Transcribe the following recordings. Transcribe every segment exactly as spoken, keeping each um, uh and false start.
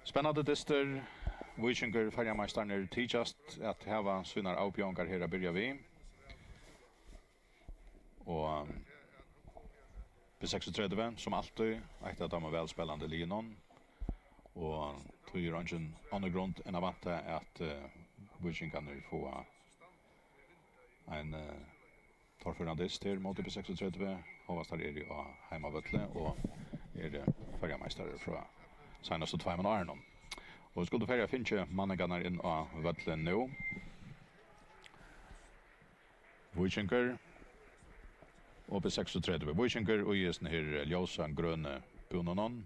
Spennandi dystur. Víkingur, føroyameistararnir, tykjast at hava sínar avbjóðingar her at byrja við. Og B seksogtretivu, sum altíð, eitt av teimum vælspælandi liðunum. Og tí er eingin onnur grund enn at vænta, at, eh, víkingarnir fáa ein, eh, torføran dyst her móti B seksogtretivu, hóast teir eru á heimavølli og eru føroyameistarar frá seinastu tveimum árunum. Og skuldu Føroyar fingið manningarnar inn á vøllin nú. Víkingur og B seksogtretivu. Víkingur í hesum her ljósa grønu búnunum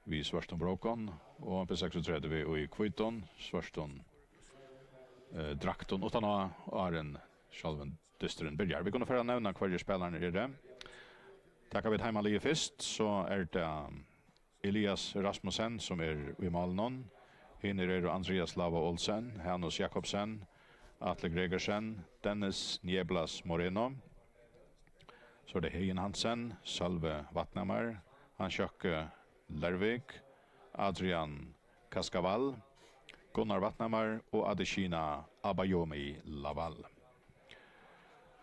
við svørtum brókum og B seksogtretivu í hvítum, svørtum, eh, draktum uttan á, áðrenn sjálvin dysturin byrjar. Vit kunnu fara at nevna, hvørjir spælararnir eru. Taka vit heimaliðið fyrst, so er tað Elias Rasmussen, sum er í málinum. Hinir eru Andreas Lava Olsen, Hanus Jakobsen, Atle Gregersen, Dennis Nieblas Moreno. So er tað Heðin Hansen, Sølvi Vatnhamar, Hans Jøkke Lervik, Adrian Kaskaval, Gunnar Vatnhamar og Adesina Abayomi Lawal.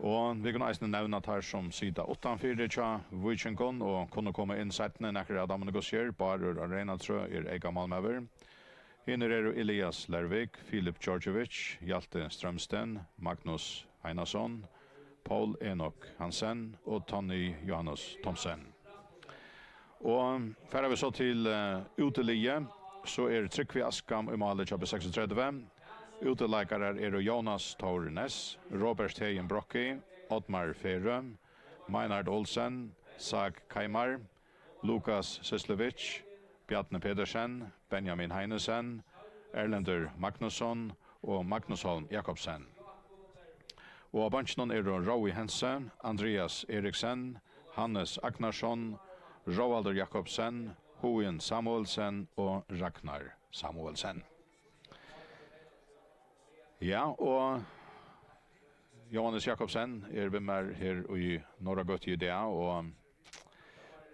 Og vit kunnu eisini nevna teir, sum sita uttanfyri hjá Víkingum og kunnu koma inn seinni, nakrir av teimum, hvussu er, Bárður á Reynatrøð er eykamálmaður. Hinir eru Elias Lervik, Filip Djordjevic, Hjalti Strømsten, Magnus Einarsson, Poul Enok Hansen og Tonny Johannes Thomsen. Og fara vit so til, eh, útiliðið, so er Trygvi Askam í máli hjá B seksogtretivu. Útileikarar eru Jónas Tór Næss, Robert Heðin Brocki, Oddmar Ferø, Meinhard Olsen, Zach Keimar, Lukas Syslevic, Bjarni Petersen, Benjamin Heinesen, Erlendur Magnusson og Magnus Holm Jakobsen. Og á beinkinum eru Rói Hense, Andreas Eriksen, Hannes Agnarsson, Róaldur Jakobsen, Hugin Samuelsen og Ragnar Samuelsen. Ja, og Jóhannes Jakobsen er við mær her í Norðragøtu í dag, og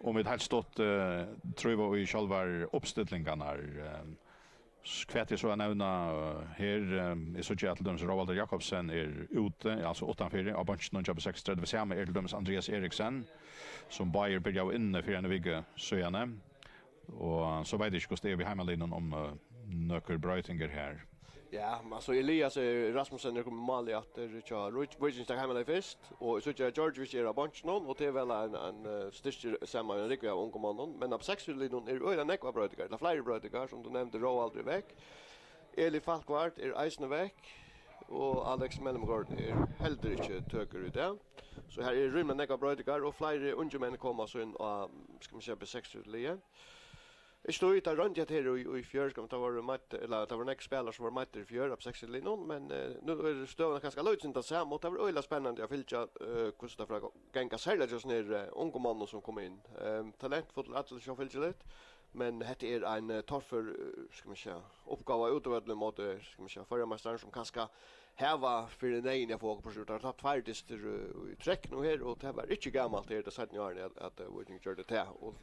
um vit heilt stutt, eh, trúgva í sjálvar uppstillingarnar, eh, s-, hvat er so at nevna, eh, her? Eh, eg síggi, at til dømis Róaldur Jakobsen er úti, altso uttanfyri, á beinkinum hjá B seksogtretivu. Sama er til dømis Andreas Eriksen, sum báðir byrjaðu inni fyri eini viku síðani. Og so veit eg ikki, hvussu tað er við heimaliðnum, um, eh, nøkur broyting er har. Ja, men altso, Elias, eh, Rasmussen er komin í málið aftur hjá Vík-, Víkings, taka heimaliðið fyrst, og eg síggi, at Djordjevic er á beinkinum, og tað er væl ein, ein, eh, styrki saman við ein rúgvu av ungum monnum, men á B seksogtretivu-liðnum eru øgiliga nógvar broytingar, ella fleiri broytingar, sum tú nevndi, Róaldur er vekk, Eli Falkvart er eisini vekk, og Alex Mellemgaard er heldur ikki tøkur í dag. So her eru rímiliga nógvar broytingar, og fleiri ungir menn koma so inn á, skal man siga, B seksogtretivu-liðið. Ikki tí, tað royndi at her í, í fjør, skal man, tað vóru meidd-, ella tað vóru nógvir spælarar, sum vóru meiddir í fjør, av B seksogtretivu-liðnum, men, eh, nú er støðan kanska lítið sindur sama, og tað verður øgiliga spennandi at fylgja, eh, hvussu tað fer at ganga, serliga hjá hesum her, eh, ungu monnum, sum koma inn. Ehm, talentfullir allir, sjálvfylgiligt, men hetta er ein, eh, torfør, eh, skal man siga, uppgáva útivøllum móti, skal man siga, føroyameistarum, sum kanska hava fyri neyðini at fáa okkurt burtur úr. Teir hava tapt tveir dystir, eh, í trekk nú her, og tað var ikki gamalt her, tað seinnu árini, at, at, eh, Víkingur gjørdi tað. Og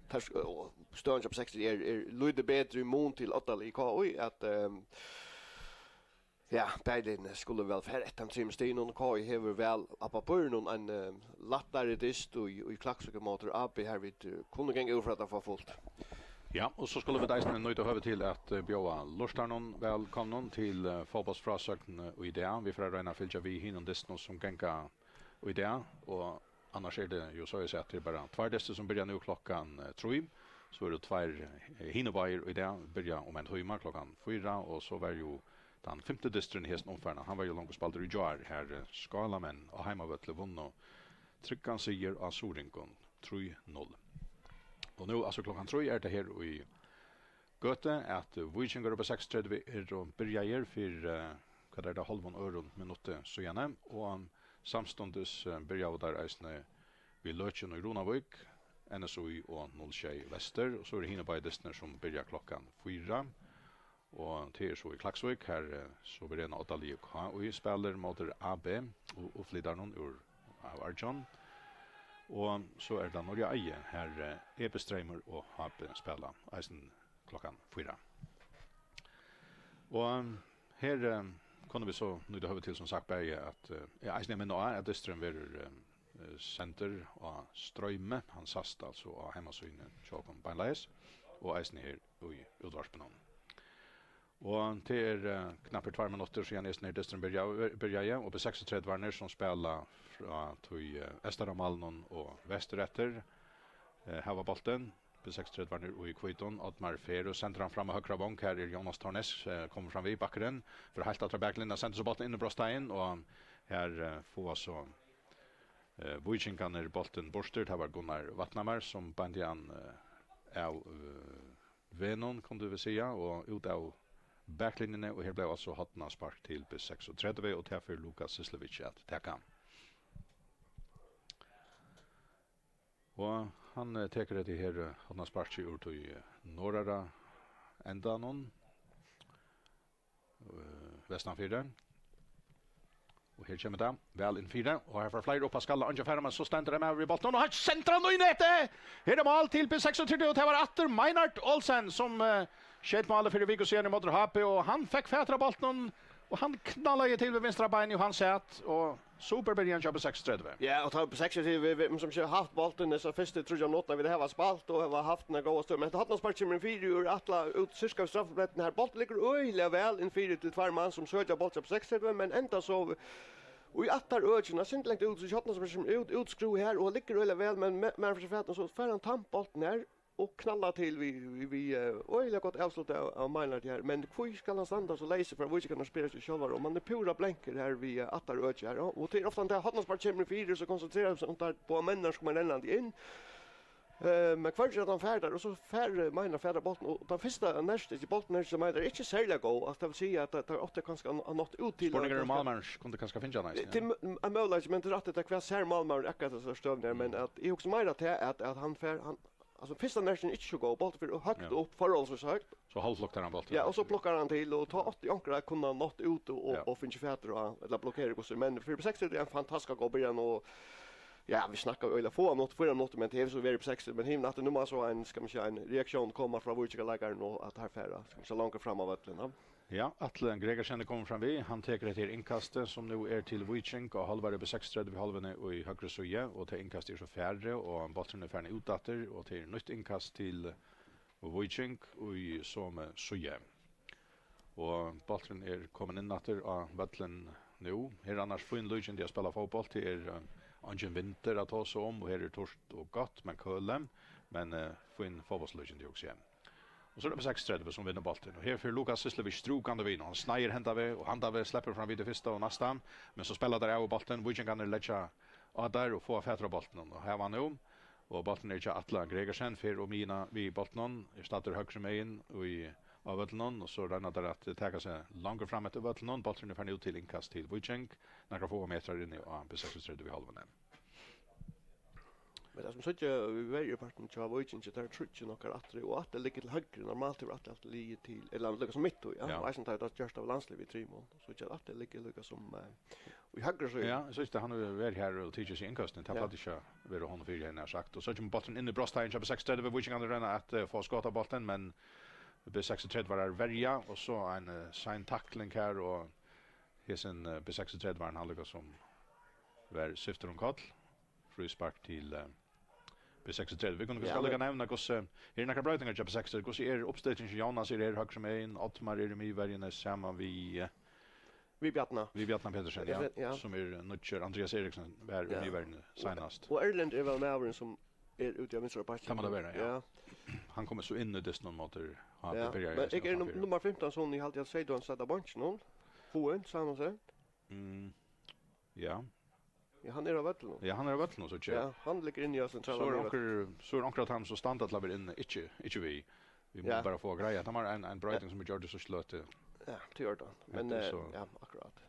teir sk-, og støðan hjá B seksogtretivu er, er lítið betri í mun til oddalið K I, at, ehm, ja, bæði liðini skulu væl fara eftir teimum trimum stigunum. K I hevur væl á pappírinum ein, eh, lættari dyst í, í Klaksvík móti A B, har vit, eh, kunnu ganga út frá, at tað fáa fult. Ja, og so skulu vit eisini nýta høvið til at, eh, bjóða lurtarunum vælkomnum til, eh, fótbóltsfrásøgn, eh, í dag. Vit fara at royna at fylgja við hinum dystunum, sum ganga í dag, og annars er tað jú so, eg sigi, at tað er bara tveir dystir, sum byrja nú klokkan, eh, trý. So eru tveir, eh, hinir báðir í dag, byrja um ein tíma, klokkan fýra, og so var jú tann fimti dysturin í hesum umfarinum, hann var jú longu spældur í gjár, har, eh, Skálamenn á heimavølli vunnu tryggan sigur á Suðuroyingum, trý null. Og nú, altso, klokkan trý er tað her í Gøtu, at Víkingur og B seksogtretivu eru byrjaðir fyri, eh, hvat er tað, hálvum øðrum minutti síðani, og samstundis, eh, byrjaðu teir eisini við Løkjum í Runavík, N S Í og null sjey Vestur, og so eru hinir báðir dystirnir, sum byrja klokkan fýra, og tað er so í Klaksvík, har, eh, suverena oddaliðið K I spælir móti A B og uppflytaranum úr, av Argjan. Og so er tað Norðoyar, har, eh, E B Streymur og H B spæla. Eisini klokkan fýra. Og her, eh, kunnu vit so nýta høvið til, sum sagt, bæði at, eh, ja, eisini minna á, at dysturin verður, eh, eh, sendur á stroymi. Hann sæst altso á heimasíðuni hjá okkum beinleiðis, og eisini her í útvarpinum. Og tað er, eh, knappir tveir minuttir síðan hesin her dysturin byrja-, byrjaði, og B seksogtretivu, sum spæla frá tí, eh, eystara málinum og vestureftir, eh, hava bóltin. B seksogtretivu í hvítum, Oddmar Ferus sendir hann fram á høgra vong. Her er Jónas Tornes, eh, komin fram við bakkurin, fer heilt aftur á baklinjuna, sendir so bóltin inn í brotsteigin, og her, eh, fáa so, eh, víkingarnir bóltin burtur. Tað var Gunnar Vatnamar, sum beindi hann, eh, av, eh, vegnum, kundu vit siga, og út av baklinjuni, og her bleiv altso hornaspark til B seksogtretivu, og tað fer Lukas Syslevic at taka. Og hann, eh, tekur hetta her, eh, hornasparkið úr tí, eh, norðara endanum, eh, vestanfyri. Og her kemur tað væl inn fyri, og her fara fleiri upp at skalla, eingin fara, men so stendur ein maður við bóltin, og hann sendir hann í netið! Her er mál til B seksogtretivu, og tað var aftur Meinhard Olsen, sum, eh, skeyt málið fyri viku síðan ímóti H B, og hann fekk fatur á bóltinum, og hann knallaði til við vinstra beini, og hann sat, og super byrjan hjá B seksogtretivu. Ja, og tá B seksogtretivu, vit, vit, sum ikki hava havt bóltin, so fyrstu tríggjar minuttirnar vit hava spælt, og hava havt eina góða støðu, men hetta hornaspark kemur inn fyri úr ætla út sirka straffubrettin her. Bóltin liggur øgiliga væl inn fyri til tveir mann sum søkja bólt hjá B seksogtretivu, men enda so í ættarøkinum, sindur langt út, so hornaspark kemur út, útskrúð her, og liggur øgiliga væl, men me-, men fyri fatin, so fær hann tamt bóltin her og knalla til við, við, við, eh, øgiliga gott avslut av, av Meinhard her. Men hví skal hann standa so leysur, fyri at víkingarnir spæla seg sjálvar, og mann er púra blankur her við, eh, ættarøkið her, og, og tað er ofta tað, hornaspark kemur fyri, so konsentrerar seg um teir báðar menninar, sum koma rennandi inn. Eh, men hvørgin at hann fær teir, og so fær, eh, Meinhard fatur á bóltin, og tann fyrsta nertið, bóltin er ikki, Meinhard er ikki serliga góð, altso, tað vil siga at teir, teir áttu kanska at, at nátt út til. Spurningur er, um málmaðurin kundi kanska fingið hann eisini. Tað er mø-, ein møguleiki, men tað er rætt, at hvat sær málmaðurin akkurát hesa støðuna her, men at eg hugsi meira til at, at hann fær, hann, altso, fyrsta nertin er ikki so góð, bólturin fer høgt upp, forholdsvis høgt. So hálvfluktar hann bóltin. Ja, og so plukkar hann til, og tá átti onkur at kunna nátt út og, og, og fingið fatur á, ella blokkera, hvussu, men fyri B seksogtretivu er ein fantastisk góð byrjan, og ja, vit snakka øgiliga fáar minuttir, fýra minuttir, men tað hevur so verið B seksogtretivu, men hinumaftur, nú má so ein, skal man siga, ein reaktión koma frá víkingarleikarum, og at teir fara, skal man siga, longur fram á vøllin, ja. Ja, Atli Gregersen er komin fram við. Hann tekur hetta her innkastið, sum nú er til Víking á hálvari B seksogtretivu hálvuni í høgru síðu, og tað innkastið er so farið, og bólturin er farin út aftur, og tað er nýtt innkast til Víking í somu síðu. Og bólturin er komin inn aftur á vøllin nú. Her er annars fín líkindi at spæla fótbólt. Her er, eh, eingin vindur at tosa um, og her er turt og gott, men køli, men, eh, fín fótbóltslíkindi, hugsi eg. Og so er tað B seksogtretivu, sum vinnur bóltin. Og her fer Lukas Syslevic strúkandi við, og hann sneiðir henda veg og handa veg, sleppur fram við tí fyrsta og næsta. Men so spæla teir av bóltin. Víkingarnir leggja á teir og fáa fatur á bóltinum. Og her var nú. Og bólturin er hjá Atla Gregersen, fer um miðjuna við bóltinum, er staddur høgru megin í, á vøllinum, og so royna teir at taka seg longur fram eftir vøllinum. Bólturin er farin út til innkast til Víking, nakrar fáar metrar inni á B seksogtretivu hálvuni. Men tað sum síggja í verjupartinum hjá Víkingi, teir tryggja nokkrar aftur, og Atli liggur til høgru, normalt hevur Atli altíð ligið til, ella hann liggur sum mitt í, ja, ja, og eisini tá tað gjørt av landslið við trimum, so síggja Atli liggur líka sum, eh, í høgru síðu. Ja, eg síggi, hann hevur verið her og tikið seg innkastini. Tað, ja, plagdi ikki at vera honum fyri, hevði eg nær sagt. Og so kemur bólturin inn í brotsteigin hjá B seksogtretivu. Víkingarnir royna at, eh, fáa skot á bóltin, men B seksogtretivu var har verja, og so ein, eh, sein takling her, og hesin, eh, B seksogtretivu var hann líka sum var sviptur um koll. Fríspark til, eh, B seksogtretivu. Vit kunnu kanska, ja, líka nevna hvussu, her eru nakrar broytingar hjá B seksogtretivu. Hvussu er uppstillingin? Jónas er her høgru megin, Oddmar er í miðverjini saman við, eh, við Bjarna. Við Bjarna Petersen, ja, ja, sum er nýggjur. Andreas Eriksen var í, ja, miðverjini seinast. Og Erlend er væl maðurin sum er úti á vinstra bakki. Tað má tað vera, ja. Ja. Hann kom so inn í dystin móti H B, ja, byrjaði, men eg er num-, nummar fimtan, sum eg haldi at Seydogan sat á beinkinum. Fáa inn, Samuelsen. Mm. Ja. Ja, hann er á vøllinum. Ja, hann er á vøllinum, so ikki. Ja, hann liggur inni á sentrala miðvøllinum. So er onkur, so er onkur av teimum sum standa til at vera inni, ikki, ikki við. Vit mugu bara fáa greiða. Tað var ein, ein broyting, ja, sum er gjørd í síðstu løtu. Ja, tað er tað. Men, eh, so, ja, akkurát.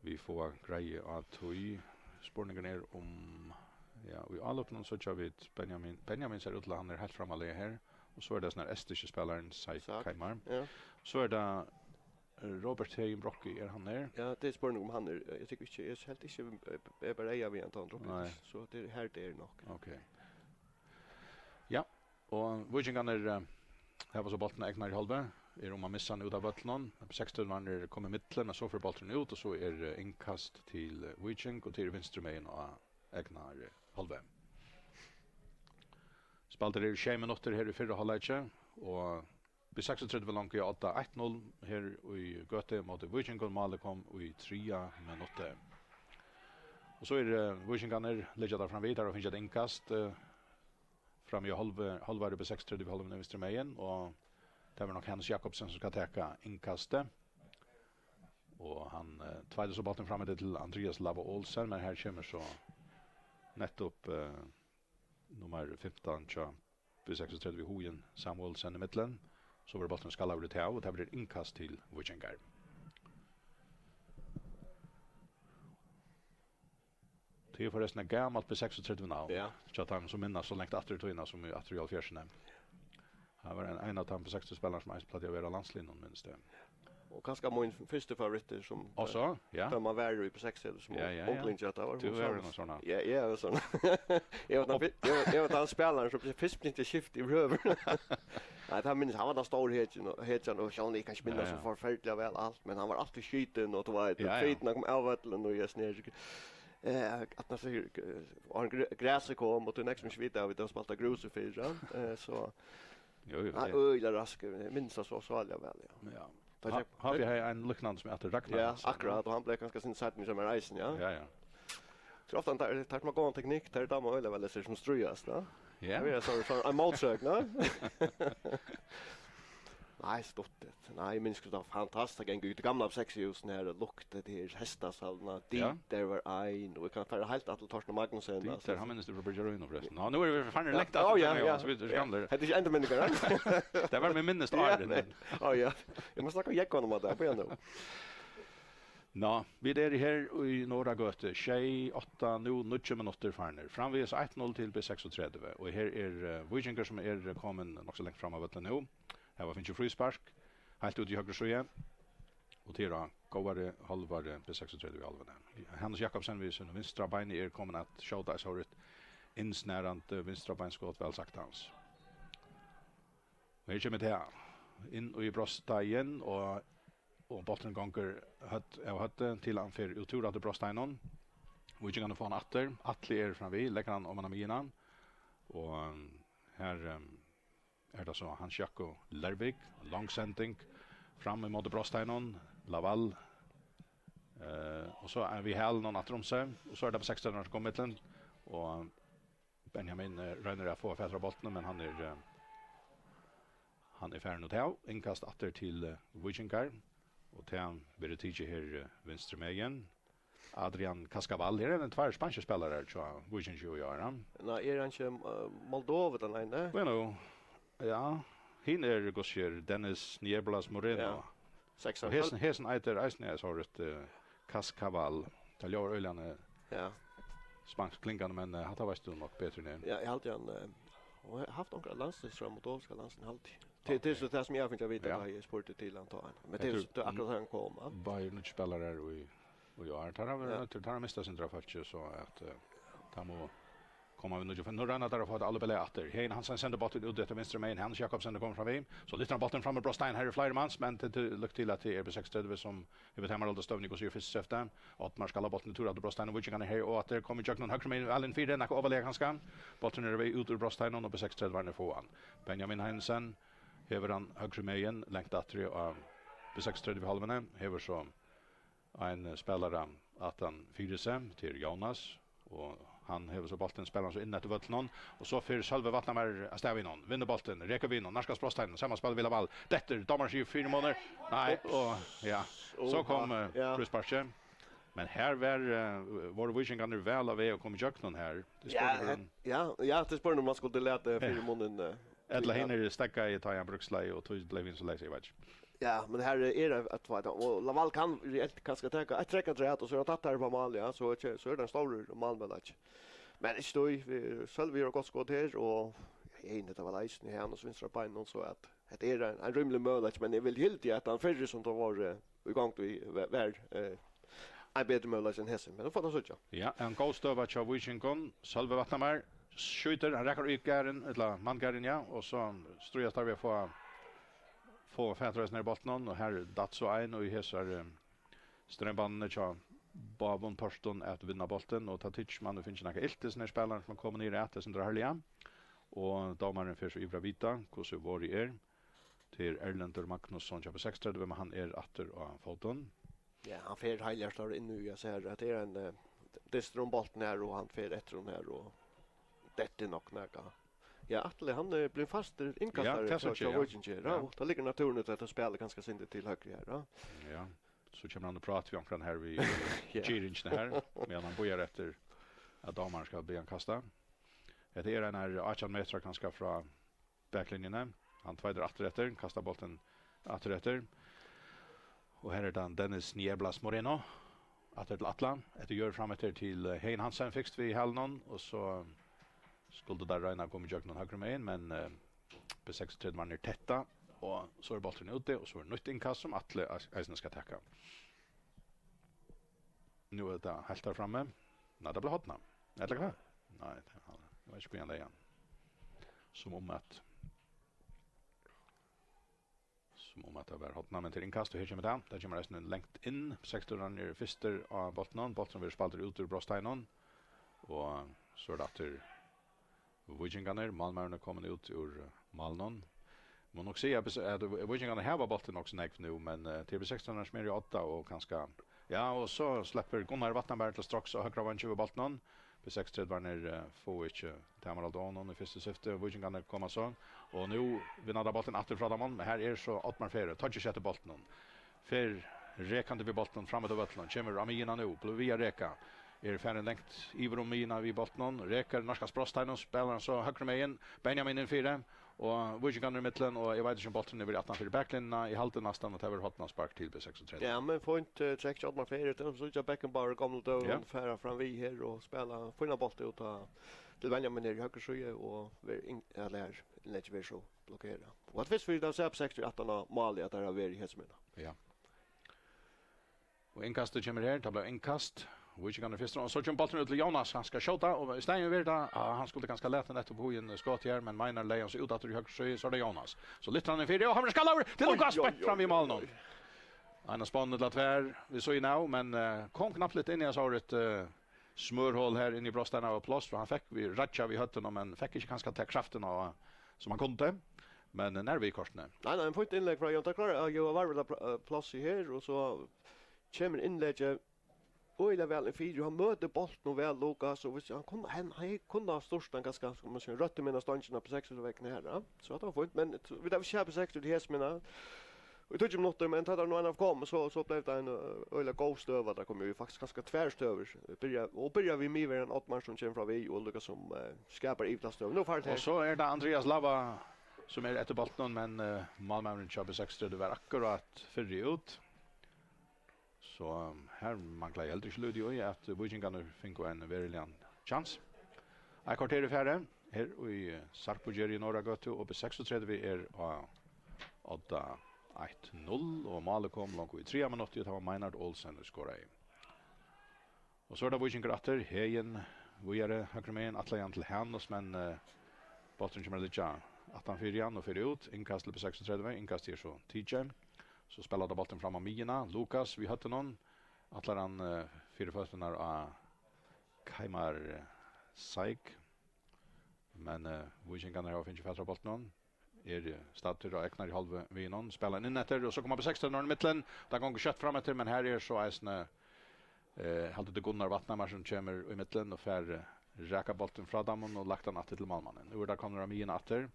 Vit fáa greiða á tí. Spurningurin er um, ja, í álopinum síggja vit Benjamin, Benjamin sær út til, hann er heilt frammarliga her. Og so er tað sovorðin estiskur spælari, Zaid Zaid Keimar. Ja. So er tað Robert Hegin Brocchi, er hann her? Ja, tað er spurning um hann er, eg tykki ikki, eg helt ikki, eg, eg bar eyga við hann, tá hann droppaði. Nei. So tað er her, tað er nokk. Ok. Ja, og Víkingarnir, eh, Hava so bóltin á egna hálvu, er um at missa hann út av vøllinum. Seksogtretivu er komin í millum, men so fer bólturin út, og so er, eh, innkast til, eh, Víking, og til vinstru megin á egna hálvu. Spældir eru sjey minuttir her í fyrra hálvleiki, og B seksogtretivu longu á odda, eitt null her í Gøtu móti Víkingum. Málið kom í triðja minutti. Og so er, eh, Víkingarnir liggja teir framvið, teir hava fingið eitt innkast, eh, framvið á hálvu, hálvari B seksogtretivu hálvuni vinstru megin, og tað var nokk Hannes Jakobsen sum skal taka innkastið. Og hann, eh, tveitar so bóltin fram eftir til Andreas Lava Olsen, men her kemur so nettupp, eh, nummar fimtan hjá B seksogtretivu, Hugin Samuelsen, í millum. So verður bólturin skallaður út av, og tað verður innkast til Víkingar. Tað er forrestin eitt gamalt B seksogtretivu navn. Ja. Hjá teimum sum minnast so langt aftur í tíðina sum í, aftur í hálvfjerðsini. Hann var ein, ein av teimum B seksogtretivu spælarunum sum eisini plagdi at vera á landsliðnum, minnist eg. Og kanska mín fyrsti favorittur sum Og so, ja. Tá man var í B seksogtretivu sum Ja, ja, ja. Unglingi, at tað var Tú hon var sjálv. Ein sånn. Ja, eg var sånn. Eg var tann Og fy-, eg var, eg var tann spælarin sum fyrst begynti at skifta yvirhøvur. Nei, tað minnist, hann var tann stóri hetjan og, hetjan og sjálvandi, eg kann ikki minnast Ja, ja. so forferdiliga væl alt, men hann var altíð skitin og, tú veit, Ja, ja. Feitin kom av vøllinum og eg sneri. Eh, at man sigur, eh, og hann gr-, græsið kom, og tú nekst sum ikki vita, at vit hava spælt á grúsi fyrr, ja. Eh, so Jo, jo, hann det øgiliga rask, eg minnist tað so sárliga væl, ja. Ja. Tá Ha-, gekk Havi hevði ein líknandi sum æt Ragnar Ja, Hansen. Akkurát, og hann bleiv kanska sindur seinni hjá mær eisini, ja. Ja, ja. So ofta hann tar, tar smá góðan teknikk, tað er dámar øgiliga væl, at sum stríðast, ja. Ja. Tað er so, so ein mótsøgn, ja. Nei, stuttligt. Nei, eg minnist, tað var fantastiskt at ganga út í gamla B sekshúsið her og lukta til hestastalina. Ja. Dieter var ein, og eg kann fara heilt aftur til Torsten Magnussen, Dieter, altso. Hann minnist tú frá Byrgjarøðini, forrestin. Ná, nú eru vit farnir Ja. langt Ó, aftur, ja, ja. so vit eru gamlir. Hetta er ikki endamyndingar, ha? Tað var meg minnist Ja. áðrenn. Ó, ja. Eg má snakka um Jógvan um at tað, bíða nú. Ná, vit eru her í Norðragøtu, sjey, átta, nú níggju minuttir farnir. Framvegis eitt null til B seksogtretivu, og her er, eh, Víkingur, sum er komin nokk so langt fram á vøllin nú. Hava fingið fríspark, heilt út í høgru síðu. Og til á góðari hálvari B seksogtretivu í hálvuni. Hannes Jakobsen við sínum vinstra beini er komin at skjóta eitt sovorðið innsnarandi vinstra beinskot, væl sagt, Hans. Og her kemur tað inn í brotsteigin, og, og bólturin gongur høvd av høvdi til hann fer út úr aftur brotsteiginum. Víkingarnir fáa hann aftur. Atli er framvið, leggur hann oman á miðjuna. Og, um, her, um, er tað so Hans Jakob Lervik, long sending, fram ímóti brotsteiginum, Laval, eh, og so er við hælunum aftur um seg, og so er tað B seksogtretivu sum koma millum, og Benjamin, eh, roynir at fáa fatur á bóltinum, men hann er, eh, hann er farin út av, innkast aftur til, eh, Víkingar, og tað verður tikið her, eh, vinstru megin. Adrian Cascaval, her eru tveir spanskir spælarar hjá Víkingi í ár, ja. Nei, er hann ikki, eh, Moldovi, tann eini? Bueno, ja, hin er, hvussu er, Dennis Nieblas Moreno. Ja. Seks Og hesin, hesin eitur eisini, eg sá rætt, eh, Cascaval. Tað ljóðar øgiliga, eh, Ja. spanskt klingandi, men, eh, hatta veitst tú nokk betri enn eg. Ja, eg haldi hann, eh, og haft onkra landsliðsroynd, moldovska landsliðið, haldi eg. Til, til Ok. so tað sum eg havi fingið at vita, Ja. tá eg spurdi til hann, tá hann. Men Hetta til er so, tað er akkurát har hann kom, ja. Bayern ikki spælar her í, í ár. Teir hava verið Ja. nøddir, teir hava mistað sindur av fólki, so at, eh, teir mugu koma við nýggja. Nú royna teir at fáa tað Alubele aftur. Hein Hansen sendir bóltin út eftir vinstru megin. Hannes Jakobsen er komin framvið. So lyftir hann bóltin fram í brotsteigin. Her eru fleiri mans, men tað er til, lukk til at tað er B seksogtretivu sum hevur tamarhald á støðuni, hvussu er fyrst sleppt. Oddmar skallar bóltin í tur aftur brotsteigin. Víkingarnir her og aftur koma ígjøgnum høgru megin, væl inn fyri, nakað ovarlaga kanska. Bólturin er vegin út úr brotsteiginum og B seksogtretivarnir fáa hann. Benjamin Heinsen hevur hann høgru megin, langt aftur á B seksogtretivu hálvuni, hevur so ein, eh, spælara aftan fyri seg, til Jónas, og hann hevur so bóltin, spælir hann so inn eftir vøllinum, og so fer Sølvi Vatnamar avstað við honum, vinnur bóltin, rekur við honum, nærkast brotsteigin, samanspælir við Laval, dettur, dómarin sigur fyri munir, nei, Ups. og, ja, so Oha, kom, eh, ja. frísparkið. Men her var, eh, vóru víkingarnir væl á veg at koma ígjøgnum her. Tað er Ja, spurningur um ja, ja, tað er spurningur um man skuldi lata fyri munin, eh, Ella ja. hinir steðgaðu, tá hann brúkslaði, og tí bleiv hin so leys, eg veit ikki. Ja, men her er eitt, tvær, og Laval kann reelt kanska taka eitt trekk afturat, og so er hann tatt her á mál, ja, so er, so er tað ein stórur málmøguleiki. Men ikki tí, vit, Sølvi hevur gott skot her, og eg eri enig, tað var eisini her, og so vinstra bein, og so at hetta er ein, ein rímiligur møguleiki, men eg vil hildi at hann fyrri, sum tað var, eh, í gongd í, var, var, eh, ein betri møguleiki enn hesin, men nú fáa vit síggja. Ja, ein góð støða hjá Víkingum. Sølvi Vatnamar skjýtur, hann rakar í garðin, ella manngarðin, ja, og so stríðast teir við at fáa Og fatur eisini í bóltinum, og her datt so ein, og í hesar, eh, streymbannuni hjá báðum pørtum at vinna bóltin, og tá tykist man, vit fingu nakað ilt, hesin her spælarin sum er komin niður at, tað er sindur harðliga. Og dómarin fer so yvir at vita, hvussu vorðið er. Tað er Erlendur Magnusson hjá B seksogtretivu, men hann er aftur á fótum. Ja, hann fer heilhjartaður inn í, eg sær at tað er ein, eh, dystur um bóltin her, og hann fer eftir honum her, og dettur nokk nakað. Ja, Atli, hann er blivin fastur innkastari. Ja, tað hjá, síggi eg, hjá ja. Víkingi her, ja. Ja. Og tað liggur natúrligt at hann spælir kanska sindur til høgru her, ja. Ja, so kemur hann og prátar við onkran her við Ja. Girðingina her, meðan hann bíðar eftir at dómarin skal biðja hann kasta. Hetta er ein her átjan metrar kanska frá baklinjuni. Hann tveitar aftur eftir, kastar bóltin aftur eftir. Og her er tað Dennis Nieblas Moreno. Aftur til Atla. Eftir jørð fram eftir til, eh, Heyin Hansen, fikst við hælinum, og so skuldu teir royna at koma ígjøgnum høgru megin, men, eh, B seksogtretivu var nær tetta, og so er bólturin úti, og so er nýtt innkast sum Atli eis-, eisini skal taka. Nú er tað heilt har frammi. Nei, tað bleiv hornað. Ella hvat? Nei, tað, eg veit ikki, hví hann legði hann. Sum um at, sum um at tað var hornað, men til innkast, og her kemur tað. Tað kemur eisini langt inn. Seksogtretivu er fyrstur á bóltinum. Bólturin verður spældur út úr brotsteiginum. Og so er tað aftur Víkingarnir, málmaðurin er komin út úr, eh, málinum. Má nokk siga, at, at Víkingarnir hava bóltin nokk so nógv nú, men, eh, tað er B seksogtretivu sum er í odda og kanska, ja, og so sleppur Gunnar Vatnamar til stroks á høgra veingi við bóltinum. B seksogtretivarnir, eh, fáa ikki tamarhald á honum í fyrstu skifti. Víkingarnir koma so, og nú vinna teir bóltin aftur frá teimum, men her er so Oddmar Færø, toyggir seg eftir bóltinum. Fer rekandi við bóltinum fram eftir vøllinum, kemur á miðjuna nú, blívur við at reka. Er farin langt yvir um miðjuna við bóltinum, rekar nærkast brotsteiginum, spælir hann so høgru megin, Benjamin inn fyri, og Víkingarnir í millum, og eg veit ikki um bólturin er verið aftan fyri baklinjuna, eg haldi næstan at tað verður hornaspark til B seksogtretivu. Ja, men fínt, eh, trekk hjá Oddmar Færø, tað er so Beckenbauer, gamla døgum, ja. Fara fram við her og spæla fína bóltar út á, til Benjamin her í høgru síðu, og ver inn-, ja, tað her innlegg verður so blokkerað. Og at fyrst fyri tað, so er B seksogtretivu aftan á málið, at teir hava verið í hesum her. Ja. Og innkastið kemur her, tað bleiv innkast. Víkingarnir fyrst, og so kemur bólturin út til Jónas, hann skal skjóta, og í staðin verður tað, ah, hann skuldi kanska latið nettupp hugin skot her, men Meinar legði hann so út aftur í høgru síðu, so er tað Jónas. So lyftir hann inn fyri, og hann verður skallaður til Oj, Lukas, oj, beint fram oj, við oj, málinum. Oj. Ein av spánnum ella tvær, við síðuna av, men, eh, kom knappliga inn í, eg sá eitt, eh, smørhol her inni í brotsteiginum, var pláss, for hann fekk við, ragga við høvdinum, men fekk ikki kanska ta kraftina, sum hann kundi. Men, eh, nær við kortini. Nei, nei, ein fínt innlegg frá Jón. Tað klárar, eh, Jóa Varvel pl-, eh, pláss í her, og so kemur innleggið øgiliga væl inn fyri, og hann møtir bóltinum væl, Lukas, og hvis hann kunnu, hann, hann kunnu ha stýrt hann kanska, skal man siga, røttu minna stongina á B seksogtretivu vegna her, ja. So tað var fínt, men t-, vit hava ikki B seksogtretivu til hesum minna. Og í tíggju minuttir, men tá tað nú einaferð kom, so, so bleiv tað ein, ø, øgiliga góð støða. Tað kom jú faktiskt kanska tvær støður. Byrja, og byrja við miðverjan Oddmar, sum kemur fram við, og líka sum, eh, skapar yvirtastøðu. Nú fær Og tað so er tað Andreas Lavva, sum er eftir bóltinum, men, eh, málmaðurin hjá B seksogtretivu var akkurát fyrri út. So, um, her manglaði heldur ikki lítið í, at Víkingarnir fingu ein veruligan kjans. Eitt korter er farið her í Sarpugerði í Norðragøtu, og B seksogtretivu er á odda eitt null, og málið kom longu í triðja minutti, og tað var Meinhard Olsen, ið skoraði. Og so er tað Víkingur aftur, Heyin víðari, høgru megin, ætlaði hann til Hanus, men, eh, bólturin kemur at liggja aftan fyri hann og fer út. Innkast til B seksogtretivu, innkast er so tikið. So spæla teir bóltin fram á miðjuna. Lukas við høvdinum. Ætlar hann, eh, fyri føturnar á Keimar, eh, Saik. Men, eh, Víkingarnir hava fingið fatur á bóltinum. Er, eh, staddir á egnari hálvu við honum. Spæla hann inn eftir, og so koma B seksogtretivu í millum. Tað gongur skjótt fram eftir, men her er so eisini, eh, haldi tað Gunnar Vatnamar sum kemur í millum og fær, eh, rakað bóltin frá teimum og lagt hann aftur til málmannin. Nú er tað komnir á miðjuna aftur,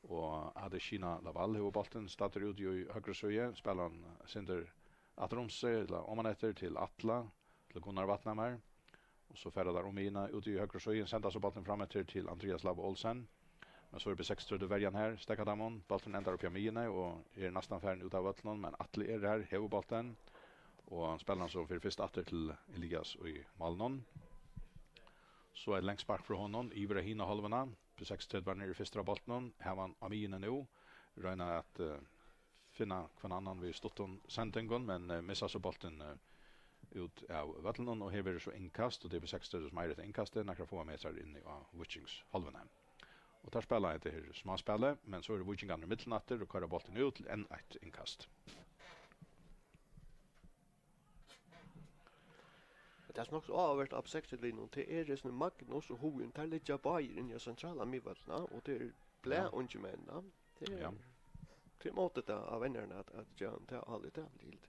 og Adesina Lawal hevur bóltin, staddur úti í høgru síðu, spælir hann sindur aftur um seg, ella oman eftir til Atla, til Gunnar Vatnamar, og so fara teir um miðjuna út í høgru síðu, senda so bóltin fram eftir til Andreas Lawva Olsen, men so er B seksogtretivu verjan her, steðgar teimum, bólturin endar uppi á miðjuni og er næstan farin út av vøllinum, men Atli er har, hevur bóltin, og hann spælir hann so fyri fyrst aftur til Elias í málinum. So eitt langt spark frá honum, yvir á hina hálvuna. B seksogtretivu var niðri fyrstur á bóltinum, hava hann á miðjuni nú, royna at, eh, finna hvønn annan við stuttum sendingum, men, eh, missa so bóltin, eh, út av vøllinum, og her verður so innkast, og tað er B seksogtretivu sum eigur hetta innkastið, nakrar fáar metrar inni á Víkings hálvuni. Og teir spæla hetta her smáspælið, men so eru víkingarnir í millum aftur og koyra bóltin út til enn eitt innkast. Men tað, sum er nokk so áhugavert á B seksogtretivu-liðnum, tað er, hesin Magnus og Hugin, teir liggja báðir inni á sentrala miðvøllinum, og tað eru blaðungir menn, ja. Tað er, ja, tað er mótið av venjaranum at, at gera tað álit, tað er vel ilt.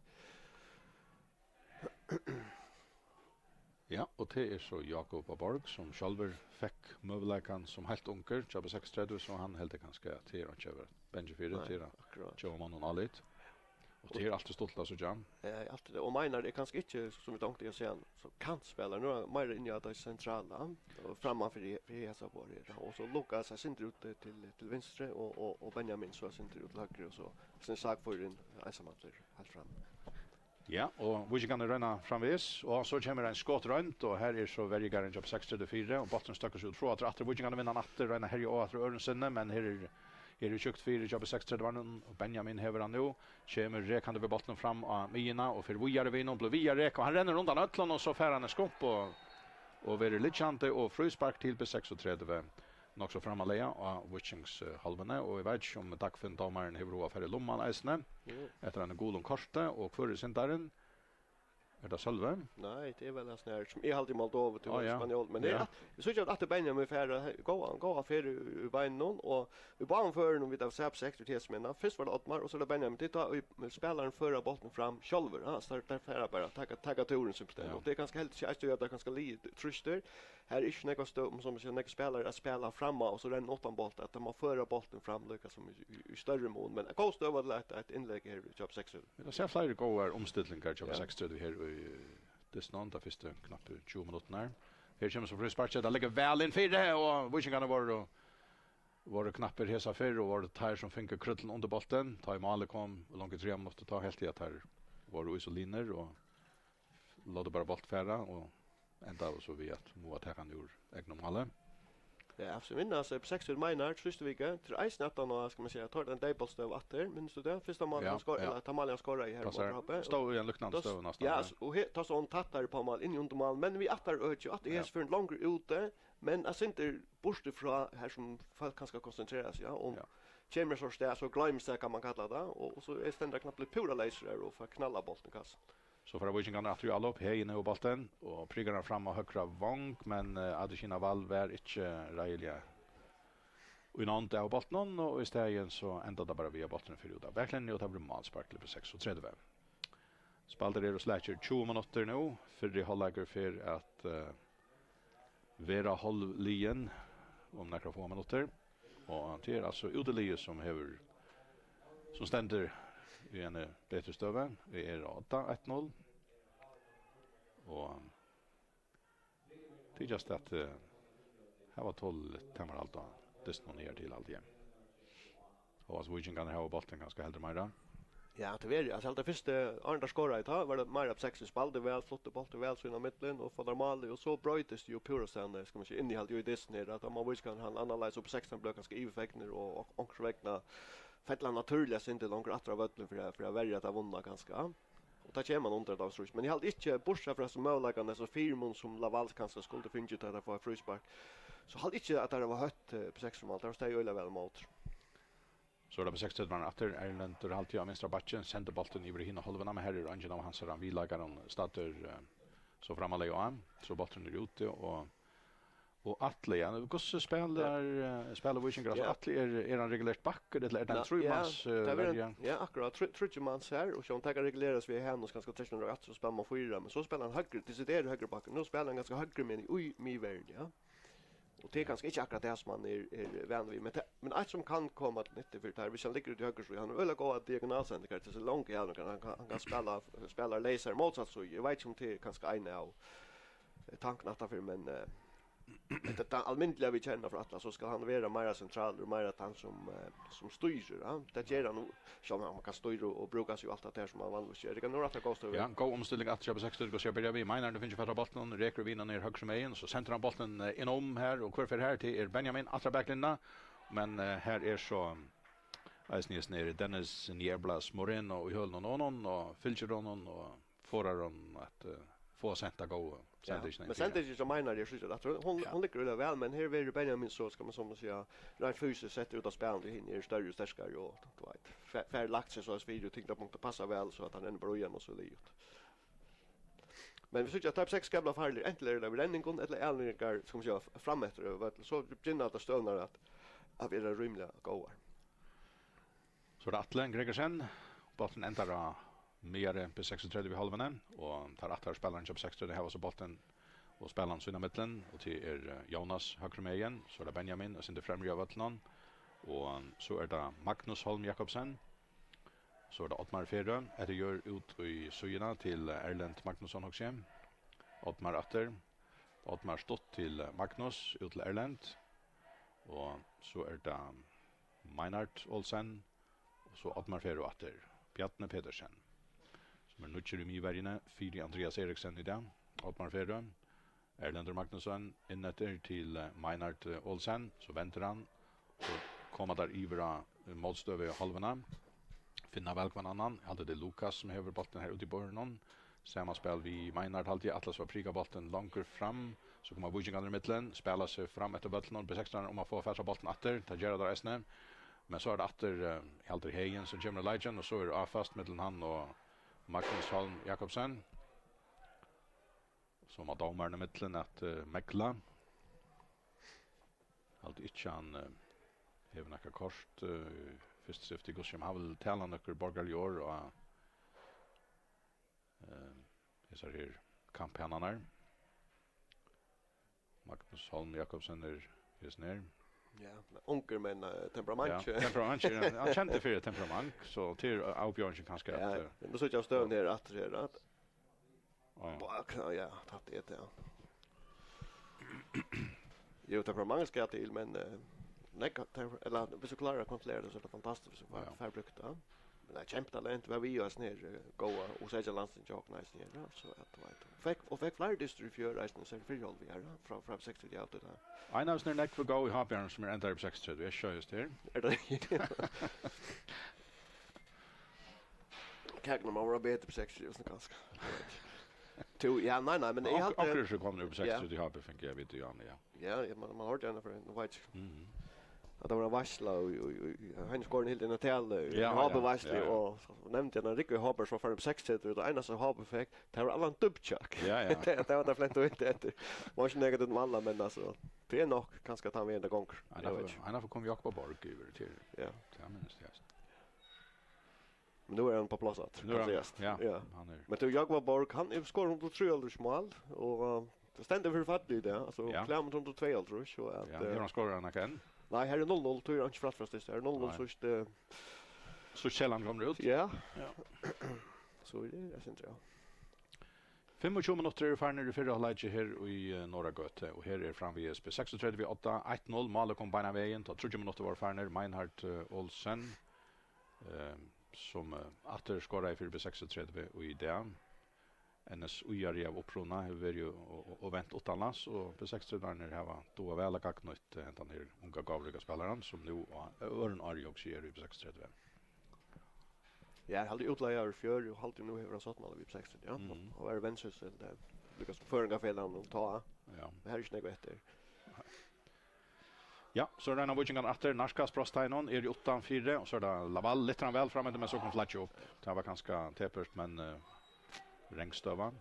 Ja, og tað er so Jákup á Borg, sum sjálvur fekk møguleikan sum heilt ungur hjá B seksogtretivu, so hann heldur kanska, at tað er einki at vera bangin fyri, nei, tað er at, akkurát, geva monnum álit. Og tað er altíð stuttligt at síggja. Ja, altíð tað. Og Meinar er kanska ikki, sum vit onkuntíð siga, so kantspælari. Nú er hann meira inni á tað sentrala, og framman fyri, fyri hesa borð her. Og so Lukas er sindur út til, til vinstru, og, og, og Benjamin so er sindur út til høgru, og so, so Sakførin einsamallur heilt fram. Ja, og víkingarnir royna framvegis, og so kemur ein skotroynd, og her er so verjugarðin hjá B seksogtretivu fyri, og bólturin støkkur seg út frá, aftur, aftur, víkingarnir vinna hann aftur, royna at herja á aftur á øðrum sinni, men her er, her er tjúkt fyri hjá B seksogtretivu-varninum, og Benjamin hevur hann nú, kemur rekandi við bóltinum fram á miðjuna, og fer víðari við honum, blívur við at reka, og hann rennur undan øllum, og so fær hann eitt skump, og, og verður liggjandi, og fríspark til B seksogtretivu. Nokk so framarlega á Víkings, eh, hálvuni, og eg veit ikki, um Dagfinn dómarin hevur hug at fara í lumman eisini, jú, eftir einum gulum korti, og hvør er syndarin? Er tað Sølvi? Nei, tað er væl hasin her, sum eg haldi í Moldovu, til, á, ja, spanjól, men, ja, eg, eg síggi, at aftur Benjamin fær, eh, góða, góða ferð í, í beinunum, og í báðum førum, vit hava sæð seks til tjúgu minuttir, fyrst var tað Oddmar, og so er tað Benjamin, tað er tá, ið spælarin førir bóltin fram sjálvur, ha, so teir, teir fara bara, taka, taka túrin simpelthen, ja, og tað er kanska heldur ikki eitt, at tað kanska liðið trýstir, her er ikki nógv støð, um, sum man sigur, nógvir spælarar at spæla fram á, og so renna uttan bólt, at teir má føra bóltin fram líka sum í, í, í størri mun. Men góð støða til eitt, eitt innlegg her hjá B seksogtretivu. Vit hava sæð fleiri góðar umstillingar hjá, ja, B seksogtretivu her í, eh, dystinum, tey fyrstu knappu tjúgu minuttirnar. Her kemur so frísparkið, tað liggur væl inn fyri, og víkingarnir vóru, vóru knappir hesa ferð, og vóru teir, sum fingu krúlluna undir bóltin. Tá ið málið kom, og longu í triðja minuttinum, tá helt eg, at teir vóru í so linir, og lótu bara bóltin fara, og endaðu so við at muga taka hann úr egnum máli. Ja, sum minnast, eh, B seksogtretivu Meinar, trýstir vika, til eisini aftan á, skal man siga, tók ein deyðbóltsstøðu aftur, minnist tú tað? Fyrsta málið, ja, hann skor-, ja, ella tað málið hann skoraði her, passar, móti H B. Stóð í ein líknandi, tá s-, støðu næstan, tá s-, ja, og he-, tá stóð hann tættari upp á mál, inn í undirmál, men við aftaru øki, aftur, ja, hesum fer hann longur úti, men eitt sindur burtur frá her sum fólk kanska konsentrera seg, ja, um, ja, kemur so stað, so gloymist tað, kann man kalla tað, og, og so er, stendur hann knappliga púra leysur her og fær knallað bóltin í kassan. So fara víkingarnir aftur í álop, Heðin hevur bóltin, og prikar hann fram á høgra vong, men, eh, Adesina Wall var ikki reiðiliga í nánd av bóltinum, og í staðin so endar tað bara við, at bólturin fer út av baklinjuni, og tað verður málspark til B seksogtretivu. Spældir eru slakir tjúgu minuttir nú, fyrri hálvleikur fer at, eh, vera hálvliðin um nakrar fáar minuttir. Og tað er altso útiliðið, sum hevur, sum stendur í eini betri støðu. Vit eru á odda, eitt null. Og tykjast at, eh, hava tolið tamarhald á dystinum higartil, haldi eg. Og at víkingarnir hava bóltin kanska heldur meira. Ja, tað verður, altso, alt tað fyrsta, áðrenn teir skoraðu, tá var tað meira B seksogtretivu, spældi væl, flutti bóltin væl sín á millum og fór teir málið, og so broytist jú púra staðni, skal man siga, innihaldið í dystinum her, at tá má víkingarnir hava ein annan leið upp á seks, teir blíva kanska yvirfegnir, og, og onkursvegna fella hann natúrliga eitt sindur longur aftur á vøllin fyri at, fyri at verja tað vunna kanska. Og tá kemur hann undir, at tað var strítt. Men eg haldi ikki, burtursæð frá hesum møguleikanum, hesum fyrimun sum Lavalle kanska skuldi fingið, tá teir fáa fríspark, so haldi ikki, at teir hava hótt, eh, B seksogtretivu mál. Teir hava staðið øgiliga væl ímóti. So er tað B seksogtretivu aftur. Erlendur Halti á vinstra bakki, sendir bóltin yvir í hina hálvuna, men her er eingin av hansara viðleikarum staddur, eh, so framarlega á. So bólturin er úti, og Og Atli, ja, hvussu spælir, eh, spælir Víkingur? Altso, ja, Atli, er, er hann regulert bakkur, ella er tað ein, nei, trímans, ja, eh, tað verður verja? Ein, ja, akkurát, trí-, tríggjumanns her, og sjálvt hann kann regulerast við Hanus, kanska trettjan og aftur, so spælir mann fyrra, men so spælir hann høgri, desideraður høgri bakkur. Nú spælir hann kanska høgri, men í miðverjini, ja. Og tað er kanska ikki akkurát tað sum hann er, er vanur við, men tað, men eitt sum kann koma til nyttu fyri tær, viss hann liggur út í høgru, so hann hevur øgiliga góðar diagonalsendingar til so longu, ja, hann kann, hann kann, hann kann spæla, spæla leysari mótsatt, so eg veit ikki, um tað er kanska ein av tanken aftanfyri, men, eh, hetta, tað almindiliga vit kenna frá Atla, so skal hann vera meira sentralur, meira tann sum, eh, sum stýrir, ja. Tað ger hann nú, sjálvt um hann kann stýra og, og brúka seg og alt tað har sum hann vanligvis ger. Tað kann nú rætta góð støðu. Ja, góð umstilling aftur hjá B seksogtretivu, skal byrja við. Meinar, nú fingið fatt á bóltinum, rekur við honum niður høgru megin, so sendir hann bóltin, eh, inn um her, og hvør fer her? Tað er Benjamin, aftur á baklinjuna, men, eh, her er so eisini hesin her Dennis Nieblas Moreno í hølunum á honum og fylgir honum og forðar honum at, eh, upp á at senda góðu sendingina inn fyri. Men sendingin hjá Meinhard, eg síggi at hon, hon liggur øgiliga væl, men her verður Benjamin so, skal man so siga, reint fysiskt sett út av spælinum, tí hin er størri og sterkari og, tú veit, fær, fær lagt seg so at spæla og tyngdarpunktið passar væl, so at hann rennur bara í hann og so liðugt. Men vit síggja at Type seks skapar farligir, antin er tað við renningum ella avleveringar, skal man siga, frameftir yvir vøllin, so begynna allar støðurnar at, at vera rímiliga góðar. So er tað Atli Gregersen. Bólturin endar á miðjuni B seksogtretivu hálvuni, og teir aftaru spælararnir hjá B seksogtretivu hava so bóltin og spæla hann sín ímillum, og tað er, eh, Jónas høgrumegin, so er tað Benjamin, eitt sindur fremri á vøllinum, og so er tað Magnus Holm Jakobsen, so er tað Oddmar Ferø, hetta ger út í síðuna til, eh, Erlend Magnusson, hugsi eg. Oddmar aftur. Oddmar stutt til, eh, Magnus, út til Erlend. Og so er tað Meinhard Olsen, og so Oddmar Ferø aftur. Bjarni Petersen, sum er nýggjur í miðverjini fyri Andreas Eriksen í dag. Oddmar Ferø, Erlendur Magnusson inn eftir til, eh, Meinhard, eh, Olsen, so vendir hann, so koma teir yvir á, eh, mótstøðu hálvuna. Finna væl hvønn annan. Eg haldi, tað er Lukas, sum hevur bóltin her úti í borðinum. Sama spæl við Meinhard, haldi eg, ætla so at prika bóltin longur fram. So koma víkingarnir ímillum, spæla seg fram eftir vøllinum, B seksogtretivu um at fáa fatur á bóltin aftur. Tað gera teir eisini. Men so er tað aftur, eh, eg haldi, Heðin, sum kemur í leikin, og so er áfast millum hann og Magnus Holm Jakobsen. So má dómarin ímillum at, eh, megla. Haldi ikki, hann, eh, hevur nakað kort, eh, fyrsta skifti, hvussu hann vil tala nøkur borgarlig orð á, eh, hesar her kamphanarnar. Magnus Holm Jakobsen er hesin her. Ja, men ungur, men, eh, temperament. Ja, temperament, ja. Hann kendi fyri temperament, so til avbjóðingin kanska at, ja, eh, men nú síggja vit støðuna her aftur her, at ja. Bak-, ja, tað er tað, ja. Jú, temperament skal til, men, eh, nei, kan-, tem-, ella, viss tú klárar at kontrollera tað, so er tað fantastiskt, viss tú fær, ja, fær brúkt tað. Men tað er kjempetalent, var við í eisini her, eh, góða U seytjan landsliðið hjá okkum eisini her, ja, so at, tú veit. Fekk, og fekk fleiri dystir í fjør eisini, so er fyrihálvt við her, ja, frá, frá seks til átta, ja. Ein av oss er nógv góð í H B, sum er endaður í seksogtretivu, eg sjóði just her. Er tað? Kakan, man var betur på seksogtretivu, kanska. Tú, ja, nei, nei, men eg haldi onkur er so komin upp í seksogtretivu, ja. H B fekk eg vita, ja, ja. Ja, ja, man, man hoyrdi hana fyri, nú veit eg ikki. Mhm. At tað var ein veitsla, og, og, og, og Heinz Gordon helt eina talu, ja, ja, H B-veitslu, ja, ja, og so nevndi hann, Rick H B, so fór upp seksogtretivu, og einasta H B fekk, tað var Alan Dubchak. Ja, ja. Tað, tað var tað flent og inte etter. Var ikki negativt um Alan, men altso, tað er nokk, kanska tann vegin tað gongur. Eg veit ikki. Hann er for, hann er for komið Jakob Borg yvir til. Ja. Tað minnist eg. Men nú er hann á pláss aftur, nú er hann, Andreas. Ja, ja. Hann er. Men tú, Jakob Borg, hann er skorar hundrað og trýoghálvtrýss mál, og, eh, tað stendur fyri falli í dag, altso, ja. Klámið hundrað og tveyoghálvtrýss, so at, ja, eh, hevur hann skorað nakað enn? Nei, her er null null, tú er ikki frægt frá sist, her er null null, nei, síðst, eh, síðst Kjellan kemur út. Ja. Ja. So er tað, eg synist, ja. Fimmogtjúgu minuttir eru farnir í fyrra hálvleiki her í, eh, Norðragøtu, og her er framvegis B seksogtretivu við odda, eitt null, málið kom beinan vegin, tá tríggjar minuttir vóru farnir, Meinhard, eh, Olsen, eh, sum, eh, aftur skoraði fyri B seksogtretivu í dag. N S Í-ari av uppruna hevur verið og, og, og vent uttanlands, og B seksogtretivu hava dugað væl at gagnnýtt, eh, hendan her unga gávuríka spælaran, sum nú á øðrum ári, hugsi eg, er í B seksogtretivu. Ja, eg haldi útleigaður í fjør, og haldi nú hevur hann sáttmála við B seksogtretivu, ja. Mhm. Og er vendsysseldi, eh, líka sum føroyingafelagnum tá. Ja. Men her er ikki nógv eftir. Ja, so royna víkingarnir aftur. Narkas brást teimum, eru uttanfyri, og so er tað Laval, lyftir hann væl fram eftir, men so kom flaggið upp. Tað var kanska tepurt, men, eh, rangstøða.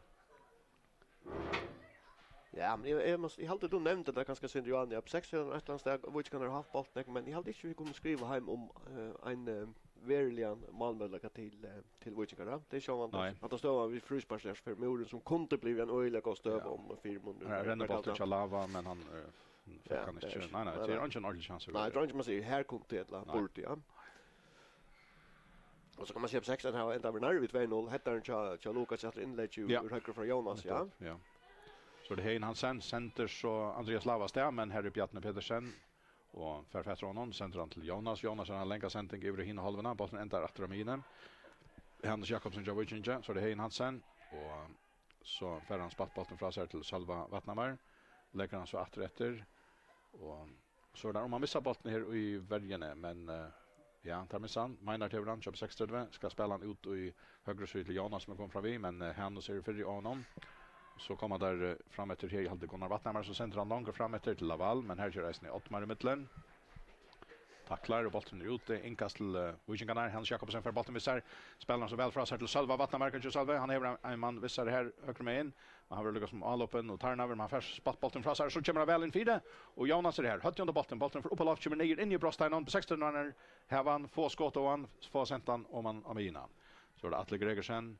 Ja, men eg, eg, má, eg haldi, tú nevndi tað kanska, Sindri Johanne, ja, B seksogtretivu eitt ella annað stað, víkingarnir hava havt bóltin, men eg haldi ikki, vit kunnu skriva heim um, eh, ein, eh, veruligan málmøguleika til, eh, til víkingar, ja. Tað er sjálvandi, nei, at tað stóð við fríspark, fyri múrin, sum kundi blivið ein øgiliga góð støða, ja, um fyri munnin. Her rennur bólturin hjá Lava, men hann, eh, fekk, ja, hann ikki. Nei, nei, nei, tað er eingin ordentlig sjansi. Nei, tað er eingin, man sigur, her kundi ella, nei, burdi, ja. Og so kann man siga, B seksogtretivu hava endað við nærri við tvey null. Headerin hjá, hjá Lukas, eftir innlegg í, ja, úr høgru frá Jónas, ja. Nettupp, ja. So er tað Heðin Hansen, sendir so Andreas Lava av stað, men her er Bjarni Petersen, og fær fatur á honum, sendir hann til Jónas. Jónas er ein langa sending yvir í hina hálvuna, bólturin endar aftur á miðjuni. Hannes Jakobsen hjá Víkingi, so er tað Heðin Hansen, og so fær hann spælt bóltin frá sær til Sølva Vatnamar, leggur hann so aftur eftir, og so er tað um at missa bóltin her í verjuni, men, eh, ja, teir missa hann. Meinhard hevur hann, hjá B seksogtretivu, skal spæla hann út í høgru síðu til Jónas, sum er komin fram við, men, eh, Hannes er fyrri á honum. So koma teir, eh, fram eftir her, eg haldi Gunnar Vatnhamar, so sendir hann longur fram eftir til Laval, men her ger eisini Oddmar ímillum. Taklar, og bólturin er úti. Innkast til, eh, Víkingarnar. Hans Jakobsen fær bóltin við sær. Spælir hann so væl frá sær til Sølva Vatnhamar. Hvat ger Sølvi? Hann hevur ein, ein mann við sær her høgru megin. Men hann verður líka sum álopin og tarnaður, men hann fær spatt bóltin frá sær. So kemur hann væl inn fyri. Og Jónas er her. Høvdið undir bóltin. Bólturin fer upp á loft, kemur niður inn í brotsteinan. Seksogtretivuarnir hava hann, fáa skot á hann, fáa sent hann oman á miðjuna. So er tað Atli Gregersen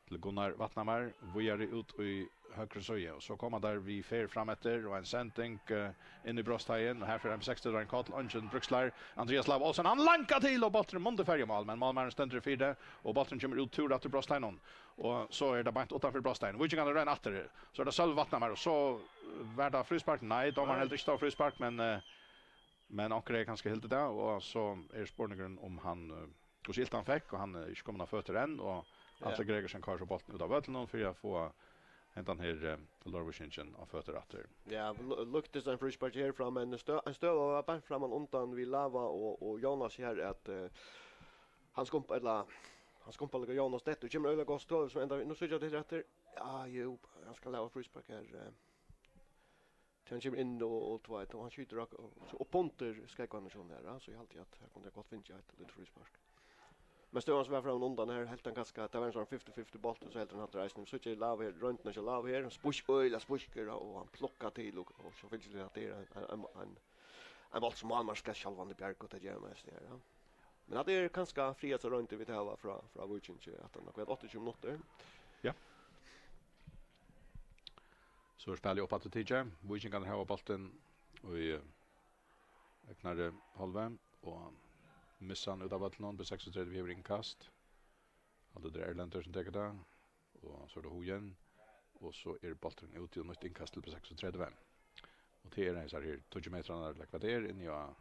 til Gunnar Vatnhamar, víðari út í høgru síðu, og so koma teir við ferð fram eftir, og ein sending, eh, inn í brotsteigin, og her fer M seksogtretivu ein koll, eingin bríkslar, Andreas Love Olsen, hann lankar til, og bólturin mundi farið í mál, men málmaðurin stendur fyri, og bólturin kemur út túr aftur brotsteiginum, og so er tað beint uttanfyri brotsteigin. Víkingarnir royna aftur, so er tað Sølvi Vatnhamar, og so var tað fríspark, nei, dómarin helt ikki tað var fríspark, men, eh, men onkur hevði kanska hildið tað, og so er spurningurin um hann, eh, hvussu ilt hann fekk, og hann er ikki komin á føtur enn, og Atli Gregersen koyrir so bóltin út av vøllinum fyri at fáa hendan her, eh, leirvíkingin á føtur aftur. Ja, lu-, luktist ein fríspark herfrá, men stø-, ein støða var beint framman undan við Lava og, og Jónas her, at, eh, hann skumpar, ella, hann skumpar líka Jónas dett, og kemur øgiliga gott støð, sum enda, nú síggja vit her eftir, ja, jú, hann skal hava fríspark her, eh. Tí hann kemur inn og, og, tú veit, og hann skjýtur ak-, og, so upp undir skógvarnar hjá honum her, ja, so eg haldi, at her kundi hann gott fingið eitt lítið fríspark. Men støðan sum var framman undan her, helt hann kanska, tað var ein sånn fifty fifty bóltur, so helt hann aftur eisini. So ger Lava her, royndin hjá Lava her, hann spísk-, øgiliga spískur, og hann plukkar til, og, og so fylgir til at tað er ein, ein, ein, ein, ein bóltur sum málmaður skal sjálvandi bjarga, og tað ger hann eisini her, ja. Men at tað er kanska frægasta royndin, vit hava frá, frá Víkingi, at hann har áttaogtjúgu minuttir. Ja. So er spælið upp aftur tikið. Víkingarnir hava bóltin í, eh, egnari hálvleik og missa hann út av vøllinum. B seksogtretivu hevur innkast. Haldi, tað er Erlendur sum tekur tað. Og so er tað Hugen. Og so er bólturin úti og nýtt innkast til B seksogtretivu. Og tað er hesar her tíggju metrarnar, ella hvat tað er, inni á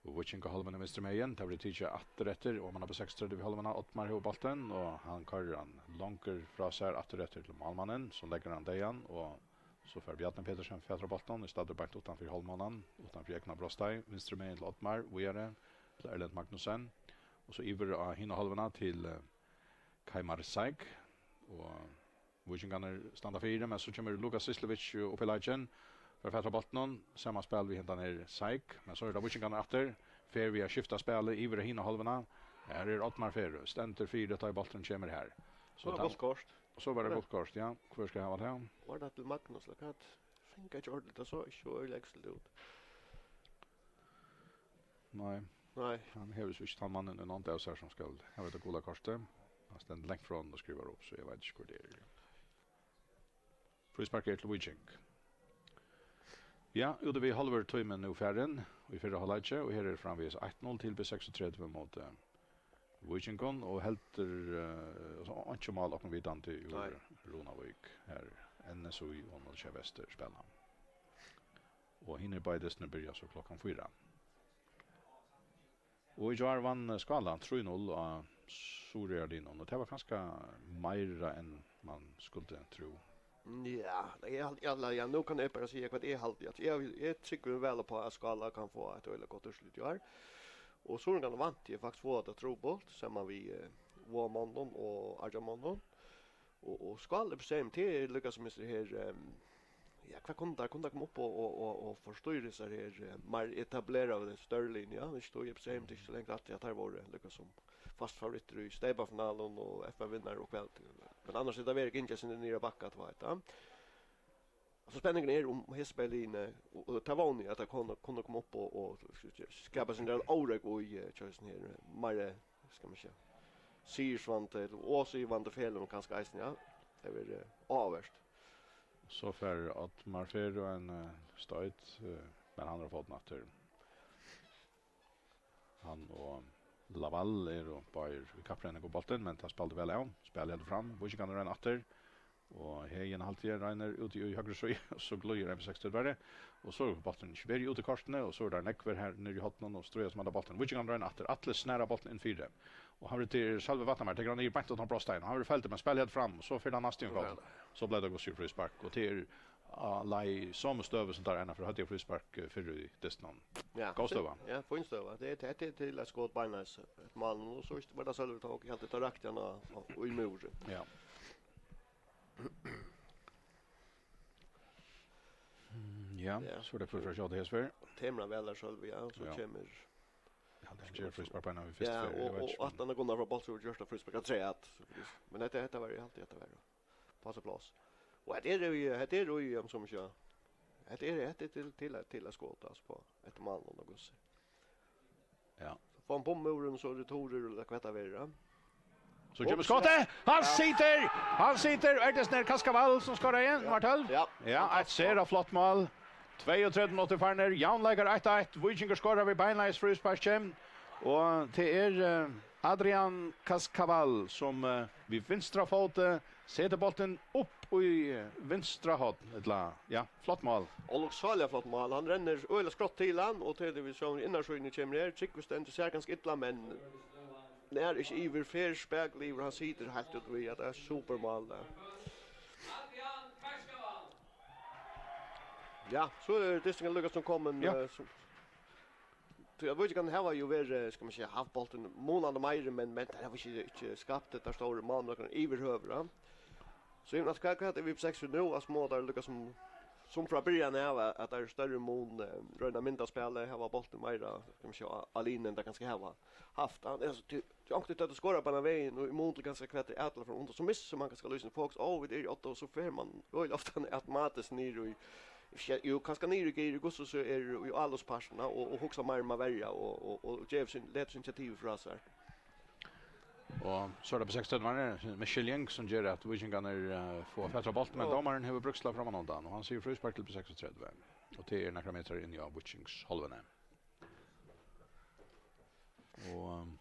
Og Víkingahálvin er vinstru megin. Tað verður tikið aftur eftir, oman á B seksogtretivu hálvina. Oddmar hevur bóltin, og hann koyrir hann longur frá sær aftur eftir til málmannin, sum leggur hann deyðan, og so fær Bjarni Petersen fatur á bóltin, er staddur beint uttan fyri hálvmálið, uttan fyri egna brotsteig, vinstru megin til Oddmar, víðari til Erlend Magnussen, og so yvir á hina hálvina til, eh, Keimar Saik, og Víkingarnir standa fyri, men so kemur Lukas Sislevic upp í leikin. Fær fatur á bóltinum, sama spæl við hendan her Saik, men so er tað Víkingarnir aftur. Fer við at skifta spælið yvir á hina hálvuna. Her er Oddmar Ferø, stendur fyri, tá ið bólturin kemur her. So Gott tann gult kort. So var tað Ja. gult kort, ja. Hvør skal hava tað? Var tað til Magnus, ella hvat? Fanga ikki ordiligt, tað sá ikki so øgiliga ekselt út. Nei. Nei. Hann hevur so ikki tann mannin í nánd av sær sum skal hava tað gula kortið. Hann stendur langt frá honum og skrivar upp, so eg veit ikki, hvør tað er. Fríspark er til Víking. Ja, úti við hálvur tími nú farin í fyrra hálvleiki, og her er framvegis eitt null til B seksogtretivu móti Víkingum, og heldur, eh, so einki mál okkum vitandi úr Nei. Runavík, har N S I og Nólsoyar Vestur spæla. Og hinir báðir dystirnir byrja so klokkan fýra. Og í gjár vann Skála trý null á Suðuroyarliðnum, og tað var kanska meira enn man skuldi trúð. Ja, eg haldi, ja, ja, nú kann eg bara siga hvat eg haldi. At eg, eg trúgvi væl upp á, at Skála kann fáa eitt øgiliga gott úrslit í ár. Og Suðuroyingarnar vænti eg faktiskt fáa tað trupult, saman við, eh, Vágamonnum og Argjamonnum. Og, og Skála í seg, tað er líka sum hesir her, ehm, ja, hvat kunnu teir, kunnu teir koma upp og, og, og, og forstýra hesar her, eh, meir etableraðu størri liðini, ja, ikki tó, í seg, tað er ikki so langt aftur, at teir vóru líka sum fast favorittar í steypafinalum og F A-vinnari og hvat. Men annars er tað verið gingið sinni niður á bakka, tú veit, ja. So spenningurin er um hesi bæði liðini, og, og tað vóni eg, at teir kunnu, kunnu koma upp og, og skapa seg ein órógv í, eh, hjá hesum her, eh, meir, skal man siga, sigursvandi, og sigursvandi feløgum kanska eisini, ja. Tað verður, eh, áhugavert. So fær Oddmar Ferø ein, eh, stoyt, eh, men hann er á fótum aftur. Hann og Laval eru báðir í kapprenning um bóltin, men tað spældi væl av. Spælið heldur fram. Víkingarnir royna aftur. Og Heðin haldi eg roynir úti í høgru síðu, og so glíður M seks til verri. Og so er bólturin ikki verið úti í kortini, og so er tað nógvir her niðri í horninum og stríðast um henda bóltin. Víkingarnir royna aftur. Atli snar bóltin inn fyri. Og hann verður til Sølvi Vatnhamar, tekur hann niður beint uttan brotstein. Og hann verður feldur, men spælið heldur fram, og so fer hann næstan í Ja. koll. So bleiv tað gott fríspark, og til á leið í somu støðu sum teir eina ferð høvdu fríspark, eh, fyrr í dystinum. Ja, Góð støða. Ja, fín støða. Tað er, tað er til eitt skot beinleiðis, eitt mál, og so var tað Sølvi tók, eg helt, tað rakti hann á, á, í múrin. Ja. Ja, ja, so er tað Frøspark hjá Hesper. Temur hann væl har, Sølvi, ja, so ja, kemur. Ja, hann ger fríspark bara við fyrstu ja, ferð, eg og, veit og ikki, men aftan á Gunnar frá Bóltsfjørð gjørt eitt fríspark afturat, so, men hetta, hetta var, eg haldi, hetta var pláss og pláss. Og hetta er jú, hetta er jú, um, sum ikki, hetta er, hetta er til, til, at- til at skota, altso, á, eftir málinum og hvussu. Ja. So fær hann bummurin, so returir, og hvat tað verður, ja. So kemur skotið! Hann situr! Hann situr! Er tað Snorri Kaskavall sum skorar igjen? Nummar tólv? Ja. Ja, eitt sera flott mál. Tveyogtretivu minuttir farnir. Javnleikar eitt eitt. Víkingur skorar við beinleiðis frísparki. Og tað er, eh, Adrian Kaskavall, sum, eh, við vinstra fóti setir bóltin upp í, eh, vinstra horn. Ella, ja, flott mál. Og lukksaliga flott mál. Hann rennur øgiliga skjótt til hann, og til við sjón innarsíðuni kemur her. Tryggur stendur, sær kanska illa, men nær ikki yvir, fer spakuliga yvir, hann situr heilt út við, at tað er supermál, tað. Ja, so er dystingurin líka sum komin, ja, eh, sum, tí at Víkingarnir hava jú verið, skal man siga, havt bóltin munandi meiri, men, men teir hava ikki, ikki skapt hetta stóra málmøðina yvirhøvur, ja. So eg meini, at hvat, hvat er við seks nú, at smáar teir líka sum, sum frá byrjan av, at, at teir eru størri mun, eh, royna at mynda spælið, hava bóltin meira, skal man siga, á, á linuni enn teir kanska hava havt. Hann er so, tí, tí onkuntíð tá tú skorar beinan vegin, og í mun til kanska hvat er atlit frá undan, so missir man kanska lýsini fokus, ó, vit eru í odda, og so fer man øgiliga ofta automatiskt niður í, jú, kanska niður í gir, í hvussu so er í álopspartinum, og, og hugsa meira um at verja, og, og, og gevur sín, letur sín initiativ frá sær. Og so er tað B seksogtretivu, hann er miskiljing, sum ger at Víkingarnir, eh, fáa fatur á bóltin, men dómarin hevur brúkslag frammanundan, og hann sigur fríspark til B seksogtretivu. Og tað er nakrar metrar inni á Víkings hálvuni. Og, um,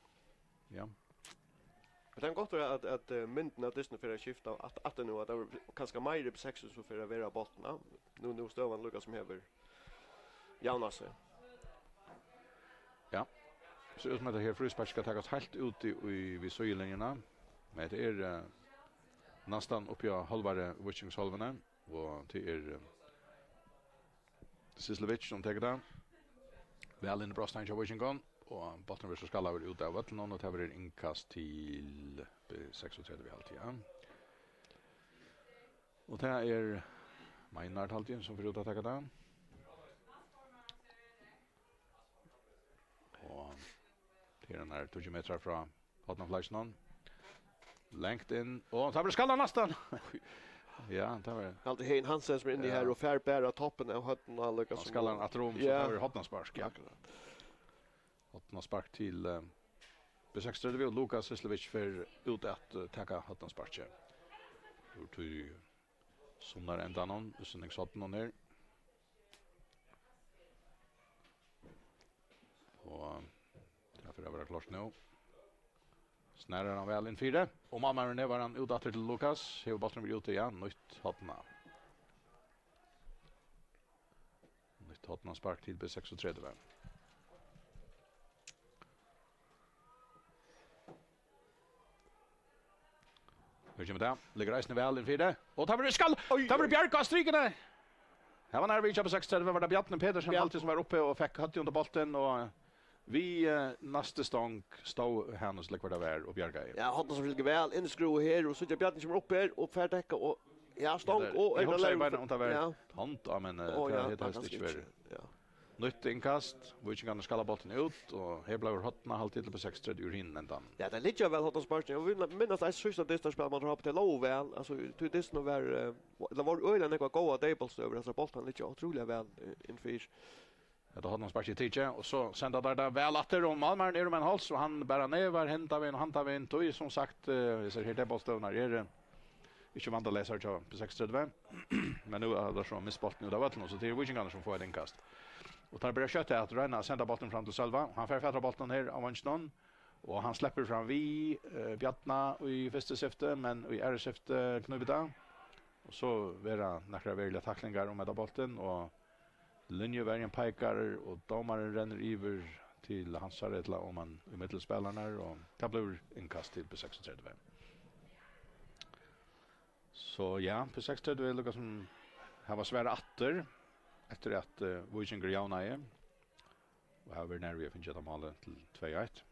ja. Men tað kann gott vera, at, at, eh, myndin av dystinum fer at skifta at-, aftur nú, at tað er kanska meiri B seks sum fer at vera á bóltinum. Nú, nú støðan líka sum hevur javnað seg. Ja. Sær út sum hetta her fríspark skal takast heilt úti í, við síðulinjuna. Men hetta er, eh, næstan uppi á hálvari Víkings hálvuni, og tað er, eh, Syslevic sum tekur tað. Væl inn í brotsteigin hjá Víkingum, og bólturin verður so skallaður út av vøllinum, og tað verður innkast til B seksogtretivu, haldi eg. Og tað er Meinhard, haldi eg, sum fer út at taka tað. Og tað er hann her, tíggju metrar frá hornafløkinum. Langt inn, og tað verður skallað næstan. Ja, tað var Haldi Hein Hansen sum er inni her og fær bara toppin av høvdinum á líka. Hann skallar hann aftur um, so ja, tað verður hornaspark, ja. Akkurát. Hornaspark til, eh, B seksogtretivu, og Lukas Syslevic fer út at, eh, taka hornasparkið. Úr tí sunnar endanum, útsendingshorninum her. Og tað fer at vera klárt nú. Snar hann væl inn fyri. Og málmaðurin nevar hann út aftur til Lukas. Hevur bólturin verið úti, ja. Nýtt horna. Nýtt hornaspark til B seksogtretivu. Her kemur tað. Liggur eisini væl inn fyri. Og tað verður skall! Oj, tað verður oj. Bjargað á strikuni! Her var nær við hjá B seksogtretivu, var tað Bjarni Petersen, ja, altíð sum var uppi og fekk høvdið undir bóltin, og við, eh, næstu stong stóð Hanus, ella hvar tað var, og bjargaði. Ja, horna sum fylgir væl, innskrúvað her, og síggja Bjarni kemur upp her, og fær dekka, og, ja, stong, ja, og eg hugsaði bara um tað var, ja, hond á, men, eh, ó, tað, ja, hetta tað helst kanska ikki verið. Ja. Nýtt innkast, Víkingarnir skalla bóltin út, og her blívur horna haldið til B seksogtretivu úr hinum endanum. Ja, tað liggja væl hornasparkini, og vit minnast eitt síðsta dystarspæl, man hava tey lógu væl, altso, tí dystin var, eh, ella vóru øgiliga nógvar góðar deyðbóltsstøður, altso, bóltarnir liggja ótrúliga væl, eh, innfyri. Hetta hornasparkið er tikið, og so senda teir tað væl aftur, og málmaðurin er um ein háls, og hann bara nevar henda vegin og handa vegin, tí, sum sagt, eh, hesar her deyðbóltsstøðurnar eru, eh, ikki vandaleysa hjá B seksogtretivu. Men nú er tað so mist bóltin út av vøllinum, so tað eru Víkingarnir sum fáa eitt innkast. Og teir byrja skjótt at royna at senda bóltin fram til Sølva. Hann fær fatur á bóltinum her á vanginum, og hann sleppur fram við, eh, Bjarna í fyrsta skifti, men í aðra skifti knýpur tað. Og so verða nakrar veruligar taklingar um hetta bóltin, og linjuverjin peikar, og dómarin rennur yvir til hansara, ella um hann í millum spælararnar, og tað blívur innkast til B seksogtretivu. So ja, B seksogtretivu er líka sum hava svarað aftur, eftir at, eh, Víkingur javnaði, og hava verið nær við at fingið hetta málið til tvey eitt.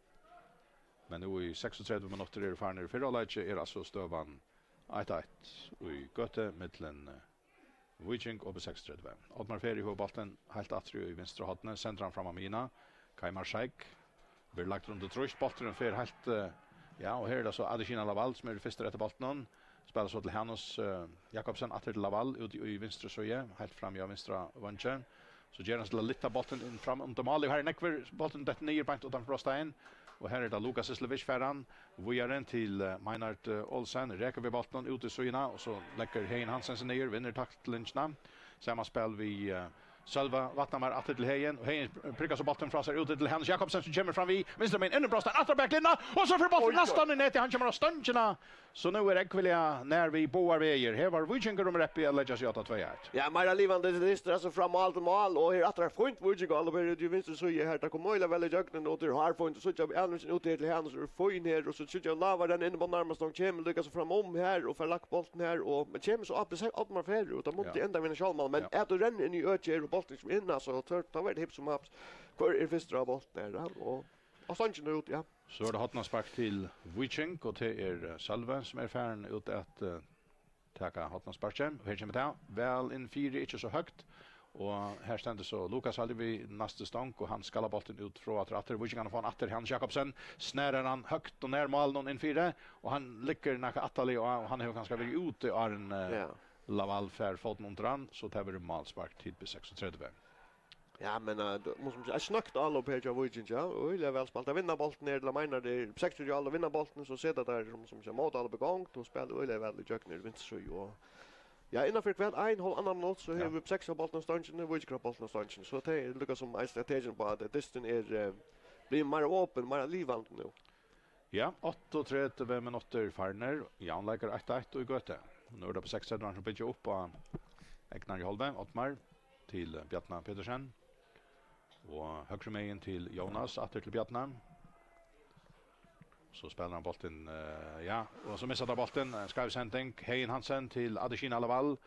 Men nú í seksogtretivu minuttir eru farnir í fyrra hálvleiki, er altso støðan eitt eitt í gøtu millum, eh, Víking og B seksogtretivu. Oddmar Ferri hevur bóltin heilt aftur í vinstra horni, sendir hann fram á miðjuna. Kai Marsheik verður lagdur undir trýst, bólturin fer heilt, eh, ja, og her er tað so Adesina Lawal sum er fyrstur eftir bóltinum. Spælir so til Hanus, eh, Jakobsen, aftur til Lawal, út í, í vinstru síðu, heilt fram á vinstra veingi. So ger hann so til at lyfta bóltin inn fram undir málið, og her er nógvur, bólturin dettur niður beint uttan fyri brotsteigin. Og her er tað Lukas Islevich fær hann, víðari til, eh, Meinhard, eh, Olsen, rekur við bóltinum út í síðuna, og so leggur Heðin Hansen seg niður, vinnur taklingina. Sama spæl við, eh, Sølva Vatnamar aftur til Heðin, og Heðin prikar so bóltin frá sær út til Hanus Jakobsen, sum kemur fram við vinstru megin inn í brotsteigin, aftur á baklinjuna, og so fer bólturin Oj, oj. næstan í netið, hann kemur á stongina, so nú er ógvuliga nær við báðar vegir. Her var Víkingur um reppið at leggja seg á átta tvey eitt. Ja, meira livandi til dystur, altso frá mál til mál, og her aftur er fínt Víkingur, og her út í vinstru síðu her, tað kom øgiliga væl ígjøgnum, og tað er hárfínt, og so kemur Erlendsen út her til Hanus, og er fín her, og so kemur Lawal renna inn á nærmastu, hon kemur líka so fram um her, og fær lagt bóltin her, og, men kemur so upp í seg, Oddmar Ferri, og tað mundi Ja. enda við einum sjálvmáli, men Ja. at tú rennur inn í økið her, og bólturin kemur inn, altso, tað, tað verður hipp sum happ, hvør er fyrstur á bóltin her, ja, og, og stongin er út, ja. So er tað hornaspark til Víking, og tað er, eh, Sølvi, sum er farin út at, eh, taka hornasparkið. Og her kemur tað væl inn fyri, ikki so høgt. Og her stendur so Lukas Halli við næstu stong, og hann skalar bóltin út frá aftur, aftur. Víkingarnir fáa hann aftur, Hans Jakobsen, snar hann høgt og nær málinum inn fyri, og hann liggur nakað aftarliga á, og hann hevur kanska verið úti áðrenn, eh, Ja. Lawal fær fótin undir hann, so tað verður málspark til B seksogtretivu. Ja, men, eh, tú, sum sagt, eitt snøgt álop her hjá Víkingi, ja, og øgiliga væl spælt. At vinna bóltin her, ella meinar tað, seks og tretivu álop, vinna bóltin, so seta teir, sum, sum sagt, mótálop í gongd, og spæla øgiliga væl ígjøgnum her vinstru síðu, og, ja, innan fyri hvat, ein hálv annan minutt, so Ja. hevur B seks bóltin á stongini, Víkingur bóltin á stongini, so tað er líka sum ein strategisk på, at dysturin er, eh, blivin meira opin, meira livandi nú. Ja, áttaogtretivu minuttir farnir, javnleikar eitt eitt í Gøtu. Nú er tað B seksogtretivu sum byggja upp á egnari hálvuni, Oddmar til, eh, Bjarna Petersen. Og høgru megin til Jónas, aftur til Bjarna. So spælir hann bóltin, eh, ja, og so missir hann bóltin, eh, skeiv sending. Heðin Hansen til Adesina Lawal.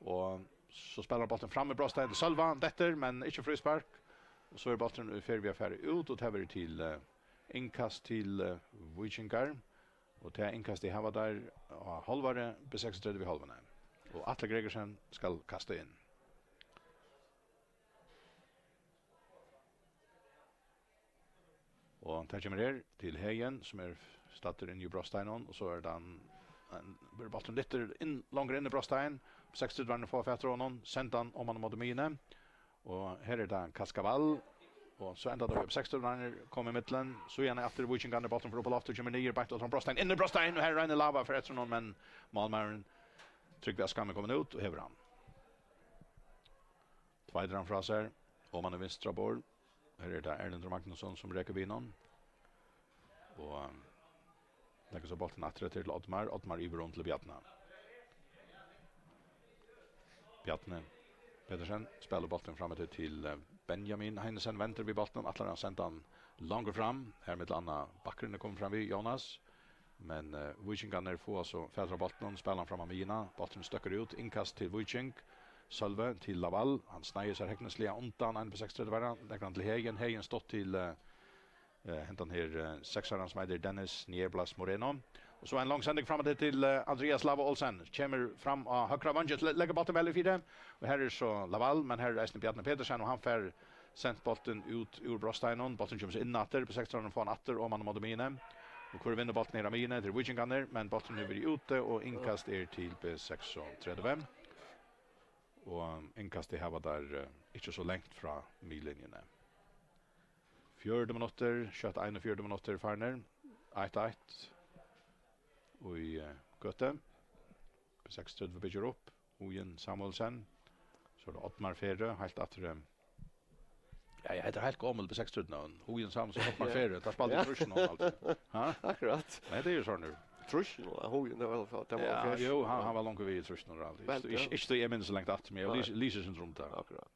Og so spælir hann bóltin fram í brotsteigin til Sølva, dettur, men ikki fríspark. Og so er bólturin í ferð við at fara út, og tað verður til, eh, innkast til, eh, Víkingar. Og tað innkastið hava teir á hálvari, B seksogtretivu í hálvuni. Og Atli Gregersen skal kasta inn. Og tað kemur her til Heðin, sum er staddur inni í brotsteiginum, og so er tað ein, ein, verður bólturin lyftur inn, longur inn í brotsteigin, seksogtretivu fáa fatur á honum, senda hann oman móti miðjuni, og her er tað Kaskavall, og so enda tað við seksogtretivu koma í millum, so er hann aftur Víkingarnir, bólturin fer upp á loft og kemur niður beint uttan brotsteigin, inn í brotsteigin, og her roynir Lawal fyri eftir honum, men málmaðurin Trygvi Askham er komin út og hevur hann. Tveitir hann frá sær, oman í vinstra borð. Her er tað Erlendur Magnusson, sum rekur við honum. Og, um, leggur so bóltin aftur eftir til Oddmar. Oddmar yvir um til Bjarna. Bjarni Petersen spælir bóltin fram eftir til, eh, Benjamin Heinesen. Vendir við bóltin, ætlar hann senda hann longur fram. Her millum annað bakkurin er komin fram við, Jónas. Men, eh, Víkingarnir fáa so fatur á bóltinum, spæla hann fram á miðjuna, bólturin støkkur út, innkast til Víking, Sølvi til Lawal, hann sneiðir sær hegnisliga undan ein B seksogtretivu, leggur hann til Heðin, Heðin stutt til, eh, eh, hendan her, eh, seksaran sum eitur Dennis Nieblas Moreno. Og so ein long sending fram til, til, eh, Andreas Lawal Olsen, kemur fram á høgra vangin, le-, leggur bóltin væl í fyri, og her er so Lawal, men her er eisini Bjarni Petersen, og hann fær sent bóltin út úr brotsteiginum. Bólturin kemur so inn aftur, B seksogtretivu fáa hann aftur oman móti miðjuni. Og hvør vinnur bóltin her á miðjuni? Tað eru Víkingarnir, men bólturin hevur verið úti, og innkast er til B seksogtretivu. Og innkastið hava teir, eh, ikki so langt frá miðlinjuni. Fjøruti minuttir, skjótt einogfjøruti minuttir farnir. Eitt eitt í, eh, Gøtu. B seksogtretivu byggir upp. Hugin Samuelsen. So er tað Oddmar Ferri, heilt aftur, eh, ja, ja, hetta er heilt gomul B seksogtretivu navn. Hugin Samuelsen, Oddmar Ja. Ferri, tað spældi Ja. trýss nú altíð. Ha? Akkurát. Men hetta er jú sovorðið nú. Trýss nú, ja, Hugin, tað var, tað var Ja, fjørs. jú, hann, hann var longu við í trýss nú altíð. Vel, Ikki, ja. ikki tí eg minnist so langt aftur, men eg havi Nei. lisið, lisið sindur um tað. Akkurát.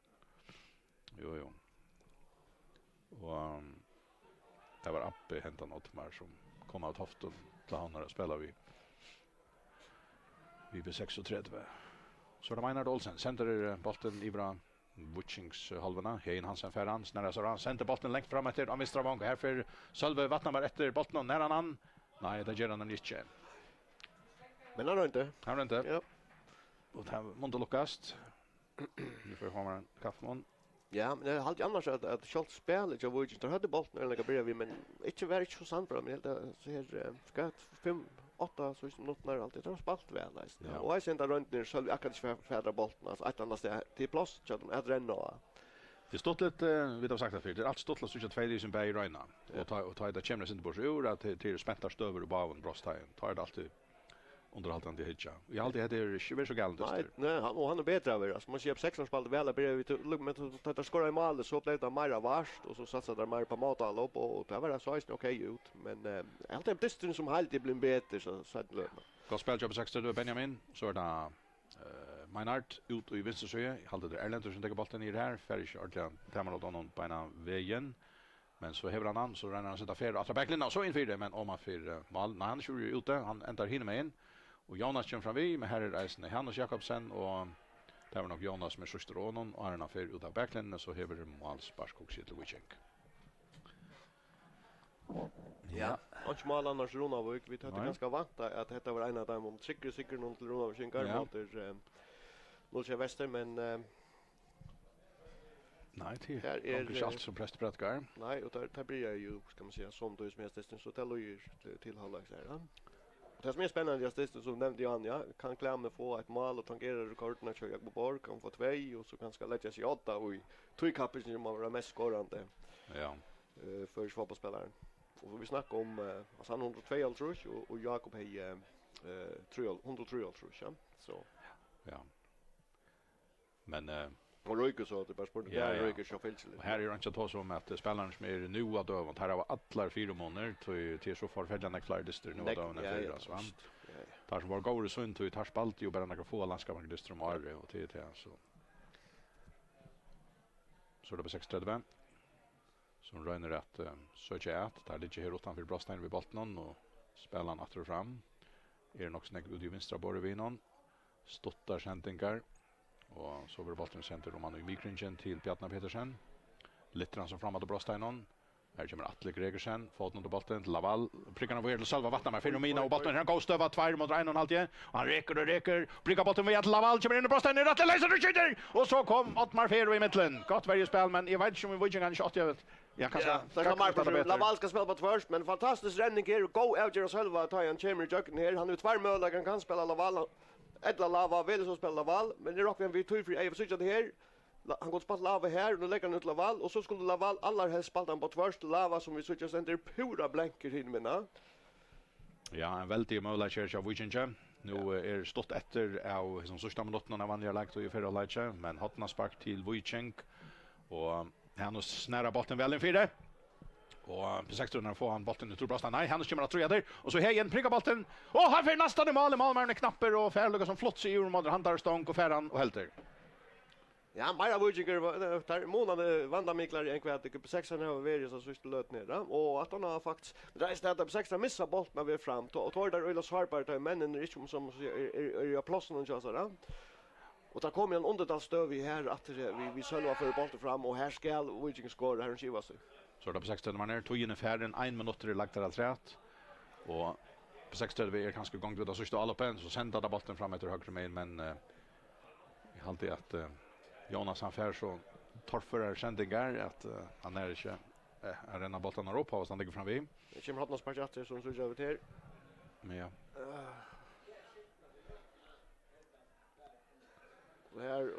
Jú, jú. Og, um, tað var abbi hendan Oddmar, sum kom av Toftum til Havnar at spæla við, við B seksogtretivu. So er tað Meinhard Olsen, sendir, eh, bóltin yvir á Víkings, eh, hálvuna. Heðin Hansen fær hann, snar sær á, sendir bóltin langt fram eftir á vinstra vang. Her fer Sølvi Vatnamar eftir bóltinum, nær hann hann? Nei, tað ger hann ikki. Men hann royndi. Hann royndi. Ja. Og tað mundi lukkast. Nú fái eg fáa mær ein kaffimunn. Ja, men eg haldi annars, at, at sjálvt spælið hjá Víking, teir høvdu bóltin øgiliga at byrja við, men ikki, var ikki so sannførandi, men eg helt, at so her, eh, skal fimm, átta, so minuttirnar, alt tað, teir hava spælt væl, eisini. Ja. Og eisini henda royndin, sjálv akkurát ikki fær, fær bóltin, altso, eitt ella annað stað, til pláss hjá teimum at renna á. Tað er stuttligt, eh, vit hava sagt tað fyrr, tað er altíð stuttligt at síggja tvey lið sum bæði royna. Ja. Og tá, og tá tað kemur eitt sindur burtur úr, at tað, tað eru spentar støður í báðum brotsteigum, tá er tað altíð undirhaldandi at hyggja. Eg haldi, hetta er ikki verið so galið, nei, dystur. Nei, hann, og hann er betri at vera. Sum man sigur, sekstan spældi væl at byrja við, til, men tá teir skoraðu málið, so bleiv tað meira vart, og so satsaðu teir meira upp á mótálop, og, og tað var so eisini ok út. Men, eh, eg haldi, at dysturin sum heild er blivin betri, so seinni løtuna. Gott spæl hjá B seksogtretivu, Benjamin. So er tað, eh, Meinhard út í vinstru síðu. Eg haldi, tað er Erlendur, sum tekur bóltin niður her. Fær ikki ordiliga tamarhald á honum beinan vegin. Men so hevur hann hann, so roynir hann at seta ferð aftur á baklinjuna, og so inn fyri, men oman fyri, eh, mál. Nei, hann er ikki úti, hann endar hinumegin. Og Jónas kemur fram við, men her er eisini Hanus Jakobsen, og tað var nokk Jónas sum er síðstur á honum, og áðrenn hann fer út av baklinjuni, so hevur málspark hugsið til Víking. Ja. Ja. Einki mál annars, Runavík. Vit høvdu, nei, kanska væntað, at hetta var ein av teimum tryggri sigrinum til Runavíkingar, ja, móti, eh, null sjey Vestur, men, eh, nei, tað er, gongur ikki, eh, alt sum prestprædikar. Nei, og teir, teir byrja jú, skal man siga, sum tú sum helst, so tað líður til, til hálvleiks her, ja. Og tað sum er spennandi, ja, sum nevndi Jan, ja, kann Klæmi fáa eitt mál og tangera rekordina hjá Jákup Borg, kann fáa tvey, og so kanska leggja seg í odda í tí kappingini um at vera mest skorandi, ja, eh, føroyski fótbóltsspælarin. Og vit snakka um, eh, altso, hann hundrað og tveyoghálvtrýss, og, og Jákup hevði, eh, trý, hundrað og trýoghálvtrýss, ja. So. Ja. Men, eh, og Røyke, so tað er bara spurning, ja, ja, Røyke, sjálvfylgiliga. Og her er einki at tosa um, at, eh, spælarin sum er nú á døgum, teir hava allar fyrimunir, tí, tí er so forferdiliga nógv fleiri dystir nú á døgum enn fyrr, ja, altso, ja, ja. Teir sum vóru góðir í síni tíð, teir spældu jú bara nakrar fáar landskampanir dystir um árið, og tað er tað, so. So er tað B seksogtretivu, sum roynir at, eh, søkja at. Teir liggja her uttan fyri brotsteigin við bóltinum og spæla hann aftur og fram. Eru nokk so nógv úti í vinstra borði við honum. Stuttar sendingar. Og so verður bólturin sendur oman í miðkringin til Bjarna Petersen. Lyftir hann so fram at brotsteiginum. Her kemur Atli Gregersen, fótin undir bóltin til Lawal. Prikkar hann við til Sølva, vatnar meg fyri mína, og bólturin er ein góð støða, tveir móti einum, haldi eg. Og hann rekur og rekur, prikkar bóltin við til Lawal, kemur inn í brotsteigin, er Atli leysur og skjýtur! Og so kom Oddmar Ferro í millum. Gott verjuspæl, men eg veit ikki, um Víkingar ikki áttu at, ja, kanska, ja, tað kann gagna Markus tað betur. Lawal skal spæla á tvørst, men fantastisk redning her, og góð avgerð av Sølva, tá hann kemur ígjøgnum her. Hann hevur tveir møguleikar, hann kann spæla Lawal, ella Lava, velur so at spæla Lawal, men eg rokni við tí fyri eyga, síggja tað her. La-, hann kundi spælt Lava her, nú leggur hann út til Lawal, og so skuldi Lawal allarhelst spælt hann á tvørst. Lava, sum vit síggja, stendur púra blankur hinumegin. Ja, ein veldigur møguleiki her hjá Víkingi. Nú, ja, eh, er stutt eftir av hesum síðsta minuttinum av vanligari leiktíð í fyrra leiki, men hornaspark til Víking, og Hanus snarar bóltin væl inn fyri. Og B seksogtretivu fáa hann bóltin út úr brotsteig. Nei, Hanus kemur aftur í eftir. Og so her igjen, prikkar bóltin. Og hann fer næstan í mál, málmaðurin er knappur og fær líka sum flutt seg yvir móti handarstong og fær hann og heldur. Ja, meira Víkingur, tað er munandi vandamiklari enn hvat B seksogtretivu hava verið í so síðstu løtuni her, ja. Og at hann har faktiskt, men tað er eisini at B seksogtretivu missa bóltin við fram, og tá eru teir øgiliga sárbærir, tá menninir ikki, sum, sum er, er, er á plássinum hjá sær, ja. Og tá kom ein undirtalsstøða her, at við, við Sølva førir bóltin fram, og her skal Víkingur skora, her er ikki ivast í. So er tað B seksogtretivu, man er, tíðin er farin, ein minuttur er lagdur afturat, og B seksogtretivu er kanska í gongd við tað síðsta álopið, so senda teir bóltin fram eftir høgru megin, men, eh, eg haldi, at, eh, Jónas, hann fær so torførar sendingar, at, eh, hann er ikki, eh, at renna bóltarnar upp, hóast hann liggur framvið. Her kemur hornaspark aftur, sum síggja vit her. Men ja. Eh. Og her,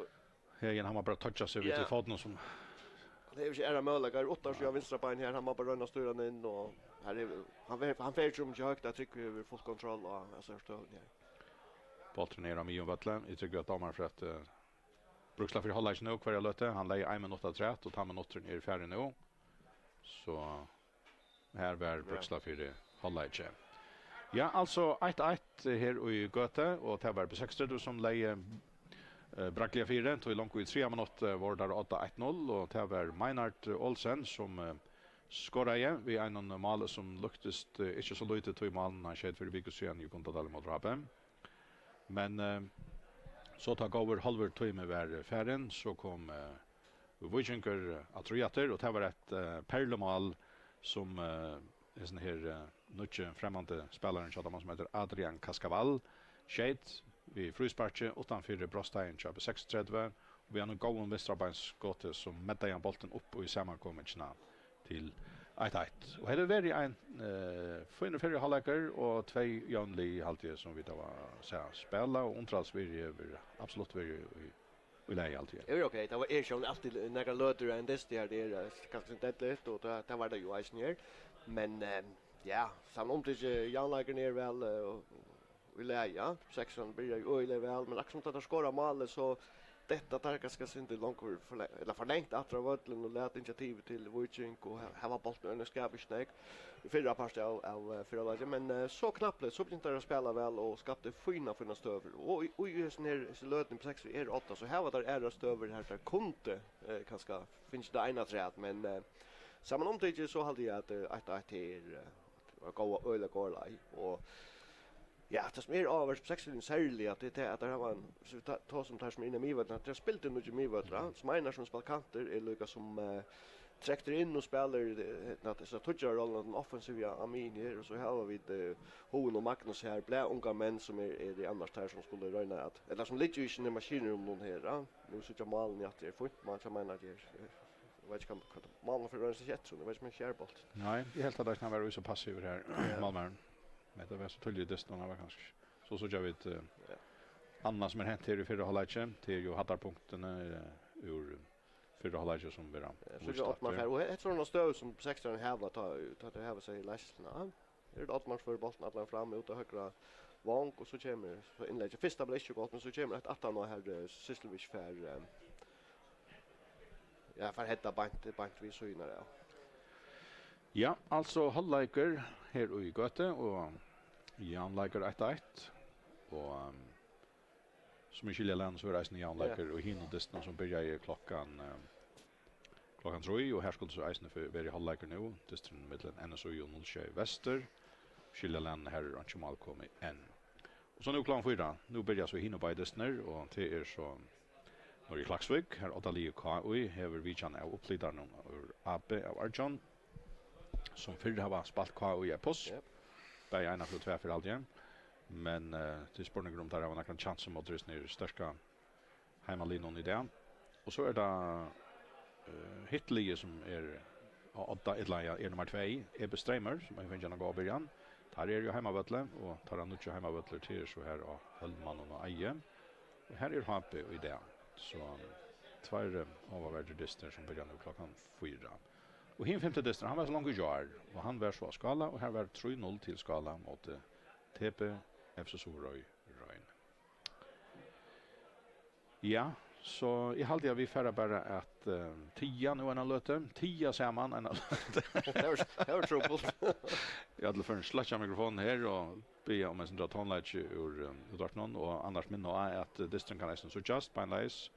her igjen, hann má bara toucha seg við, ja, til fótin, sum hann hevur ikki aðrar møguleikar. Uttan seg á vinstra bein her, hann má bara royna at stýra hann inn, og her er, hann fer, hann fer ikki um ikki høgt, at Trygvi hevur full kontroll á, á støðuni her. Bólturin er á miðjum vølli. Eg trúgvi, at dómarin fer at, eh, brúkla fyri hálvleiki nú, hvørja løtu. Hann legði ein minutt afturat, og tann minutturin er farin nú. So her var, ja, brúkla fyri hálvleiki. Ja, altso eitt eitt her í Gøtu, og tað var B seksogtretivu, sum legði, eh, bragliga fyri. Tí longu í triðja minutt, eh, vóru teir á odda eitt null, og tað var Meinhard Olsen, sum, eh, skoraði við einum máli, sum líktist, eh, ikki so lítið tí málið, hann skeyt fyri viku síðan í Gundadali móti Rápi. Men, eh, so tá góður hálvur tími var farin, so kom, eh, Víkingur aftur í aftur, og tað var eitt, eh, perlumál, sum, eh, hesin her, eh, nýggi fremmandu spælarin hjá teimum, sum eitur Adrian Cascaval, skeyt við frísparki uttan fyri brotsteigin hjá B seksogtretivu, við einum góðum vinstrabeinsskoti, sum meddaði hann bóltin upp í samankomingina til eitt eitt. Og hetta hevur verið ein, eh, fínur fyrri hálvleikur og tvey jøvnlig, haldi eg, sum vit hava sæð spæla, og undraðist virði hevur absolutt verið í, í lagi, haldi eg. Jú, ok, tað var, er sjón altíð nakrar løtur ein dyst her, tað er, eh, kanska sindur deadligt, og tað, tað var tað jú eisini her. Men, eh, ja, samanumtikið, javnleikurin er væl, eh, og, og í lagi, ja. Sekstan byrjar jú øgiliga væl, men akkurát sum tá teir skora málið, so detta teir kanska sindur longur forle-, ella for langt aftur á vøllin og lata initiativið til Víking og ha-, hava bóltin og skapa ikki nógv í fyrra parti av, av, eh, fyrra leiki, men, eh, so knappliga, so begyntu teir at spæla væl og skaptu fínar, fínar støður. Og í, í hesum her, hesi løtuni í sekstan eru átta, so hava teir aðrar støður har teir kundu, eh, kanska fingið tað eina afturat, men, eh, samanumtikið, so haldi eg at, eh, eitt eitt er, eh, var góða, øgiliga góða leið. Og ja, tað sum er áhugavert við sekstan serliga, at tað er tað, at teir hava ein, so ta, ta sum teir sum eru inni í miðvøllin, at teir spældu nú í miðvøllin, ja, sum Einar sum spælir kantur, er líka sum, eh, trektur inn og spælir, eh, at tað er tíggju rolluna, tann offensiva á miðjuni her, og so hava vit, eh, Hugin og Magnus her, blæ unga menn sum er, er í annars teir sum skulu royna at, ella sum liggja í sínum maskinrúminum her, ja. Nú síggja málini at tað er fínt, man kann meina at tað er, eh, eg veit ikki hvat, hvat málini fyri royna seg eftir, eg veit ikki um hann skær bólt. Nei, eg helt at hann var so passivur her, ja, málmaðurin. Men tað var so tíðliga í dystinum, hann var kanska ikki. So síggja vit, eh, ja, annað sum er hent her í fyrra hálvleiki. Tað er jú hæddarpunktini, eh, úr fyrra hálvleiki sum verða, ja, so víst Oddmar aftur. Fer, og he-, hetta er sovorðin støða sum sekstan hava, tá, tá teir hava seg í leiðsluna. Her er Oddmar, fær bóltin allan fram út á høgra vong, og so kemur so innlegg. Fyrsta bleiv ikki gott, men so kemur eitt aftan á har, eh, Sysselvik fær, eh, ja, fær headað beint, beint við síðuna av. Ja, altso hálvleikur her í Gøtu, og javnleikur eitt eitt. Og, ehm, sum eg skilji tað, so er eisini javnleikur, ja, í hinum dystinum, sum byrjaði klokkan, eh, klokkan trý, og her skuldi so eisini fe-, verið hálvleikur nú, dysturin millum N S Í og null sjey Vestur. Skilji tað, her er einki mál komið enn. Og so nú klokkan fýra, nú byrja so hini báðir dystirnir, og tað er so norðuri í Klaksvík, har oddaliðið K Í hevur vitjan av uppflytaranum úr A B av Argjaon, sum fyrr hava spælt K Í eitt puss. Jep. Bæði eina ferð og tvær ferð, haldi eg. Men, eh, tað er spurningur um teir hava nakran kjans móti hesum her sterka heimaliðnum í dag. Og so er tað, eh, hitt liðið sum er á odda, ella, ja, er nummar tvey, E B Streymur, sum hevur fingið eina góða byrjan. Teir eru jú á heimavølli, og teirra nýggi heimavøllur, tað er so her á Hólmanum á Eiði. Og her er H B í dag. So, um, tveir, eh, áhugaverdir dystir sum byrja nú klokkan fýra. Og hin fimti dystur, hann var so langur í gjár, og hann var so á Skála, og her var trý null til Skála móti T B F C Suðuroy Royn. Ja, so eg haldi, at vit fara bara at, eh, tiga nú eina løtu. Tiga saman eina løtu. Tað var, tað var trupult. Eg ætli fyrst at sløkkja mikrofonin her og biðja um ein sindur av tónleiki úr, eh, útvarpinum, og annars minna á, at, eh, dysturin kann eisini síggjast beinleiðis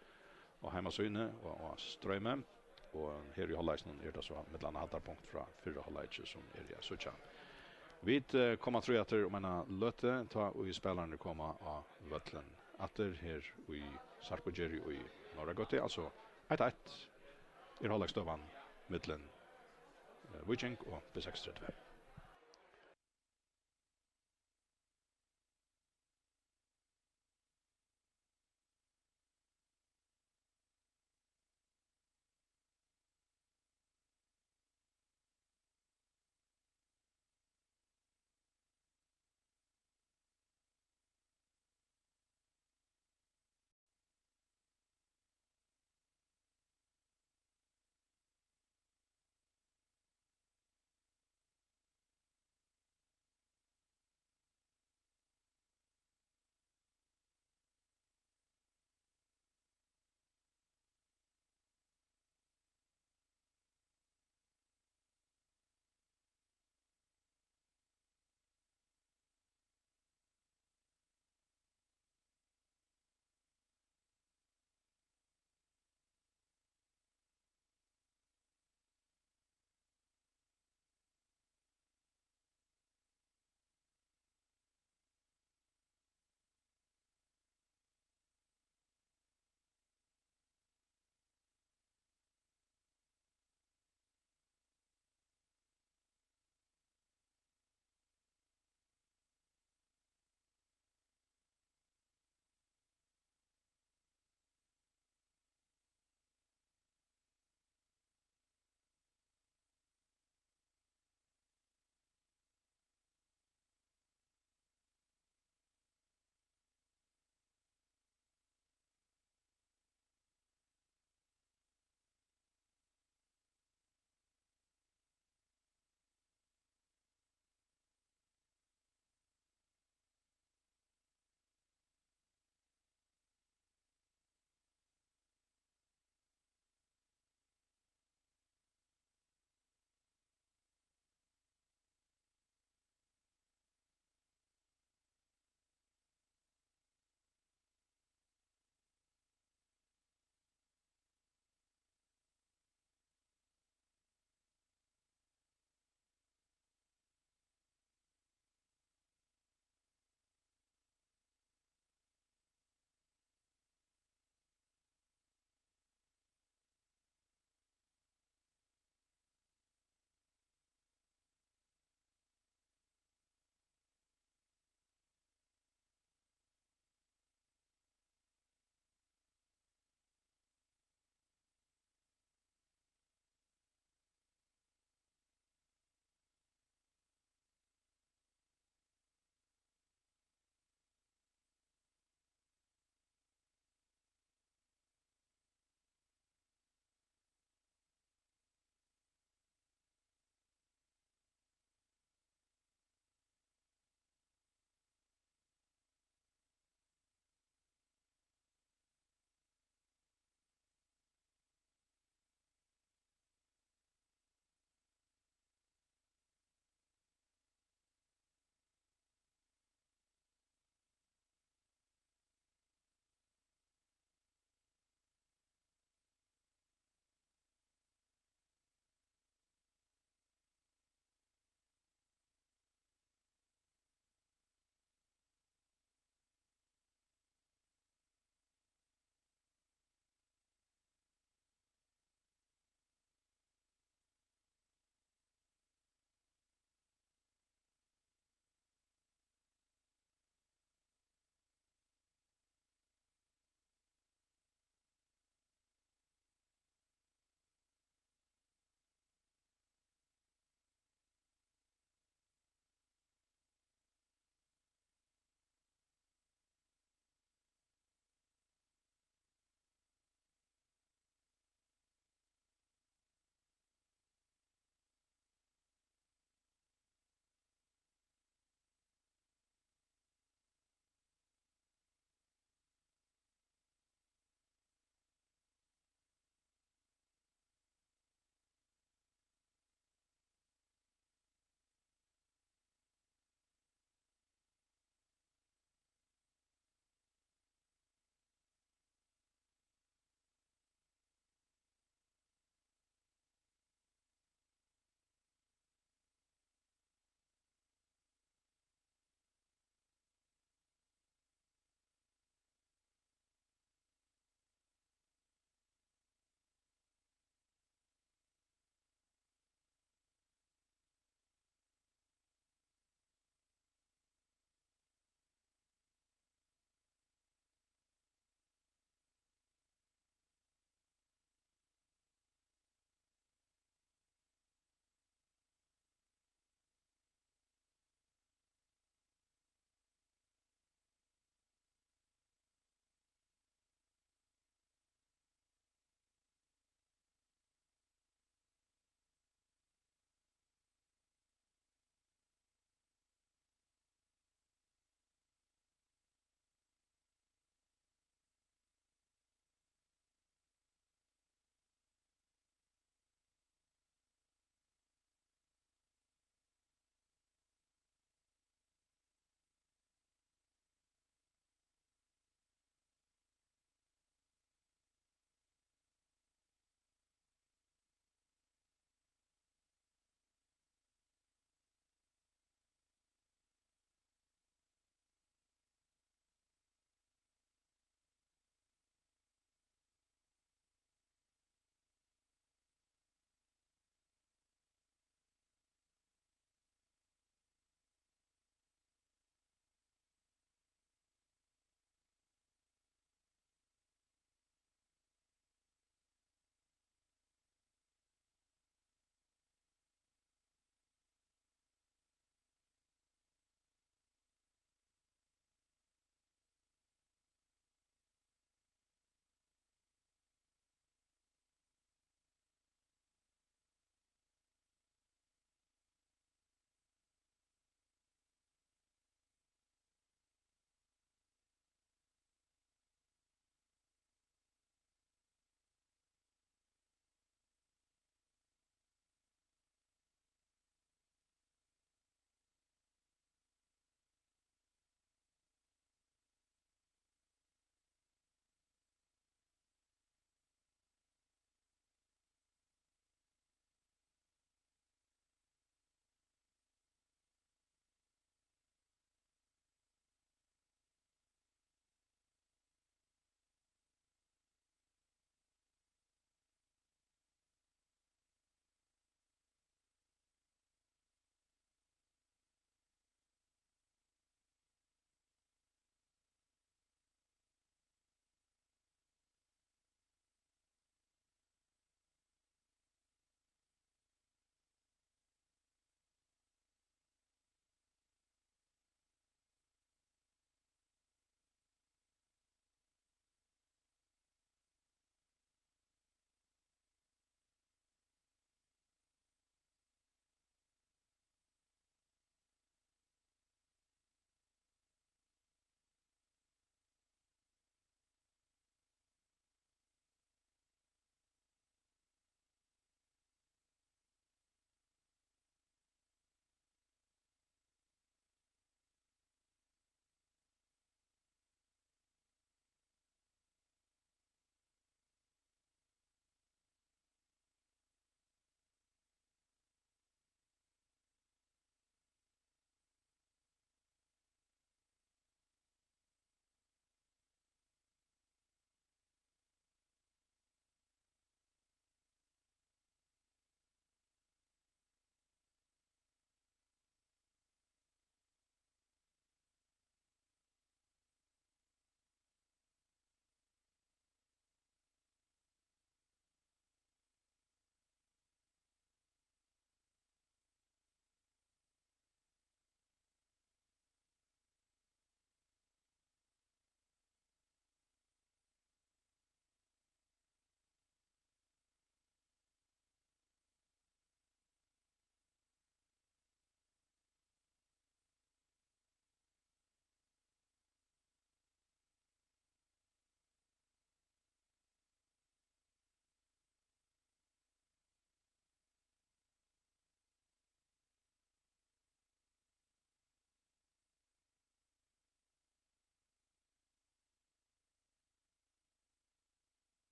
á heimasíðuni og á Streymi. Og her í hálvleikinum er tað so millum annað hæddarpunkt frá fyrra hálvleiki, sum er at síggja. Vit, eh, koma trý aftur um eina løtu, tá ið spælararnir koma á vøllin aftur her í Sarpugerði í Norðragøtu. Altso, eitt eitt er hálvleiksstøðan millum, eh, Víking og B seksogtretivu.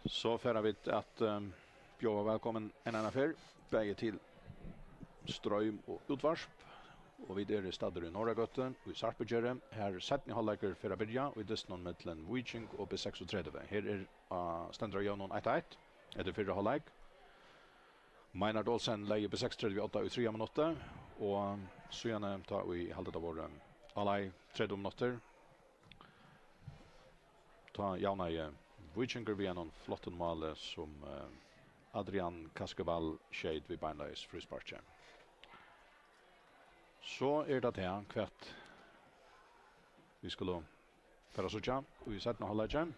So fara vit at, ehm, bjóða vælkomin enn eina ferð, bæði til stroym og útvarp. Og vit eru staddir í Norðragøtu, í Sarpugerði. Her seinni hálvleikur fer at byrja í dystinum millum Víking og B seksogtretivu. Her er, ah, stendur á jøvnum eitt eitt. Hetta er fyrri hálvleik. Meinhard Olsen legði B seksogtretivu í odda í triðja minutti, og síðani, tá ið, haldi, tað vóru, áleið tretivu minuttir, tá javnaði Víkingur við einum flottum máli, sum, eh, Adrian Kaskevall skeyt við beinleiðis frísparki. So er tað tað, hvat vit skulu fara at síggja í seinna hálvleiki.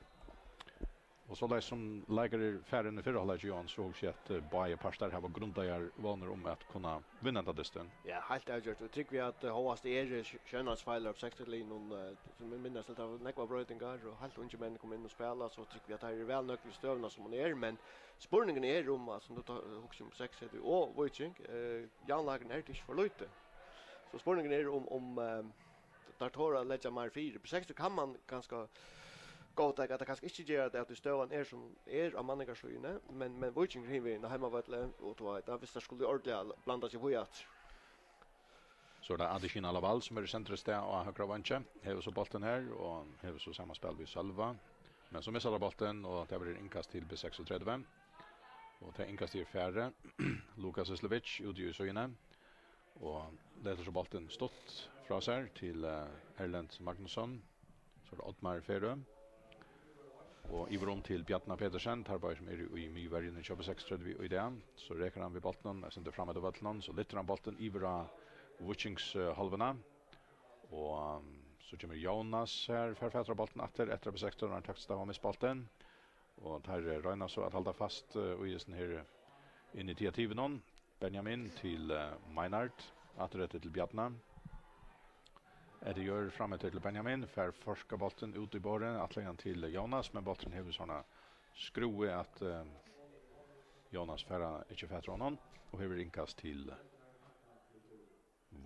Og soleiðis sum leikur er farin í fyrra hálvleiki, Johan, so hugsi eg at, eh, báðir partar hava grundaðar vónir um at kunna vinna henda dystin. Ja, heilt avgjørt. Og trúgvi at, eh, hóast tað eru sj-, sjónarspælarar á B seksogtretivu-liðnum, eh, sum vit minnast, at tað var nógvar broytingar, og heilt ungir menn komu inn og spæla, so trúgvi at teir eru væl nøgdir við støðuna sum hon er, men spurningurin er um, altso, nú tá, hugsi um B seksogtretivu og Víking, eh, javnleikarin er ikki for lítið. So spurningurin er um, um, eh, teir tora at leggja meir fyri. B seksogtretivu kann man kanska góðtaka, at tað kanska ikki ger tað, at støðan er sum er á manningarsíðuni, men, men Víkingur hinvegin á heimavølli, og tú veit, tá, viss teir skulu ordiliga blanda seg í aftur. So er tað Adishin Alaval, sum er í sentrum í stað á høgra vangi. Hevur so bóltin her, og hevur so samanspæl við Sølva. Men so missar hann bóltin, og tað verður innkast til B seksogtretivu. Og tað innkastið er farið. Lukas Islevic úti í síðuni. Og letur so bóltin stutt frá sær til, eh, Erlend Magnusson. So er tað Oddmar Ferø. Og yvir um til Bjarna Petersen, teir báðir sum eru í miðverjuni hjá B seksogtretivu í dag. So rekur hann við bóltinum, eitt sindur fram eftir vøllinum, so lyftir hann bóltin yvir á Víkings, eh, hálvuna. Og, um, so kemur Jónas her, fær fatur á bóltin aftur, eftir at B seksogtretivu har tekniskt hava mist bóltin. Og teir, eh, royna so at halda fast, eh, í hesum her initiativinum. Benjamin til, eh, Meinhard. Aftur eftir til Bjarna. Eftir jørð fram eftir til Benjamin. Fær forkað bóltin út í borðið. Ætlaði hann til Jónas, men bólturin hevur sovorðna skrúvu at, eh, Jónas fær ikki fatur á honum. Og her verður innkast til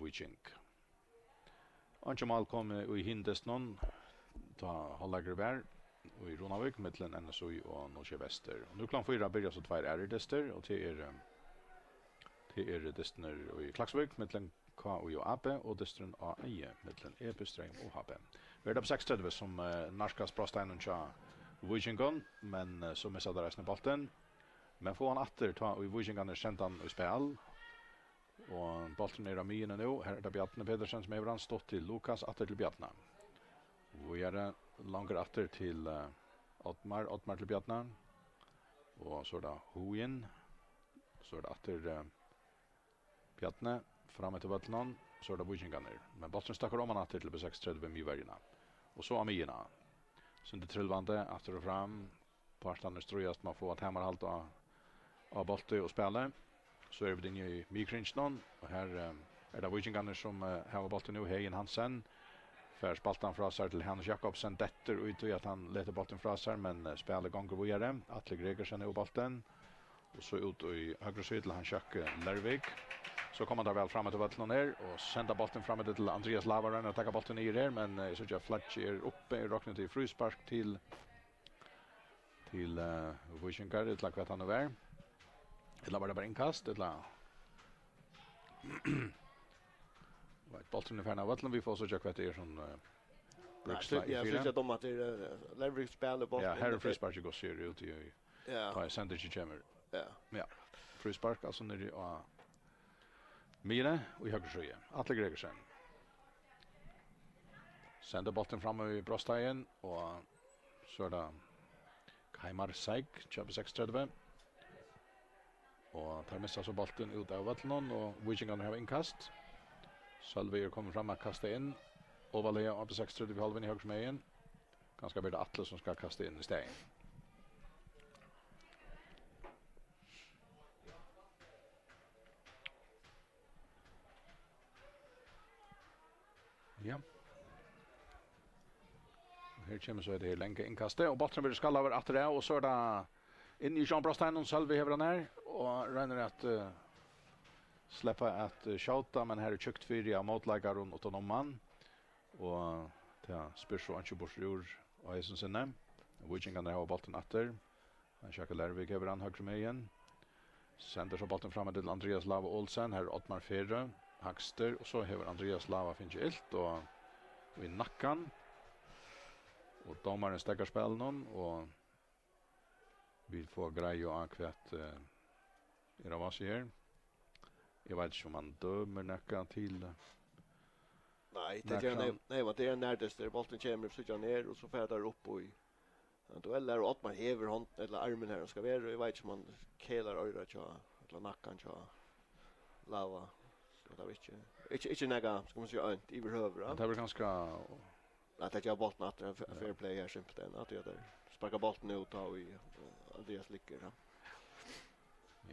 Víking. Einki mál kom í hinum dystinum, tá hálvleikur var í Runavík millum N S Í og Nuuk Vestur. Og nú klokkan fýra byrja so tveir aðrir dystir, og tað er, eh, tað er dystirnir í Klaksvík millum K Í og A B og dysturin á Eiði millum E B, Streym og H B. Verður tað B seksogtretivu, sum, eh, nærkast brotsteininum hjá Víkingum, men, eh, so missa teir eisini bóltin. Men fáa hann aftur, tá ið Víkingarnir senda hann í spæl. Og bólturin er á miðjuni nú. Her er tað Bjarni Petersen sum hevur hann, stutt til Lukas, aftur til Bjarna. Víðari, longur aftur til, eh, Oddmar, Oddmar til Bjarna. Og so er tað Hugin. So er tað aftur, eh, Bjarni, fram eftir vøllinum. So er tað Víkingarnir. Men bólturin støkkur oman aftur til B seksogtretivu miðverjuna. Og so á miðjuna. Sindur trilvandi, aftur og fram. Partarnir stríðast um at fáa tamarhald á, á bólti og spæli. So eru vit inni í miðkringinum, og her, eh, er tað Víkingarnir, sum, eh, hava bóltin nú. Heðin Hansen fær spælt hann frá sær til Hanus Jakobsen, dettur í tí at hann letur bóltin frá sær, men, eh, spælið gongur víðari. Atli Gregersen hevur bóltin, og so út í høgru síðu til Hans Jakke Lervik. So koma teir væl fram eftir vøllinum her, og senda bóltin fram eftir til Andreas Lava, roynir at taka bóltin niður her, men, eh, eg síggi at flaggið er uppi, eg rokni til fríspark til til, eh, Víkingar, ella hvat hann nú var. Ella var tað bara innkast, ella? Veit, bólturin er farin av vøllinum, vit fáa síggja hvat tað er sum, eh, Nei, brúkslag so, ja, er fyri. Síggja døma at tað er, eh, Lervik spælir bóltin. Ja, her er frísparkið gott, sær út í, í, Ja. tá eg sendi ikki kemur. Ja. Ja, fríspark, altso niðri á miðjuni og í høgru síðu. Atli Gregersen. Sendir bóltin fram í brotsteigin, og so er tað Kaimar Seig, hjá B seksogtretivu. Og teir missa so bóltin út av vøllinum, og Víkingarnir hava innkast. Sølvi er komin fram at kasta inn. Ovarlaga á B seksogtretivu hálvuni høgru megin. Kanska verður tað Atli, sum skal kasta inn í staðin. Ja. Og her kemur so hetta her langa innkastið, og bólturin verður skallaður aftur av, og so er tað inn í Jean Brostein, og Sølvi hevur hann her, og roynir at, eh, sleppa at, eh, skjóta, men her er tjúkt fyri av mótleikarum uttan um hann, og tað spyr so einki burtur úr á hesum sinni. Víkingarnir hava bóltin aftur. Hans Jakob Lervik hevur hann høgru megin. Sendir so bóltin fram til Andreas Lava Olsen. Her er Oddmar Ferø, hægstur, og so hevur Andreas Lava fingið ilt og í nakkan. Og dómarin steðgar spælinum, og vit fáa greiðu á, hvat, eh, er á vási her. Eg veit ikki, um hann dømir nakað til, eh, Nei, tað ger hann nakað. Nei, nei, men tað er ein nærdystur. Bóltin kemur, síggja hann her, og so fer hann upp í ein duell, og Oddmar hevur hond, ella armin her, hann skal vera, og eg veit ikki, um hann kelar oyra hjá, ella nakkan hjá Lava. So tað var ikki, ikki, ikki nakað, skal man siga, ønt yvirhøvur, ja. Men tað var kanska Nei, tað ger bóltin aftur, ein f-, Ja. fair play her, simpelthen, at tað er sparka bóltin út, tá í, eh, Andreas liggur, ja.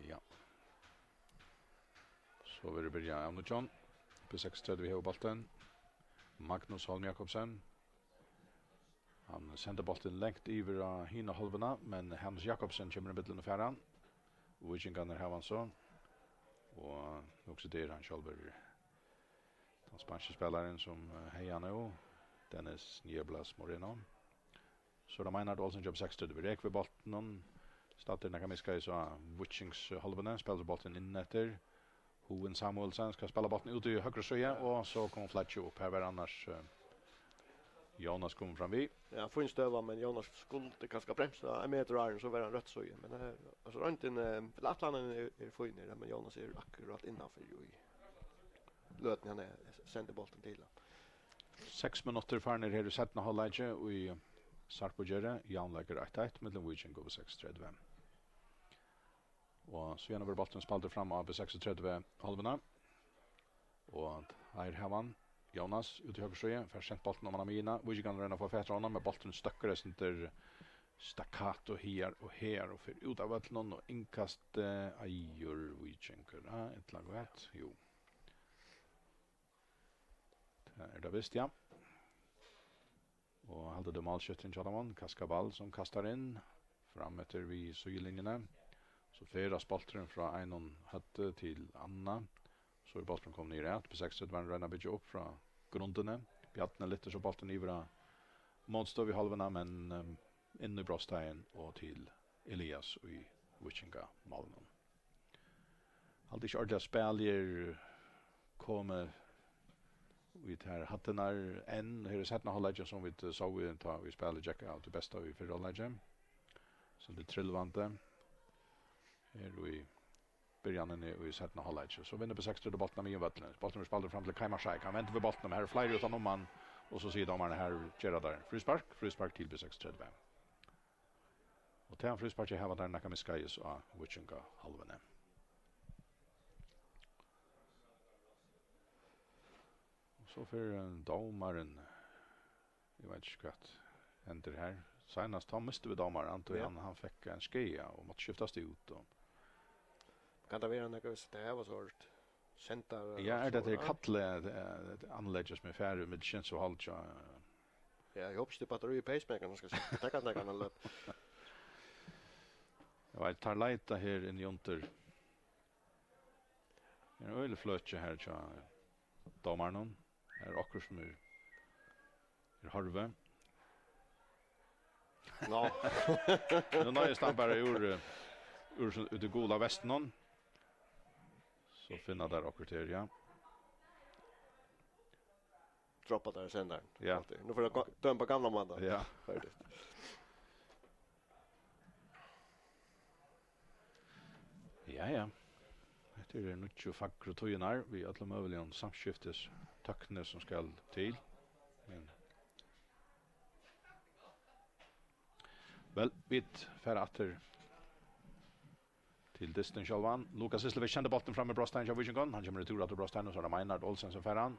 Ja. So verður byrjað av nýggjum. B seksogtretivu hevur bóltin. Magnus Holm Jakobsen. Hann sendir bóltin langt yvir á hina hálvuna, men Hannes Jakobsen kemur í millum og fær hann. Víkingarnir hava hann so. Og nú hugsi eg, hann sjálvur, tann spanski spælarin, sum, eh, hevði hann nú, Dennis Nieblas Moreno. So er tað Meinhard Olsen, Job seksogtretivu, rekur við bóltinum. Staddur nakað miðskeiðis á Víkings hálvuni, spælir bóltin inn eftir. Hugin Samuelsen skal spæla bóltin út í høgru síðu, og so kom flaggið upp. Her var annars, eh, Jónas komin fram við. Ja, fín støða, men Jónas skuldi kanska bremsa ein metur áðrenn, so var hann røtt síðu. Men, eh, altso, royndin, eh, ella ætlanin er, er fín her, men Jónas er akkurát innanfyri í løtuni, hann er, sendir bóltin til hann. Seks minuttir farnir her í seinna hálvleiki í Sarpugerði. Javnleikur eitt eitt millum Víking og B seksogtretivu. Og síðan verður bólturin spældur fram á B seksogtretivu hálvuna. Og her hevur hann Jónas út í høgru síðu, fær sent bóltin oman á miðjuna. Víkingarnir royna at fáa fatur á honum, men bólturin støkkur eitt sindur stakkato higar og hagar og fer út av vøllinum, og innkastið eigur Víkingur. Ja, illa gott, jú. Tað er tað vist, ja. Og halda tey málskjúttin hjá teimum, Kaskabal, sum kastar inn, fram eftir við síðulinjuni. So ferðast bólturin frá einum høvdi til annað. So er bólturin komin niður at, B seksogtretivu royna at byggja upp frá grundini. Bjarni lyftir so bóltin yvir á mótstøðuhálvuna, men, ehm, inn í brotsteigin og til Elias í víkingamálið. Haldi ikki ordiliga, at spælið er komið í tær hæddirnar enn. Her er seinna hálvleikin, sum vit sóu, tá ið spælið gekk av tí besta í fyrra hálvleiki. So tað er trilvandi her í byrjanini í seinna hálvleiki. So vinnur B seksogtretivu bóltin á miðjum vøllinum. Bólturin verður spældur fram til Keimar Sheikh. Hann vendir við bóltinum. Her er fleiri uttan um hann. Og so sigur dómarin, her ger hann tað. Fríspark, fríspark til B seksogtretivu. Og tað frísparkið hava teir nakað miðskeiðis á víkingahálvuni. Og so fer, eh, dómarin, eg veit ikki, hvat hendir her. Seinast, tá mistu vit dómaran, tí Ja. hann, hann fekk ein skaða og mátti skiftast út, og Kann tað vera nakað, viss tey hava so hørt? Sendar, Ja, er tað so, tað ja. Kallið, eh, anleggið sum er farið við skins og hálvt, ja. Ja, eg hopi ikki, tað er batteri í pacemakerunum, skal siga. Tað kann taka eina løtu. Eg veit, teir leita her inni undir. Er ein øgiligur fløki her hjá dómaranum. Er okkurt sum er, er horvið. Nå. Nú noyðist hann bara úr, eh, úr so-, úr tí gula vestinum. So finna teir okkurt her, ja. Droppa teir sendaran. Ja. Nú fer tað ga-, døma á gamlan máta. Ja. Ferdigt. Ja, ja. Hetta eru nýggju fagru tíðirnar við øllum møguligum samskiftis tøkni sum skal til. Men, vel, vit fara aftur til dystin sjálvan. Lukas Islevich sendir bóltin fram í brotsteigin hjá Víkingum. Hann kemur í túr aftur brotsteigin, og so er tað Meinhard Olsen sum fær hann.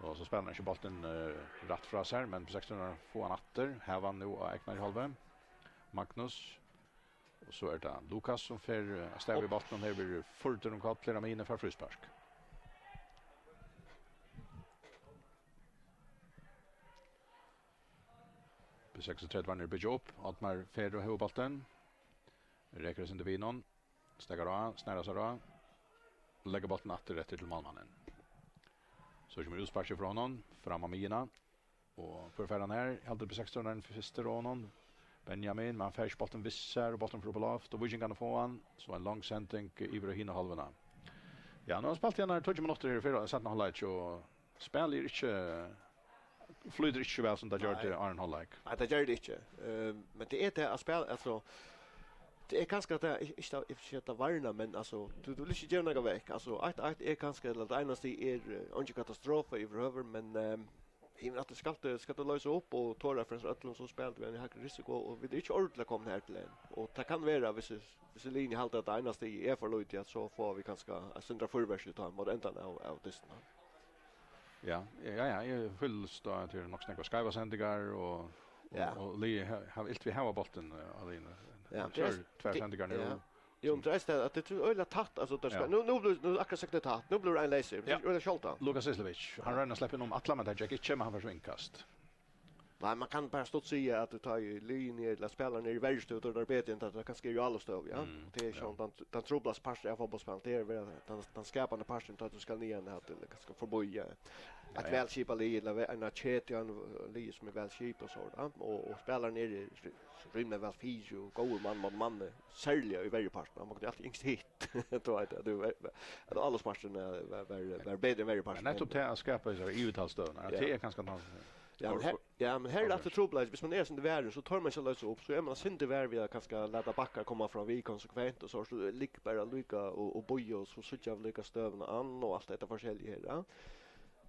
Og so spælir hann ikki bóltin, eh, rætt frá sær, men B seksogtretivu fáa hann aftur. Hava hann nú á egnari hálvu. Magnus. Og so er tað Lukas sum fer, eh, avstað við bóltin. Her verður furtur um koll, her á miðjuni, fær fríspark. B seksogtretivu er byggja upp. Oddmar Ferø hevur bóltin. Rekur seg inn til Vinon. Steðgar á, snærar sær á. Leggur bóltin aftur eftir til málmannin. So kemur útsparkið frá honum, fram á miðjuna. Og hvør fær hann her? Heldur B seksogtretivu hann fyrstur á honum. Benjamin, men hann fær ikki bóltin við sær, og bólturin fer upp á loft, og Víkingarnir fáa hann, so ein long sending yvir á hina hálvuna. Ja, nú hava vit spælt tjúgu minuttir her í fyrra, seinna hálvleik, og spælið er ikki, flýtur ikki so væl, sum tað gjørdi Nei. áðrenn hálvleik. Nei, tað ger tað ikki. Eh, men tað er tað at spæla, altso, tað er kanska at tað, ikki tað, ikki at tað varnar, men, altso, tú, tú vilt ikki geva nakað vekk. Altso, eitt eitt er kanska, ella tað einasta er, eh, eingin katastrofa yvirhøvur, men, eh, Himin aftur, skalt tú, skalt tú loysa upp og tora fyri øllum, so spælir tú við ein hægri risiko, og vit eru ikki ordiliga komin her til enn. Og tað kann vera, hvis, hvis liðini halda, at tað einasta er for lítið, at so fáa vit kanska eitt sindur fýrverk í tá móti endan av, av dystinum. Ja, ja, ja, eg fylgist av at tað eru nokk so nógvar skeivar sendingar, og, og, Ja. og liðið ha-, hava ilt við at hava bóltin, eh, á liðini. Ja, Tveir, tveir sendingar nú. ja. Jú, men tað er eisini tað, at tað er øgiliga tætt, altso, tað skal, Ja. nú, nú blívur, nú er akkurát sagt tað tætt, nú blívur ein leysur, Ja. øgiliga sjáldan. Lukas Islevich, hann royndi at sleppa inn um allar, men tað gekk ikki, men hann fær so innkast. Nei, man kann bara stutt siga, at tá liðini eru, ella spælararnir eru í verri støðu, tá eru teir betri enn tá teir kanska eru í álagsstøðu, ja. Mm, Og tað er ja. sjálvandi tann, tann truplasti parturin av fótbóltsspælinum, tað er vera tann, tann skapandi parturin, tá tú skal niðan, at, ella kanska forbi, ja. Ja, Eitt ja. vælskipað lið, ella ve-, ein ketu, ein lið sum er væl skipað og so, ja. Og, og spælararnir eru ri-, rímiliga væl fyri, og góðir mann móti manni, serliga í verri partinum, man kundi altíð ynskt hitt. Tú veit, at tú, at álagsparturin, eh, var, var, var betri enn verri parturin. Men nettupp tað at skapa hesa yvirtalsstøðuna, at Ja. tað er kanska tann Ja, men her, ja, men her er Áhugavert. aftur trupulleiki. Hvis man er sum tað verður, so tør man ikki at loysa upp. So er man sum tað verður við at kanska lata bakkar koma fram við konsekvent, og so, so ligg bara líka og, og bíða, og so síggja vit líka støðuna an, og alt hetta forskelliga her, ja.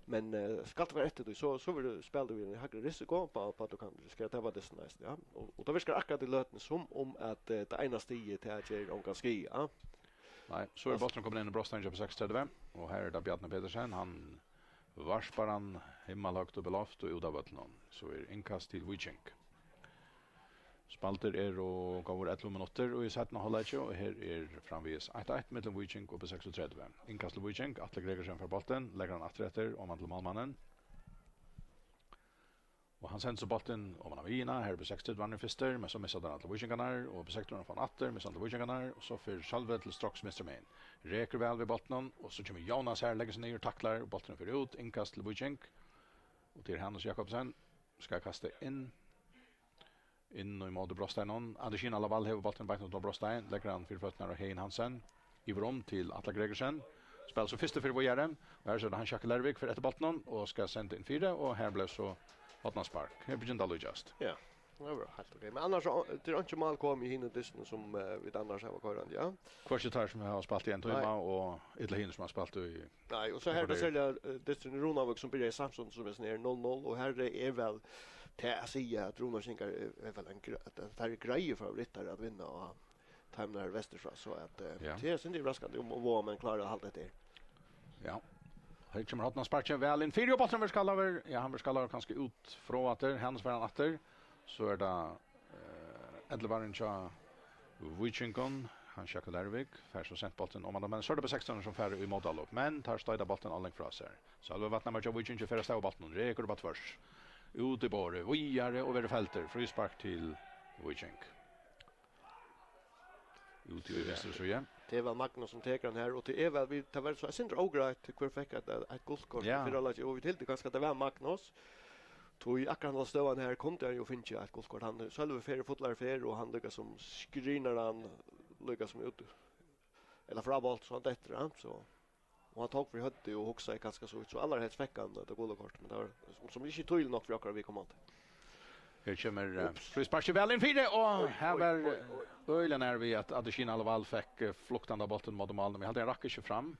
Men, eh, skalt tú vera eftir tí, so, so verður, spælir tú við ein hægri risiko, uppá, uppá at tú kanst risikera at tapa dystin eisini, ja. Og, og tað virkar akkurát í løtuni sum um at, eh, tað eina stigið, tað ger ongan skaða, ja. Nei, so er bólturin komin inn í brotsteigin hjá B seksogtretivu, og her er tað Bjarni Petersen, hann varpar hann himmalhøgt upp í loft og út av vøllinum. So er innkast til Víking. Spældir eru góðir ellivu minuttir í seinna hálvleiki, og her er framvegis eitt eitt millum Víking og B seksogtretivu. Innkast til Víking, Atli Gregersen fær bóltin, leggur hann aftur eftir, oman til málmannin. Og hann sendir so bóltin oman á miðjuna, her er B seksogtretivu vann fyrstur, men so missir hann hann til Víkingarnar, og B seksogtretivu fær hann aftur, missir hann til Víkingarnar, og so fer Sølvi til Strokks vinstra megin. Rekur væl við bóltinum, og so kemur Jónas her, leggur seg niður, taklar, og bólturin fer út, innkast til Víking. Og til Hanus Jakobsen, skal kasta inn. Inn í móti brotsteiginum. Andersina Laval hevur bóltin beint út á brotsteigin, leggur hann fyri føturnar á Heðin Hansen. Yvir um til Atla Gregersen. Spælir so fyrstu ferð víðari. Og her so er tað Hans Jakob Lervik fer eftir bóltinum og skal senda inn fyri, og her bleiv so hornaspark. Her byrjar tað at líkjast. Ja, tað var heilt ok. Men annars, so, tað er einki mál komið í hinum dystunum sum, eh, vit annars hava koyrandi, ja? Hvørki teir sum hava spælt í ein tíma Nei. og ella hinir sum hava spælt í Nei, og so her Hvar er er serliga, eh, dysturin í Runavík, sum byrjaði samstundis sum hesin her, null null, og her er væl tað at siga, at Runavíkingar er, er væl ein gre-, at, at teir eru greiðir favorittar at vinna á teimum her vesturfrá, so at, eh, Ja. tað er sindur yvirraskandi um, um Vágamenn klára at halda hetta her. Ja. Her kemur hornasparkið væl inn fyri, og bólturin verður skallaður. Ja, hann verður skallaður kanska út frá aftur. Hanus fær hann aftur. So er tað, eh, ellivarin hjá Víkingum. Hans Jakob Lervik fær so sent bóltin oman, men so er tað B seksogtretivu sum fær í mótálop. Men teir stoyta bóltin ov langt frá sær. Sølvi Vatnamar hjá Víkingi fer avstað við bóltinum. Rekur upp á tvørs. Út í borðið. Víðari og verður feldur. Fríspark til Víking. Út í vinstru síðu. Tað er væl Magnus sum tekur hann her, og tað er væl, vit, tað var so eitt sindur ógreitt, hvør fekk eitt, eitt gult kort Ja. í fyrra leiki, og vit hildu kanska, at tað var Magnus. Tí akkurát henda støðan her kundi hann jú fingið eitt gult kort. Hann, Sølvi fer í fullari ferð, og hann líka sum skrinar hann líka sum út, ella frá bólt, so hann dettur, ja, so. Og hann tók fyri høvdið og hugsaði kanska so, so allarhelst fekk hann tað gula kortið, men tað var sum, sum ikki týðiligt nokk fyri okkara viðkomandi. Her kemur, eh, Ups. frísparkið væl inn fyri, og Oj, her oj, var, oj, oj. eh, øgiliga nær við at Adesina Laval fekk, eh, fluktandi bóltin móti málinum. Eg haldi, hann rakk ikki fram.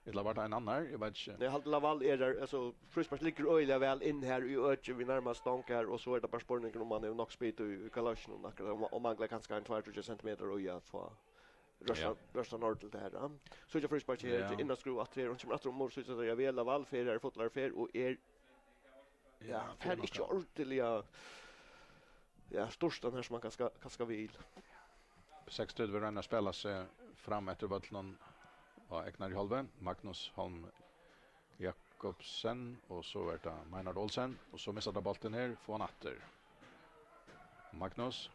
Ella var tað ein annar? Eg veit ikki. Nei, eg haldi, Laval er har, altso, fríspark liggur øgiliga væl inn her í økið, við nærmast stong her, og so er tað bara spurningur um hann hevur nokk spit í, í kalosjinum akkurát, og, og manglar kanska ein tveir, tríggjar sentimetrar í at fáa rørslan, Ja. rørslan ordiligt her, ja. So er fríspark her, Ja. inn á skrúva aftur her, hon kemur aftur um, og so er tað, ja, Laval fer her, fullari ferð, og er, Ja, ja, fer fer nokk ikki av. ordiliga, ja, sturtan her sum hann kanska, kanska vil. Seksogtretivu roynir at spæla seg fram eftir vøllinum á egnari hálvu. Magnus Holm Jakobsen, og so er tað Meinhard Olsen, og so missar teir bóltin her, fáa hann aftur. Magnus.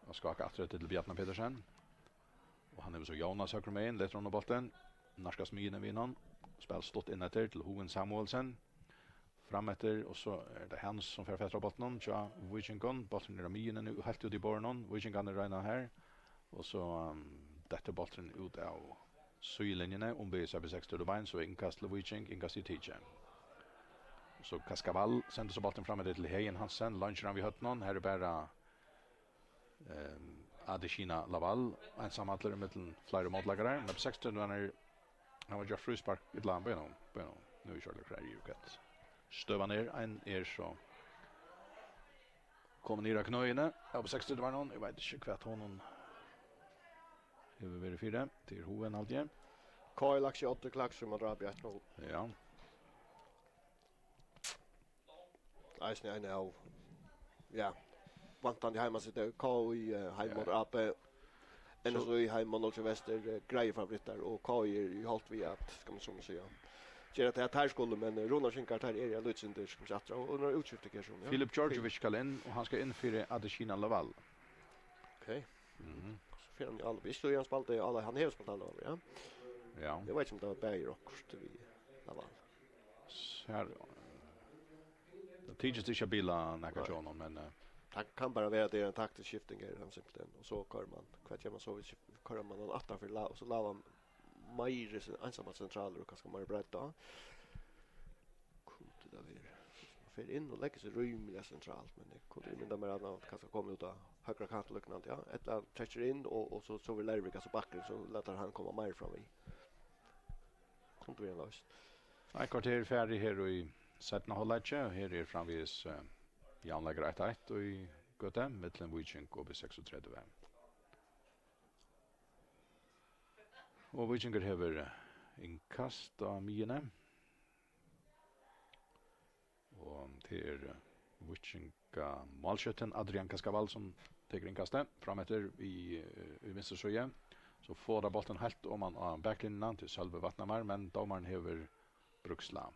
Og skáka aftur eftir til Bjarna Petersen. Og hann hevur so Jónas høgru megin, letur honum bóltin. Nærkast miðjuni við honum. Spælir stutt inn eftir til Hugin Samuelsen. fram eftir, og so er tað Hans sum fær fatur á bóltinum hjá Víkingum. Bólturin er á miðjuni nú, heilt úti í borðinum. Víkingarnir royna her, og so, um, dettur bólturin út av síðulinjuni, umvegis B seksogtretivu bein, so er innkast til Víking, innkastið er tikið. So Kaskavall sendir so bóltin fram eftir til Heðin Hansen, leinkar hann við høvdinum. Her er bara, ehm, Adesina Lawal einsamallur ímillum fleiri mótleikarar, men B seksogtretivu, hann er, hann var gjørt fríspark, ella, bíða nú, bíða nú, nú er ikki ordiliga klárur, hvat støðan er, ein er so komin niður á knøini av B seksogtretivu-varnum, eg veit ikki, hvat honum hevur verið fyri, tað er hugin, haldi eg. K L Aksi Oddur Klaksvík má drápa í eitt null. Ja. Eisini ein av, ja, vantandi heimasíðu, K I, eh, heim móti, ja, A P, N S I heim móti Nólsoy Vestur, eh, greiðir favorittar, og K I er í holt við at, skal man so siga, gera tað at teir skulu, men, eh, Runavíkingar, teir eru ein lítið sindur, skal man siga, aftur, og, og nú er útskifti her, so, ja. Filip Djordjevic skal inn, og hann skal inn fyri Adesina Lawal. Ok. Mhm. So fer hann í álopp. Ikki so hann spældi í álopp, hann hevur spælt álopp, ja. Ja. Eg veit ikki um tað var bæði okkurt við Lawal. Sær, tað tykist ikki at bila nakað hjá honum, men, eh, tað kann bara vera, at tað er ein taktisk skifting, er hann simpelthen. Og so koyrir man, hvat ger man so, hvis koyrir man hann aftan fyri La-, og so Lawal meiri sen-, einsamallur sentralur og kanska meiri breidd á. Kundi tað verið? Man fer inn og leggur seg rímiliga sentralt, men eg kundi ímynda mær, at hann kanska kom út á høgra kant og líknandi, ja. Ella trekkir inn, og, og so, so við Leirvík, altso bakkurin, so letur hann koma meir fram við. Kundi verið ein loysn. Eitt korter farið her í seinna hálvleiki, og her er framvegis, eh, javnleikar eitt eitt í gøtu millum Víking og B seksogtretivu. Og Víkingur hevur, eh, innkast á miðjuni. Og tað er, eh, Víkinga málskjúttin Adrian Kaskavall, sum tekur innkastið fram eftir í, eh, í vinstru síðu. So fáa teir bóltin heilt oman á baklinjuna til Sølvi Vatnamar, men dómarin hevur brúkt slag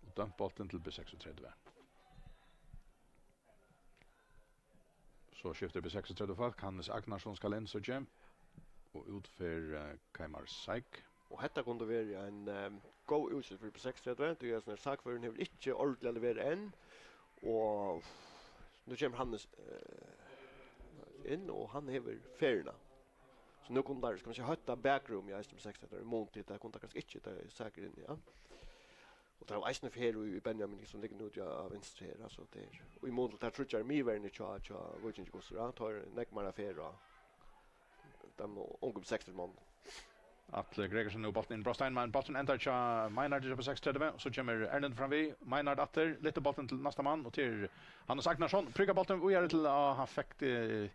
og dømt bóltin til B seksogtretivu. So skiftir B seksogtretivu fólk. Hannes Agnarsson skal inn, síggi eg. Og út fer, eh, Keimar Seik. Og hetta kundi verið ein, eh, góð útsøgn fyri B seksogtretivu, tí at sakførarin hevur ikki ordiliga leverað enn. Og nú kemur Hannes, eh, inn, og hann hevur ferðina. So nú kunnu teir, skal man siga, hótta bakrúmið í eisini B seksogtretivu, í mun til, tað kunnu teir kanska ikki, tá Seik er inni, ja. Og tað er eisini ferð í, í Benjamin, sum liggur nú úti á, á vinstru her, altso, tað er, og í mun til tær tríggjar miðverjirnar hjá, hjá Víkingi, hvussu er, teir eru nógv meira ferð á teimum ungu B seksogtretivu monnum. Atli Gregersen nú bóltin inn, Brostein, men bólturin endar hjá Meinhard hjá B seksogtretivu, so kemur Erlend fram við, Meinhard aftur, lyftir bóltin til næsta mann, og til Hannes Agnarsson, prikar bóltin víðari til, og hann fekk tað.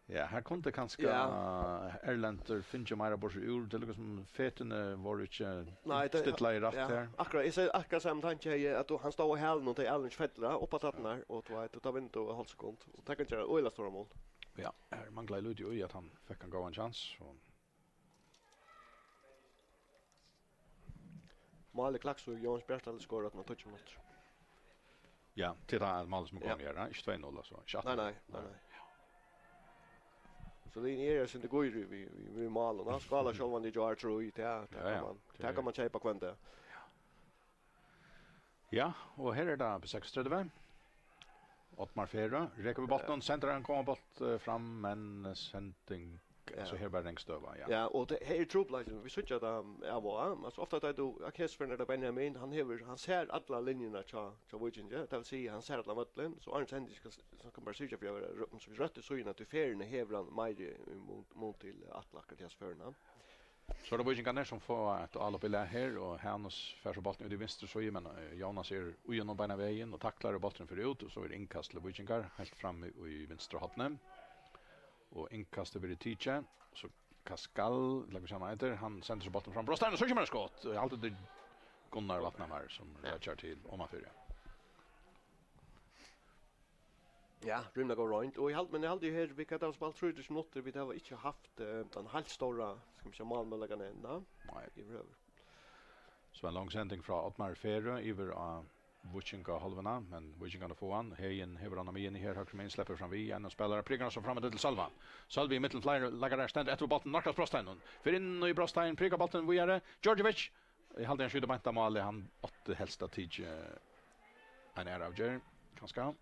Ja, her kundi kanska, ja, Erlendur fingið meira burtur úr, tað er líka sum føtini vóru ikki, nei, tað, stillað í rætt, ja, her. Akkurát, eg sigi akkurát sama tanki her, at tú, hann stóð á hælunum, og tað er Erlend fellur upp á tæturnar, og tú veit, tá vinnur tú hálvt sekund, og tað kann gera øgiliga stóran mun. Ja, her manglaði lítið í, at hann fekk ein góðan kjans, og Málið Klaksvík, Jóanes Bjartdal skorar aftan á tíggju minuttir. Ja, til tað málið sum er komið, ja, her, ha? Ikki tvey null, altso. Ikki aftur. Nei, nei, nei, nei. So tað er eitt sindur gýr við, við, við málum, ha? Skála sjálvandi í gjár, trý, tað, tað, ja, ja, kann man, tað kann man keypa hvønn dag. Ja, og her er tað B seksogtretivu. Oddmar Ferø rekur við bóltinum, sendir ein góðan bólt, eh, fram, men, eh, sending, ja, altso, her var ringstøða, ja. Ja, og tað, her er trupulleikin, vit síggja tað av og á, altso, ofta tá tú, á, hesa ferðina er tað Benjamin, hann hevur, hann sær allar linjurnar hjá, hjá Víkingi, tað vil siga, hann sær allan vøllin, so áðrenn sending skal, so kann bara syrgja fyri at vera rø-, um, so røttu síðuna, tí ferðina hevur hann meiri í mun, mun til Atla akkurát hesa ferðina. So er tað Víkingarnir, sum fáa eitt álopp í lag her, og Hanus fær so bóltin út í vinstru síðu, men, eh, Jónas er í honum beinan vegin og taklar, og bólturin fer út, og so er innkast til Víkingar, heilt frammi í vinstra horni. Og innkastið verður tikið, so Kaskal, ella hvussu hann eitur, hann sendir so bóltin fram, Brostein, og so kemur eitt skot, og eg haldi, tað er Gunnar Vatnamar, sum, ja, rakar til omanfyri. Ja, rímiliga góð roynd. Og eg haldi, men eg haldi her, vit hava spælt trýogtrýss minuttir, vit hava ikki havt, eh, tann heilt stóra, skal vit siga, málmøguleikan enn, nei? Nei. Yvirhøvur. So ein long sending frá Oddmar Ferø yvir á Víkingahálvuna, men Víkingarnir fáa hann. Heðin hevur hann á miðjuni her, høgru megin, sleppur fram við, ein spælara, prikar hann so fram til Sølva. Sølvi í millum fleiri leikarar, stendur eftir við bóltin, nærkast Brosteinum. Fer inn í Brostein, prikar bóltin víðari. Djordjevic, eg haldi, hann skjýtur beint á málið, hann átti helst at tikið Ein aðra avgerð, kanska.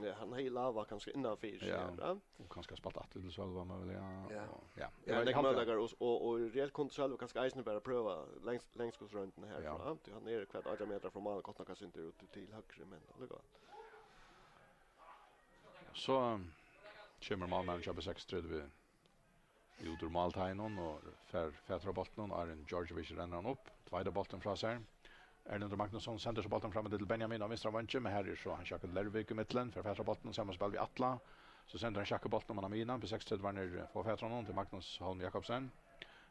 Ja, hann hevði Lava kanska innanfyri Ja. her, ja. Og kanska spælt aftur til Sølva, møguliga. Ja. Og, ja. Ja, Eg nógv haldi- møguleikar og, og, og reelt kundi Sølvi kanska eisini bara prøva lengs-, langskotsroyndina her Ja. frá, tí hann er hvat átjan metrar frá mál, gott nokk at sindur út til høgru, men allíkavæl. So um, kemur málmaðurin hjá B seksogtretivu út úr málteigin og fær fatur á bóltinum, áðrenn Djordjevic rennur hann upp, tveitar bóltin frá sær. Erlendur Magnusson sendir so bóltin fram til Benjamin á vinstra vangi, men her er so Hans Jakob Lervik í millum, fær fatur á bóltinum, saman spæl við Atla. So sendir Hans Jakob bóltin um hann á miðjuna, B seksogtretivuarnir fáa fatur á honum til Magnus Holm Jakobsen.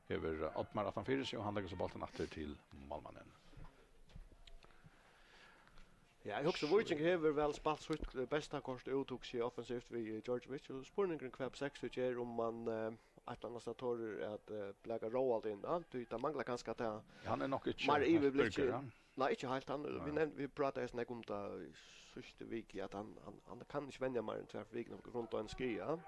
Hevur Oddmar aftan fyri seg, og hann leggur so bóltin aftur til málmannin. Ja, eg hugsi, Víking hevur væl spælt sítt besta kort út, hugsi eg, offensivt við, eh, Djordjevic, og spurningurin hvat B seksogtretivu ger, um man, eh, eitt ella annað stað torir at, eh, blaka Róald inn, ja, tí tað manglar kanska at tað Hann er nokk ikki Meira heilt yvirblikki. Birger, ja. Nei, ikki heilt hann. Nei. Vit nevndu, vit prátaðu eisini um tað í síðstu viku, at hann, hann, hann kann ikki venja meira enn tvær vikur á grund av ein skaða.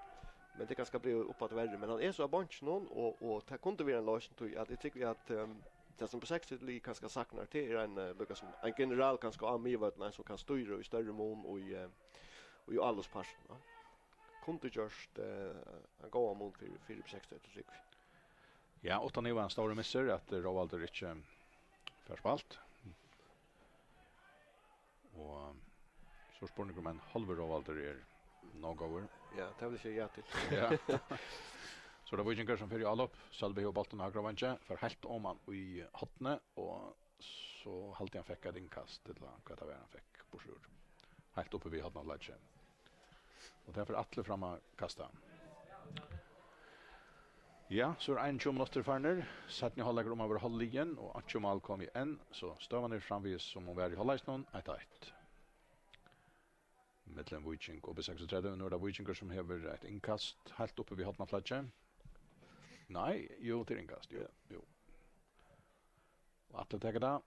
Men tað er kanska blivið uppaftur verri. Men hann er so á beinkinum, og, og tað kundi verið ein loysn, tí at eg trúgvi, at, ehm, tað sum B seksogtretivu kanska saknar, tað er ein, eh, líka sum ein general kanska á miðvøllinum, ein sum kann stýra í størri mun og í, eh, og í álopspartinum, ja. Kundi gjørt, eh, ein góðan mun fyri, fyri B seksogtretivu, trúgvi eg. Ja, uttan iva ein stórur missur, at Róaldur ikki fær spælt. Og so er spurningur, um ein hálvur Róaldur er nóg góður. Ja, tað vil eg siga ja til. Ja. So er tað Víkingur, sum fer í álop. Sølvi hevur bóltin á høgra vangi, fer heilt oman í hornið, og so haldi eg hann fekk eitt innkast, ella hvat tað var, hann fekk burtur úr. Heilt uppi við hornaflagið. Og tað fer Atli fram at kasta. Ja, so er einogtjúgu minuttir farnir. Seinni hálvleikur um at vera hálvliðin, og einki mál komið enn, so støðan er framvegis, sum hon var í hálvleikinum, eitt eitt. Millum Víking og B seksogtretivu. Nú er tað Víkingur, sum hevur eitt innkast heilt uppi við hornaflagið. Nei, jú, tað er innkast, jú, Ja. Jú. Og Atli tekur tað.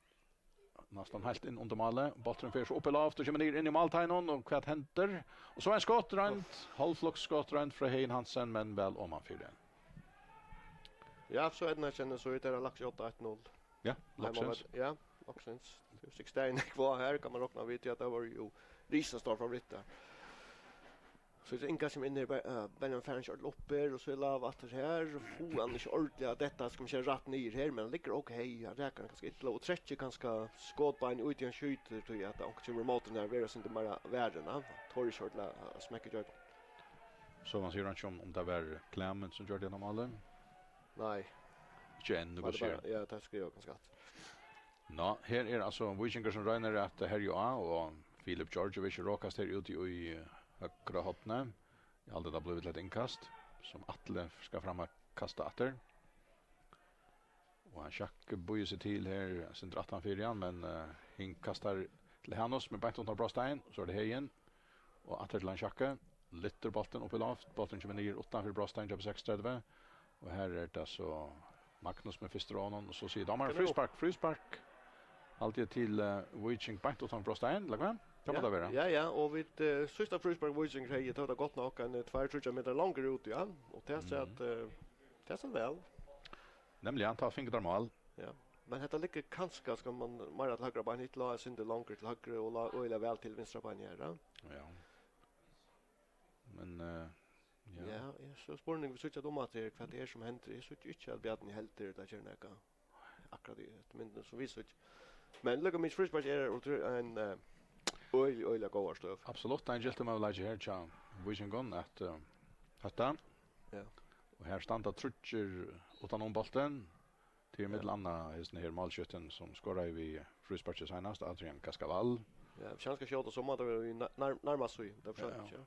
Næstan heilt inn undir málið. Bólturin fer so upp í loft og kemur niður inn í málteigin, og hvat hendir? Og so ein skotroynd, hálvfloks skotroynd frá Heðin Hansen, men væl omanfyri. Ja, so er tað, kennir, so er tað lagt í átta eitt null. Ja, loksins. Ja, loksins. Tað er seks dagir nógv her, kann man rokna við, at tað var jo risastór favoritt har. So er tað Inga sum er inni her, Be-, eh, Benjamin fær hann ikki ordiliga upp her, og so er Lava aftur her, og fáar hann ikki ordiliga, at detta skal man siga rætt niður her, men hann liggur ok, hann rakar hann kanska illa, og trekkir kanska skotbeinið út í hann skjýtur, tí at onkur kemur ímóti hann her, vera sindur meira varin, ja. Torir ikki ordiliga at smekka í gjøgnum. So man sigur hann ikki um, um tað var Clement sum gjørdi hetta málið. Nei. Ikki enn, Var hvat tað sigur? Bara, ja, tað skrivar kanska alt. Nå, her er altso Víkingur sum roynir at herja á, og Filip Djordjevic rokast her úti í, eh, høgra horni. Eg haldi, tað blívur til eitt innkast, sum Atli skal fram at kasta aftur. Og hann Sjakk býður seg til her, sindur aftan fyri hann, men, eh, hinn kastar til Hanus, men beint undan brotstein, so er tað Heðin. Og aftur til hann Sjakk. Lyftir bóltin upp í loft, bólturin kemur niður uttan fyri brotstein hjá B seksogtretivu. Og her er tað so Magnus sum er fyrstur á honum, og so sigur dómarin: "Fríspark, fríspark." Haldi eg til, eh, Víking beint uttan brotstein, ella hvat? Tað má Ja, tað vera. Ja, ja, og vit, eh, síðsta fríspark Víking hevði, tað var tað gott nokk ein, eh, tveir, tríggjar metrar longur út, ja. Og tað sat, Mhm. eh, tað sat væl. Nemliga, hann tá fingur tær mál. Ja. Men hetta liggur kanska, skal man meira til høgra bein, hitt lá eitt sindur longur til høgru og lá øgiliga væl til vinstra bein her, ja. Ja. Men, eh, ja. Ja, ja, so spurning, vit síggja døma til, hvat tað er sum hendir. Eg síggi ikki, at Bjarni heldur, tað ger nakað. Akkurát í hetta myndini, sum vit síggja. Men líka mikið fríspark er ultra-, ein, eh, øgiliga, øgiliga góðar støð. Absolutt, ein giltur møguleiki her hjá Víkingum at, eh, hetta. Ja. Og her standa tríggir uttan um bóltin. Til millum annað hesin her málskjúttin sum skoraði við frísparki seinast, Adrian Kaskavall. Ja, hvis hann skal skjóta, so má tað vera í nær-, nær-, nærmast í. Tað forsøkir Ja. ikki, ja.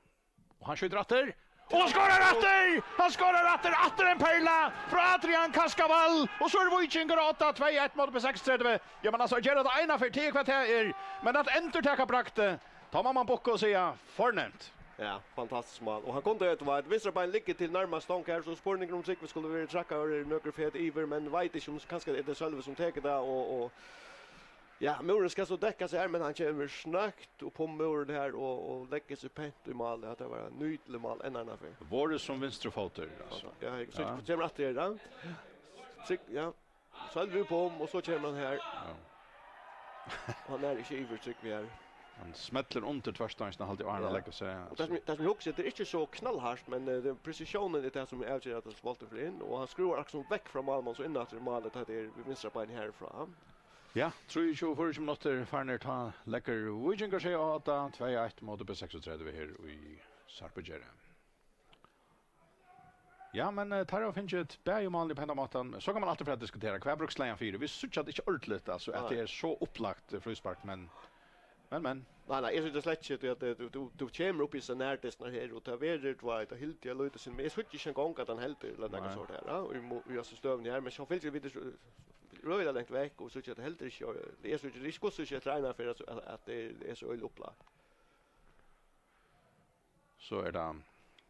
Og hann skjýtur aftur. Og hann skorar aftur! Hann skorar aftur! Aftur ein perla frá Adrian Kaskavall. Og so er Víkingur á odda, tvey eitt móti B seksogtretivu. Ja, men altso, at gera tað eina ferð til, hvat tað er. Men at endurtaka bragdið, tá má man bukka og siga: "Fornemt." Ja, fantastiskt mál. Og hann kundi, tú veit, vinstra bein liggur til nærmast stong her, so spurningur um Trygvi skuldi verið trakkaður nøkur fet yvir, men veit ikki um kanska er tað Sølvi sum tekur tað, og, og ja, múrurin skal so dekka seg her, men hann kemur snøgt upp um múrin her og, og leggur seg pent í mál. Ja, tað var eitt nýtiligt mál, enn eina ferð. Vorðið sum vinstrifótur, altso. Ja, eg síggi, Ja. Kemur aftur her, ja. Trygg, ja. Sølvi upp um, og so kemur hann her. Ja. Og hann er ikki yvir Trygvi her. Hann smellir undir tvørstongina, haldi eg, áðrenn hann Ja. leggur seg. Og tað sum, tað sum eg hugsi, tað er ikki so knallhart, men, eh, tað er presisjónin í tað sum avger at bólturin fer inn, og hann skrúvar akkurát sum vekk frá málmann, so inn aftur í málið, tá tað er við vinstra beini herfrá. Ja, trýogtjúgu, fýraogtjúgu minuttir farnir, tá leggur Víkingur seg á odda, tvey eitt móti B seksogtretivu her í Sarpugerði. Ja, men, eh, teir hava fingið bæði málini á hendan mátan. So kann man altíð fara at diskutera, hvat brúkst slegið fyri? Vit síggja tað ikki ordiliga, altso, at Nei. tað er so upplagt, eh, fríspark, men, men, men. Nei, nei, eg síggi slett ikki, at, eh, tú, tú, tú kemur upp í so nær dystin her, og tað verður, tú veit, og hildi eg lítið sinn, men eg síggi ikki eingong, at hann heldur, ella nakað Nei. sort her, ja, í mo-, í hasi støðuni her, men so fylgir vit so røðiga langt vekk, og síggja, at heldur ikki, eg síggi ikki, hvussu ikki eftir eina ferð, at, at tað er, er so øgiliga upplagt. So er tað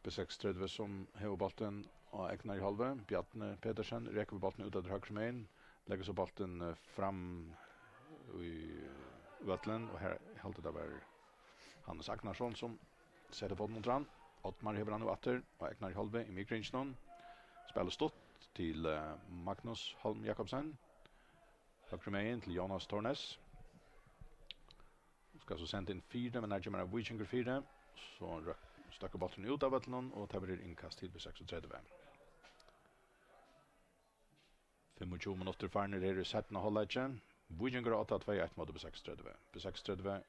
B seksogtretivu, sum hevur bóltin á egnari hálvu. Bjarni Petersen rekur við bóltin út eftir høgru megin, leggur so bóltin, eh, fram í vøllin, og her haldi eg tað var Hannes Agnarsson, sum setti fótin undir hann. Oddmar hevur hann nú aftur á egnari hálvu í miðkringinum. Spælir stutt til, eh, Magnus Holm Jakobsen. Høgru megin til Jonas Thornes. Skal so senda inn fyri, men her kemur ein víkingur fyri. So røk-, støkkur bólturin út av vøllinum, og tað verður innkast til B seksogtretivu. Fimmogtjúgu minuttir farnir eru í seinna hálvleiki. Víkingur á odda, tvey eitt móti B seksogtretivu. B seksogtretivu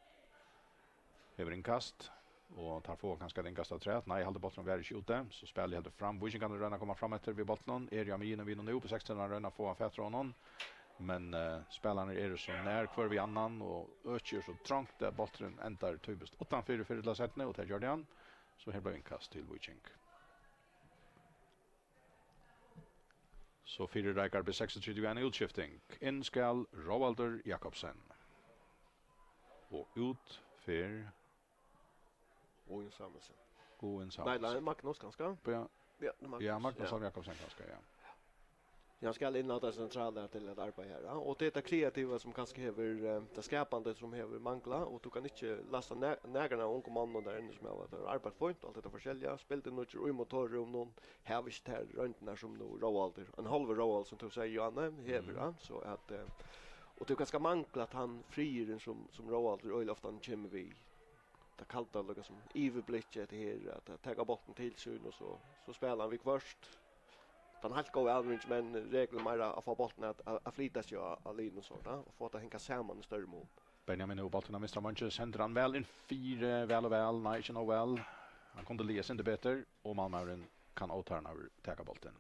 hevur innkast, og teir fáa kanska eitt innkast afturat. Nei, eg haldi, bólturin var ikki úti, so spælið heldur fram. Víkingarnir royna at koma fram eftir við bóltinum, eru á miðjuni við honum nú. B seksogtretivu royna at fáa fatur á honum, men, eh, spælararnir eru so nær hvør við annan, og økið er so trongt, at bólturin endar typiskt uttanfyri fyrr ella seinni, og tað gjørdi hann. So her bleiv innkast til Víking. So fyrireikar B seksogtretivu eina útskifting. Inn skal Róaldur Jakobsen. Og út fer Guðjón Samuelsen. Guðjón Nei, Samuelsen. nei, Magnus kanska? Ja, Ja, tað er Magnus. ja, Magnus Ja. Holm Jakobsen kanska, ja. Ja, hann skal inn á tað sentrala til at arbeiða her, ja. Og tað er tað kreativa sum kanska hevur, eh, tað skapandi sum hevur manglað, og tú kann ikki lasta na-, nakran av ungum monnum har inni sum hava arbeitt fínt og alt hetta forskelliga. Spældi nýggir í motorrúminum, hava ikki tær royndirnar sum nú Róaldur, ein hálvur Róaldur, sum tú sigur, Johanne, hevur, Mhm. ja. So at, eh, og tú kanska mangla tann friðurin sum, sum Róaldur øgiliga ofta kemur við. Tað kalda, líka sum yvirblikkið, hetta her, at, at taka bóltin til sín, og so, so spæla hann viðhvørt. Tann heilt góða avlevering, men regluliga meira at fáa bóltin at, at, at flyta seg á, á linjuni og so, ja, og fáa tað at hanga saman í størri mun. Benjamin hevur bóltin á vinstra veingi, sendir hann væl inn fyri, væl og væl, nei, ikki nóg væl. Hann kundi ligið eitt sindur betur, og málmaðurin kann ótarnaður taka bóltin.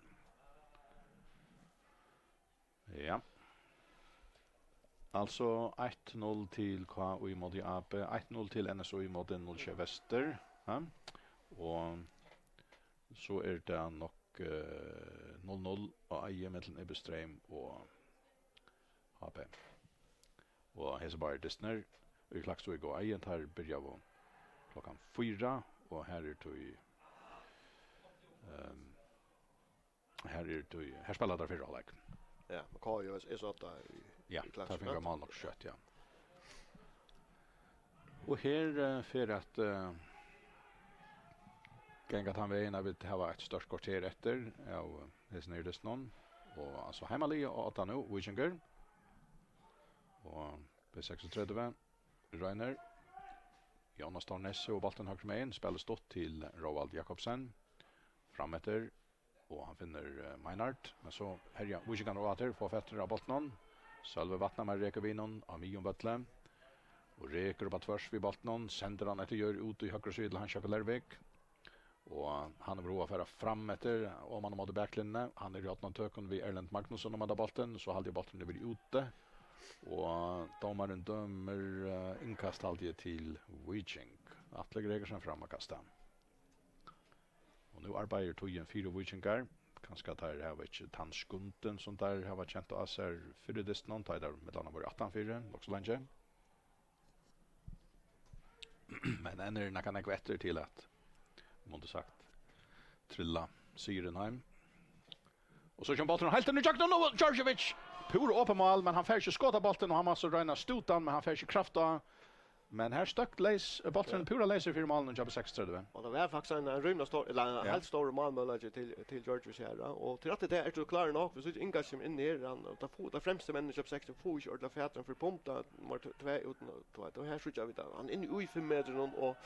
Ja. Altso eitt null til K I móti A B, eitt null til N S I móti null sjey Vestur. Ja. Og so er tað nokk, eh, null null á eiði millum Ebbe Streym og H B. Og hesir báðir dystirnir í Klaksvík og Eiði, teir byrjaðu klokkan fýra, og her er tí, ehm, her er tí, her spæla teir fyrra hálvleik. Ja, men K J S er so ofta í, Ja, í Klaksvík, teir fingu ja. mál nokk skjótt, ja. Og her, eh, fer at, eh, ganga tann vegin at vit hava eitt stórt korter eftir av, eh, hesum her dystinum. Og altso heimaliðið á odda nú, Víkingur. Og B seksogtretivu, roynir. Jonas Thornes og bóltin høgru megin, spælir stutt til Róald Jakobsen. Frameftir, og hann finnur, eh, Meinhard, men so herja Víkingarnir á aftur, fáa fatur á bóltinum. Sølvi Vatnamar rekur við honum á miðjum vølli og rekur upp á tvørs við bóltinum, sendir hann eftir jørð út í høgru síðu til Hans Jakob Lervik. Og hann hevur hug at fara fram eftir, oman á móti baklinjuni. Hann er í opnum tøkum við Erlend Magnusson um henda bóltin, so haldi eg bólturin er verið úti. Og dómarin dømir, eh, innkast, haldi eg, til Víking. Atli Gregersen fram at kasta. Og nú arbeiðir tíðin fyri Víkingar. Kanska teir hava ikki tann skundin, sum teir hava kent á sær fyrr í dystinum, tá ið teir millum annað vóru aftanfyri, nokk so leingi. Men enn er nakað nógv eftir til at, mundi sagt, trilla sigurin heim. Og so kemur bólturin heilt inn í gjøgnum, og Djordjevic, púra opið mál, men hann fær ikki skot á bóltin, og hann má so royna at stúta hann, men hann fær ikki kraft á. Men her stóð leys, bólturin púra leysur fyri málinum hjá B seksogtretivu. Og tað var faktiskt ein, ein rímiliga stór, ella ein heilt stórur málmøguleiki til, til Georgievich her, ja. Og til rætt í tað ert tú klárur nokk, viss ikki Inga kemur inn her, hann, og tað fáa, tað fremstu menn hjá B seksogtretivu fáa ikki ordiliga fatur fyri pump, tá, nummer t-, tvey út, og, og, og her síggja vit, at hann er inni í fimm metrum, og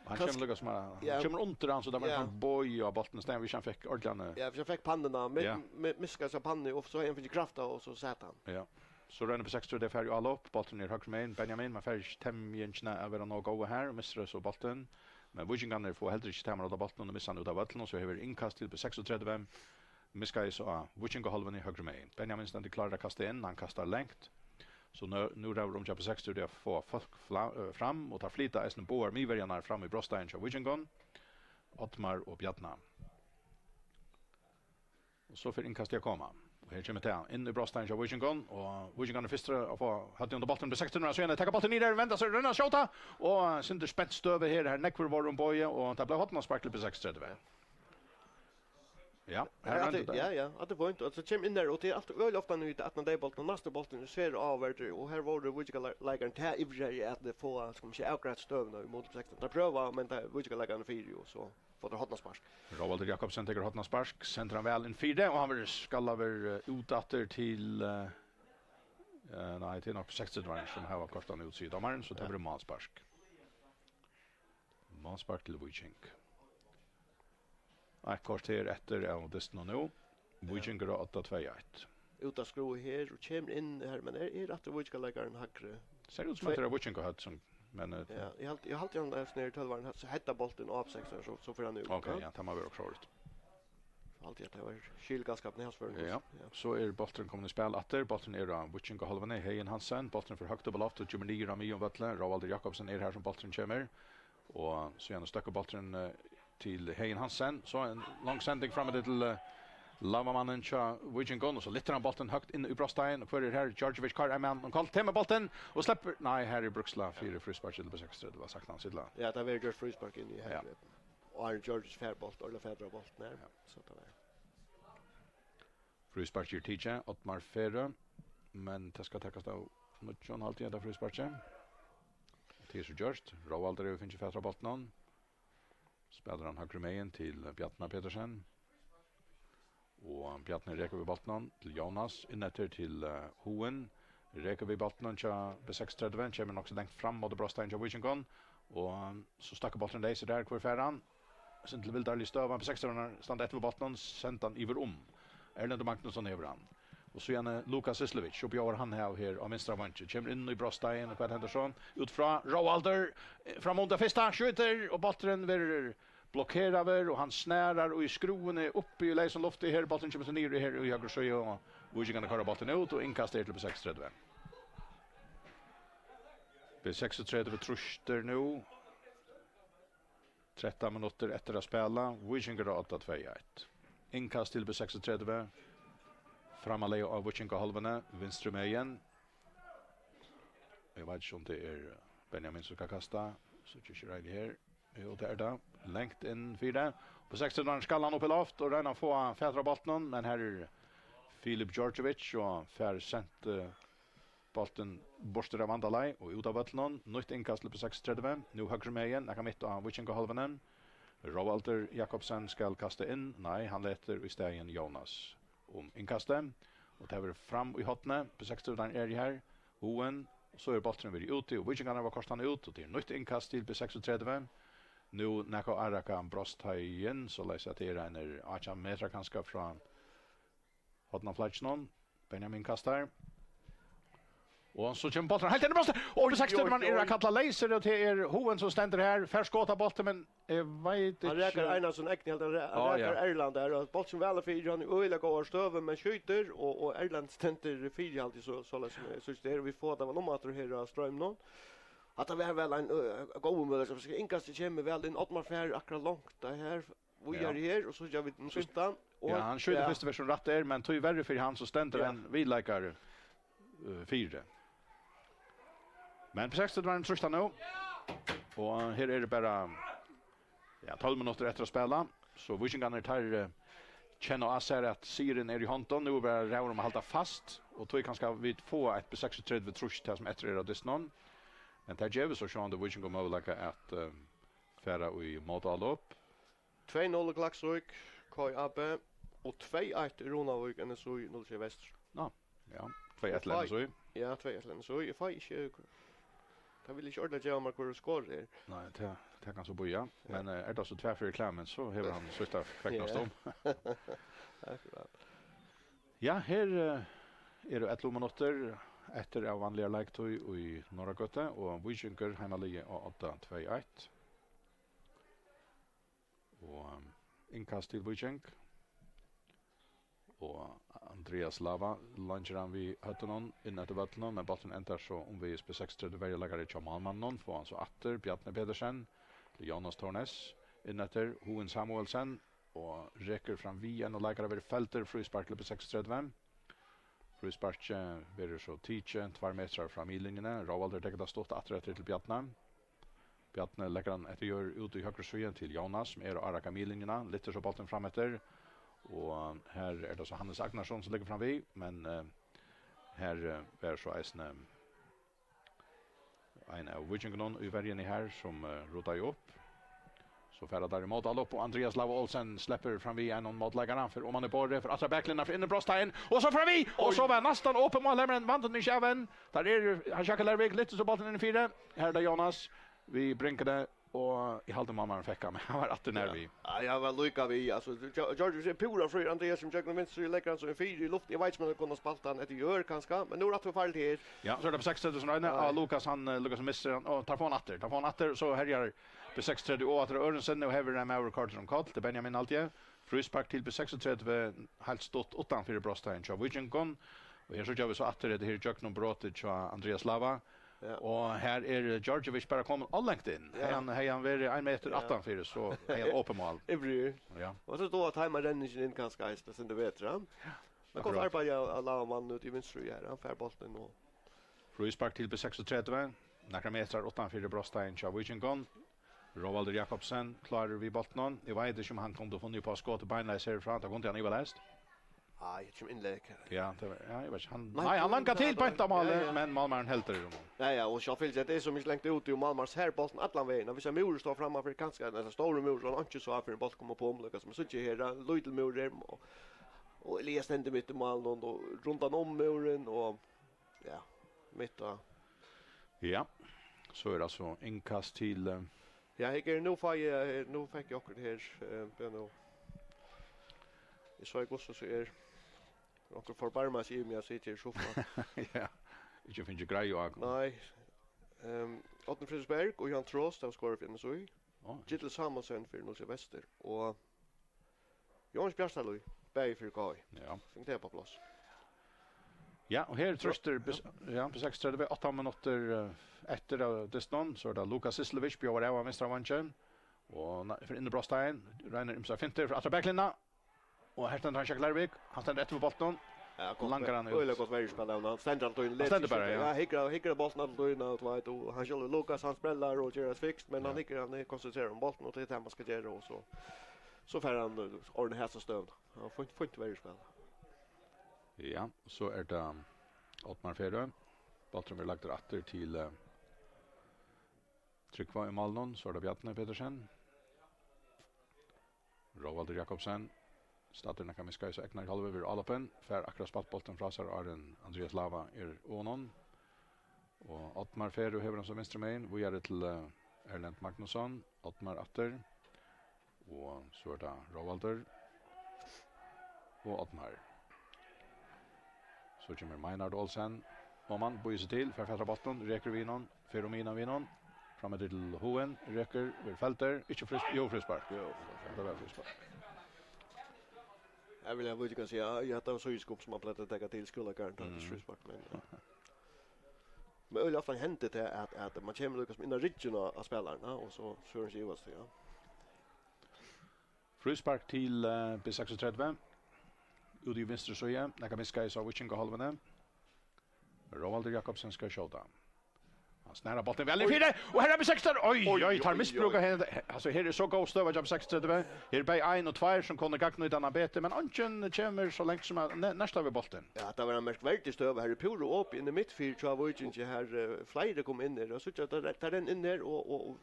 Og hann kemur líka sum at, hann kemur undir hann, so tað var ein bogi á bóltin, so tað var ikki, hann fekk ordiliga, ja, hann fekk pannuna, mi-, ja, mi-, miskaði seg pannu, og so hevði hann fingið kraft, og so sat hann. Ja. So roynir B seksogtretivu, tey fara í álop, bólturin er høgru megin, Benjamin, men fær ikki temjingina at vera nóg góða her, og missir so bóltin. Men víkingarnir fáa heldur ikki tamarhald á bóltinum og missa hann út av vøllinum, so her verður innkast til B seksogtretivu. Miskaði so á víkingahálvuni høgru megin. Benjamin stendur klárur at kasta inn, hann kastar langt. So nú, nú ræður um hjá B seksogtretivu at fáa fólk fla-, øh, fram, og teir flyta eisini báðar miðverjarnar fram í brotsteigin hjá víkingum, Oddmar og Bjarna. Og so fer innkastið at koma. Og her kemur tað inn í brotsteigin hjá víkingum, og víkingarnir fyrstir at fáa høvdið undir bóltin, B seksogtretivu, síðan taka bóltin niður, venda seg, royna at skjóta, og eitt sindur spent støði her, her nógvir vóru um boðið, og tað bleiv hornaspark til B seksogtretivu. Ja, her er at royndi tað, tað. Ja, ja, at tað er fínt, og so kemur inn har, og tað er alt øgiliga ofta nú, at man deiboltin og næsti bóltur er sera áverdur, og her vóru víkingarleikararnir tað ivrigari at fáa, skal man siga, avgreitt støðuna í móti B seksogtretivu. Teir prøva, men tað er víkingarleikararnir fyri, og so fáa teir hornaspark. Róaldur Jakobsen tekur hornaspark, sendir hann væl inn fyri, og hann verður skallaður, eh, út aftur til, eh, eh, nei, tað er nokk B seksogtretivu sum hava koyrt hann út, sigur dómarin, so tað verður málspark. Málspark til Víking. Eitt korter eftir av dystinum nú. Víkingur á odda, tvey eitt. Út at skrúva her og kemur inn her, men er, er aftur víkingarleikarin hægri. Sær út sum at tað er víkingur høvd sum, men, eh, ja, eg haldi, eg haldi hann er snær tólvarin, so headar bóltin á seksaran, so, so fer hann út, ok, ja. Ja, tað má vera okkurt sovorðið. So haldi eg at tað var skilgalskapin í hans førum. Ja. Ja. So er bólturin komin í spæl aftur. Bólturin er á víkingahálvuni. Heðin Hansen. Bólturin fer høgt upp á loft og kemur niður á miðjum vølli. Róaldur Jakobsen er har sum bólturin kemur. Og síðan støkkur bólturin, eh, til Heðin Hansen. So ein long sending fram til, eh, lavamannin hjá Víkingum. Og so lyftir hann bóltin høgt inn í brotsteigin. Og hvør er har? Djordjevic, Karl Emman. Og Karl tekur bóltin og sleppur. Nei, her er Bruksla fyri fríspark til B seksogtretivu. Var sagt hann silla. Ja, tað verður gjørt fríspark inn í her. Ja. Og Arne Georges fær bólt, Orla fær bóltin her. Ja. So tað var. Frísparkið er tikið, Oddmar Ferø, men tað skal takast av nýggjum, haldi eg, tað frísparkið. Tað er so gjørt. Róaldur hevur fingið fatur á bóltinum. Spælir hann høgru megin til Bjarna Petersen. Og Bjarni rekur við bóltinum til Jónas, inn eftir til, eh, Huen. Rekur við bóltinum hjá B seksogtretivu, kemur nokk so langt fram móti brotsteigin hjá Víkingum. Og so støkkur bólturin leysur har, hvør fær hann? Sum til vildarlig støða, B seksogtretivu standa eftir við bóltinum, senda hann yvir um. Erlendur Magnusson hevur hann. Og síðani Lukas Syslevic, og bjóðar hann av her á vinstra vangi. Kemur inn í brotsteigin, og hvat hendir so? Út frá Róaldur, eh, fram undan fyrsta, skjýtur, og bólturin verður blokkeraður, og hann snarar í skrúvuni uppi í leysum lufti her, bólturin kemur so niður her í høgru síðu, og víkingarnir koyra bóltin út, og innkast er til B seksogtretivu. B seksogtretivu trýstir nú. Trettan minuttir eftir at spæla. Víkingur á odda, tvey eitt. Innkast til B seksogtretivu. Frammarliga á víkingahálvuni, vinstru megin. Eg veit ikki um tað er Benjamin sum skal kasta. Síggi ikki reini her. Jú, tað er tað. Langt inn fyri. Á B seksogtretivu skal hann upp í loft og royna at fáa fatur á bóltinum, men her er Filip Djordjevic og fær sent, eh, bóltin burtur av vandaleið og út av vøllinum. Nýtt innkast til B seksogtretivu. Nú høgru megin, nakað mitt á víkingahálvuni. Róaldur Jakobsen skal kasta inn. Nei, hann letur í staðin Jónas um innkastið. Og tað verður fram í hornið. B seksogtretivu er her. Huen. Og so er bólturin verið úti, og víkingarnir hava koyrt hann út, og tað er nýtt innkast til B seksogtretivu. Nú nakað árakan brotsteigin, soleiðis at tað er einir átjan metrar kanska frá hornaflagginum. Benjamin kastar. Og so kemur bólturin heilt inn í brotsteigin. Og B seksogtretivu er at kalla leysur, og tað er Huen sum stendur her. Fær skot á bóltin, men eg veit ikki. Hann rakar ein av sínum egnu, helt hann ra-, rakar Erlend har, og bólturin væl fyri, hann er í øgiliga góðari støðu, men skjýtur, og, og Erlend stendur fyri, haldi eg, so, soleiðis sum eg síggi tað her, og vit fáa tað væl umaftur her á stroyminum. At tað var væl ein, ø, góður møguleiki, so skal innkastið kemur væl inn, Oddmar fær akkurát longt, tað her, víðari her, og so gera vit nummer fimtan. Ja, hann skjýtur fyrst og fremst sum rætt er, men tíverri fyri hann, so stendur ein viðleikari, eh, fyri. Men B seksogtretivu trýstir nú. Og her eru bara, ja, tólv minuttir eftir at spæla. So víkingarnir, teir, eh, kenna á sær, at sigurin er í hondum. Nú er bara ræður um at halda fast, og tí kanska vit fáa eitt B seksogtretivu trýst, tað sum eftir er av dystinum. Men tað gevur so sjálvandi Víkingum møguleika at, eh, fara í mótálop. Tvey null Klaksvík, K A B, og tvey eitt Runavík, N S I null sjey Vestur. Ná, ja, tvey eitt til N S I. Ja, tvey eitt til N S I. Eg fái ikki, tað vil ikki ordiliga geva mær, hvør skorið er. Nei, tað, tað kann so bíða. Ja. Men, eh, er tað so tvær fyri reklamen, so hevur hann sítt at fegnast um. Akkurát. Ja, her, eh, eru ellivu minuttir eftir av vanligari leiktíð í Norðragøtu, og Víkingur heimaliðið á odda, tvey eitt. Og, um, innkast til Víking. Og Andreas Lava leingir hann við høvdinum inn eftir vøllinum, men bólturin endar so umvegis B seksogtretivu verjuleikara hjá málmanninum, fáa hann so aftur, Bjarni Petersen til Jonas Thornes, inn eftir, Hugin Samuelsen, og rekur fram við ein leikara, verður feldur, fríspark til B seksogtretivu. Frísparkið verður so tikið tveir metrar frá miðlinjuni. Róaldur tekur tað stutt aftur eftir til Bjarna. Bjarni leggur hann eftir jørð út í høgru síðu til Jónas, sum er og árakar miðlinjuna, lyftir so bóltin fram eftir. Og her er tað so Hannes Agnarsson, sum liggur fram við, men, eh, her, eh, var so eisini ein av víkingunum í verjuni her, sum, eh, ruddaði upp. So fara teir í mótálop, og Andreas Lava Olsen sleppur fram við einum mótleikara, fer oman í borðið, fer aftur á baklinjuna, fer inn í brotsteigin, og so fram við, og so var næstan opið mál her, men vann hann ikki av enn. Der er, hann Sjakka Lervik, lyftir so bóltin inn í fýra. Her er tað Jónas við bringuni, og eg haldi, málmaðurin fekk hann, men hann var aftur nær við. Ja, ja, hann var líka við, altso, Geo-, Georgios er púra fríur, Andreas sum gjøgnum vinstru, leggur hann so inn fyri í luft, eg veit ikki, um hann kundi spælt hann eftir jørð, kanska, men nú er aftur farligt her. Ja, so er tað B seksogtretivu sum roynir, ja. Og Lukas, hann, eh, Lukas missir hann, og teir fáa hann aftur, teir fáa hann aftur, so herjar B seksogtretivu og aftur á øðrum sinni, og hevur ein maður kortini um koll, tað er Benjamin, haldi eg. Fríspark til B seksogtretivu, heilt stutt uttan fyri brotsteigin hjá Víkingum. Og her síggja vit so aftur hetta her gjøgnumbrotið hjá Andreas Lava. Ja. Og her er Djordjevic bara komin ov langt inn. Ja. Hevði hann, hevði hann verið ein metur, ja, aftan fyri, so hevði hann opið mál. Ivrigur. Ja. Og so tá at heima renningin inn kanska eisini, sum tú veit, ja. Ja. Men gott, akkurát, arbeiði av, av Lava mann út í vinstru her. Hann fær bóltin og Fríspark til B seksogtretivu. Nakrar metrar uttan fyri brotsteigin hjá Víkingum. Róaldur Jakobsen klárur við bóltinum. Eg veit ikki, um hann kundi funnið upp á skotið beinleiðis herfrá. Tað kundi hann ivaleyst. Nei, ikki um innlegg. Ja, tað var, ja, eg veit ikki. Hann, nei, nei, hann langar til beint á málið, ja, ja, men málmaðurin heldur um hann. Ja, ja, og sjálvfylgja, tað er so mikið langt úti, og málmaðurin sær bóltin allan vegin. Og hvis ein múrur stóð frammanfyri, kanska ein stór múrur, so hann ikki sá fyrr enn bóltin kom upp á umløk, sum eg síggi her, ein lítil múrur her, og, og Elias stendur mitt í málinum, og rundan um múrin, og Ja, mitt á. Ja, so er altso innkast til, eh, ja, her er nú fái eg, her, nú fekk eg okkurt her, eh, bíða nú. Eg sá í hvussu so er. Onkur forbarmar seg yvir meg at sita her í sofaen. Ja, ikki fingið greið á. Nei. Ehm, Árni Friðriksberg og Jan Trost hava skorað fyri N S Í. Á. Gittel Samuelsen fyri Nólsoy Vestur. Og Jóhannes Bjartalíð, bæði fyri K Í. Ja. Fekk tað upp á pláss. Ja, og her trýstir B-, ja, B seksogtretivu, átta minuttir, eh, eftir av dystinum, so er tað Lukas Syslevic, bjóðar av á vinstra vangin, og na-, fer inn í brotsteigin, roynir ymsar fintur, fer aftur á baklinjuna, og her stendur hann Sjakka Lervik, hann stendur eftir við bóltinum, ja, gott langar ver-, hann út. Øgiliga gott verjuspæl av honum, hann stendur altíð, hann stendur bara, ja, ja, hyggur, hyggur á bóltin altíð, og, og hann sjálvur Lukas, hann sprellar og ger eitt fikst, men hann, ja, hyggur, hann er konsentreraður um bóltin, og tað er tað man skal gera, og so, so fær hann, eh, ordnað hesa støðuna. Ja, fínt, fínt verjuspæl. Ja, so er tað Oddmar Ferø. Bólturin verður lagdur aftur til, eh, Trygva í málinum, so er tað Bjarni Petersen. Róaldur Jakobsen, staddur nakað miðskeiðis á egnari hálvu, verður álopin, fær akkurát spælt bóltin frá sær, áðrenn Andreas Lava er á honum. Og Oddmar Ferø hevur hann so vinstru megin, víðari til, eh, Erlend Magnusson, Oddmar aftur. Og so er tað Róaldur og Oddmar. So kemur Meinhard Olsen. Og mann býður seg til, fær fatur á bóltin, rekur við honum, fer um miðjuna við honum. Fram eftir til Hugin, rekur, verður feldur, ikki frísp-, jú, fríspark. Jú, fríspark. Tað var fríspark. Eg vil, eg vil ikki siga, ja, tað var so skup sum man pleiddi at taka til skúlagarðin, tað var, mm, fríspark, men, ja. Men øgiliga ofta hendir tað at, at man kemur líka sum inn á ryggin á, á spælaran, ja, og so, so er hann ikki yvast, ja. Fríspark til, eh, B seksogtretivu. Út í vinstru síðu. Nakað miðskeiðis á víkingahálvuni. Róaldur Jakobsen skal skjóta. Hann snara bóltin væl í fyri, og her er B seksogtretivu. Oj, oj, oj, tar misbrúk av her. Altso, her er so góð støða hjá B seksogtretivu. Her er bæði ein og tveir sum kunnu gagnnýta hana betur, men eingin kemur so langt sum at ne-, nerta við bóltin. Ja, tað var ein merkverdig støða. Her er púra opið inn í mitt fyri hjá Víkingi. Her, eh, fleiri koma inn her. Og so tað, tað er inn her, og, og, og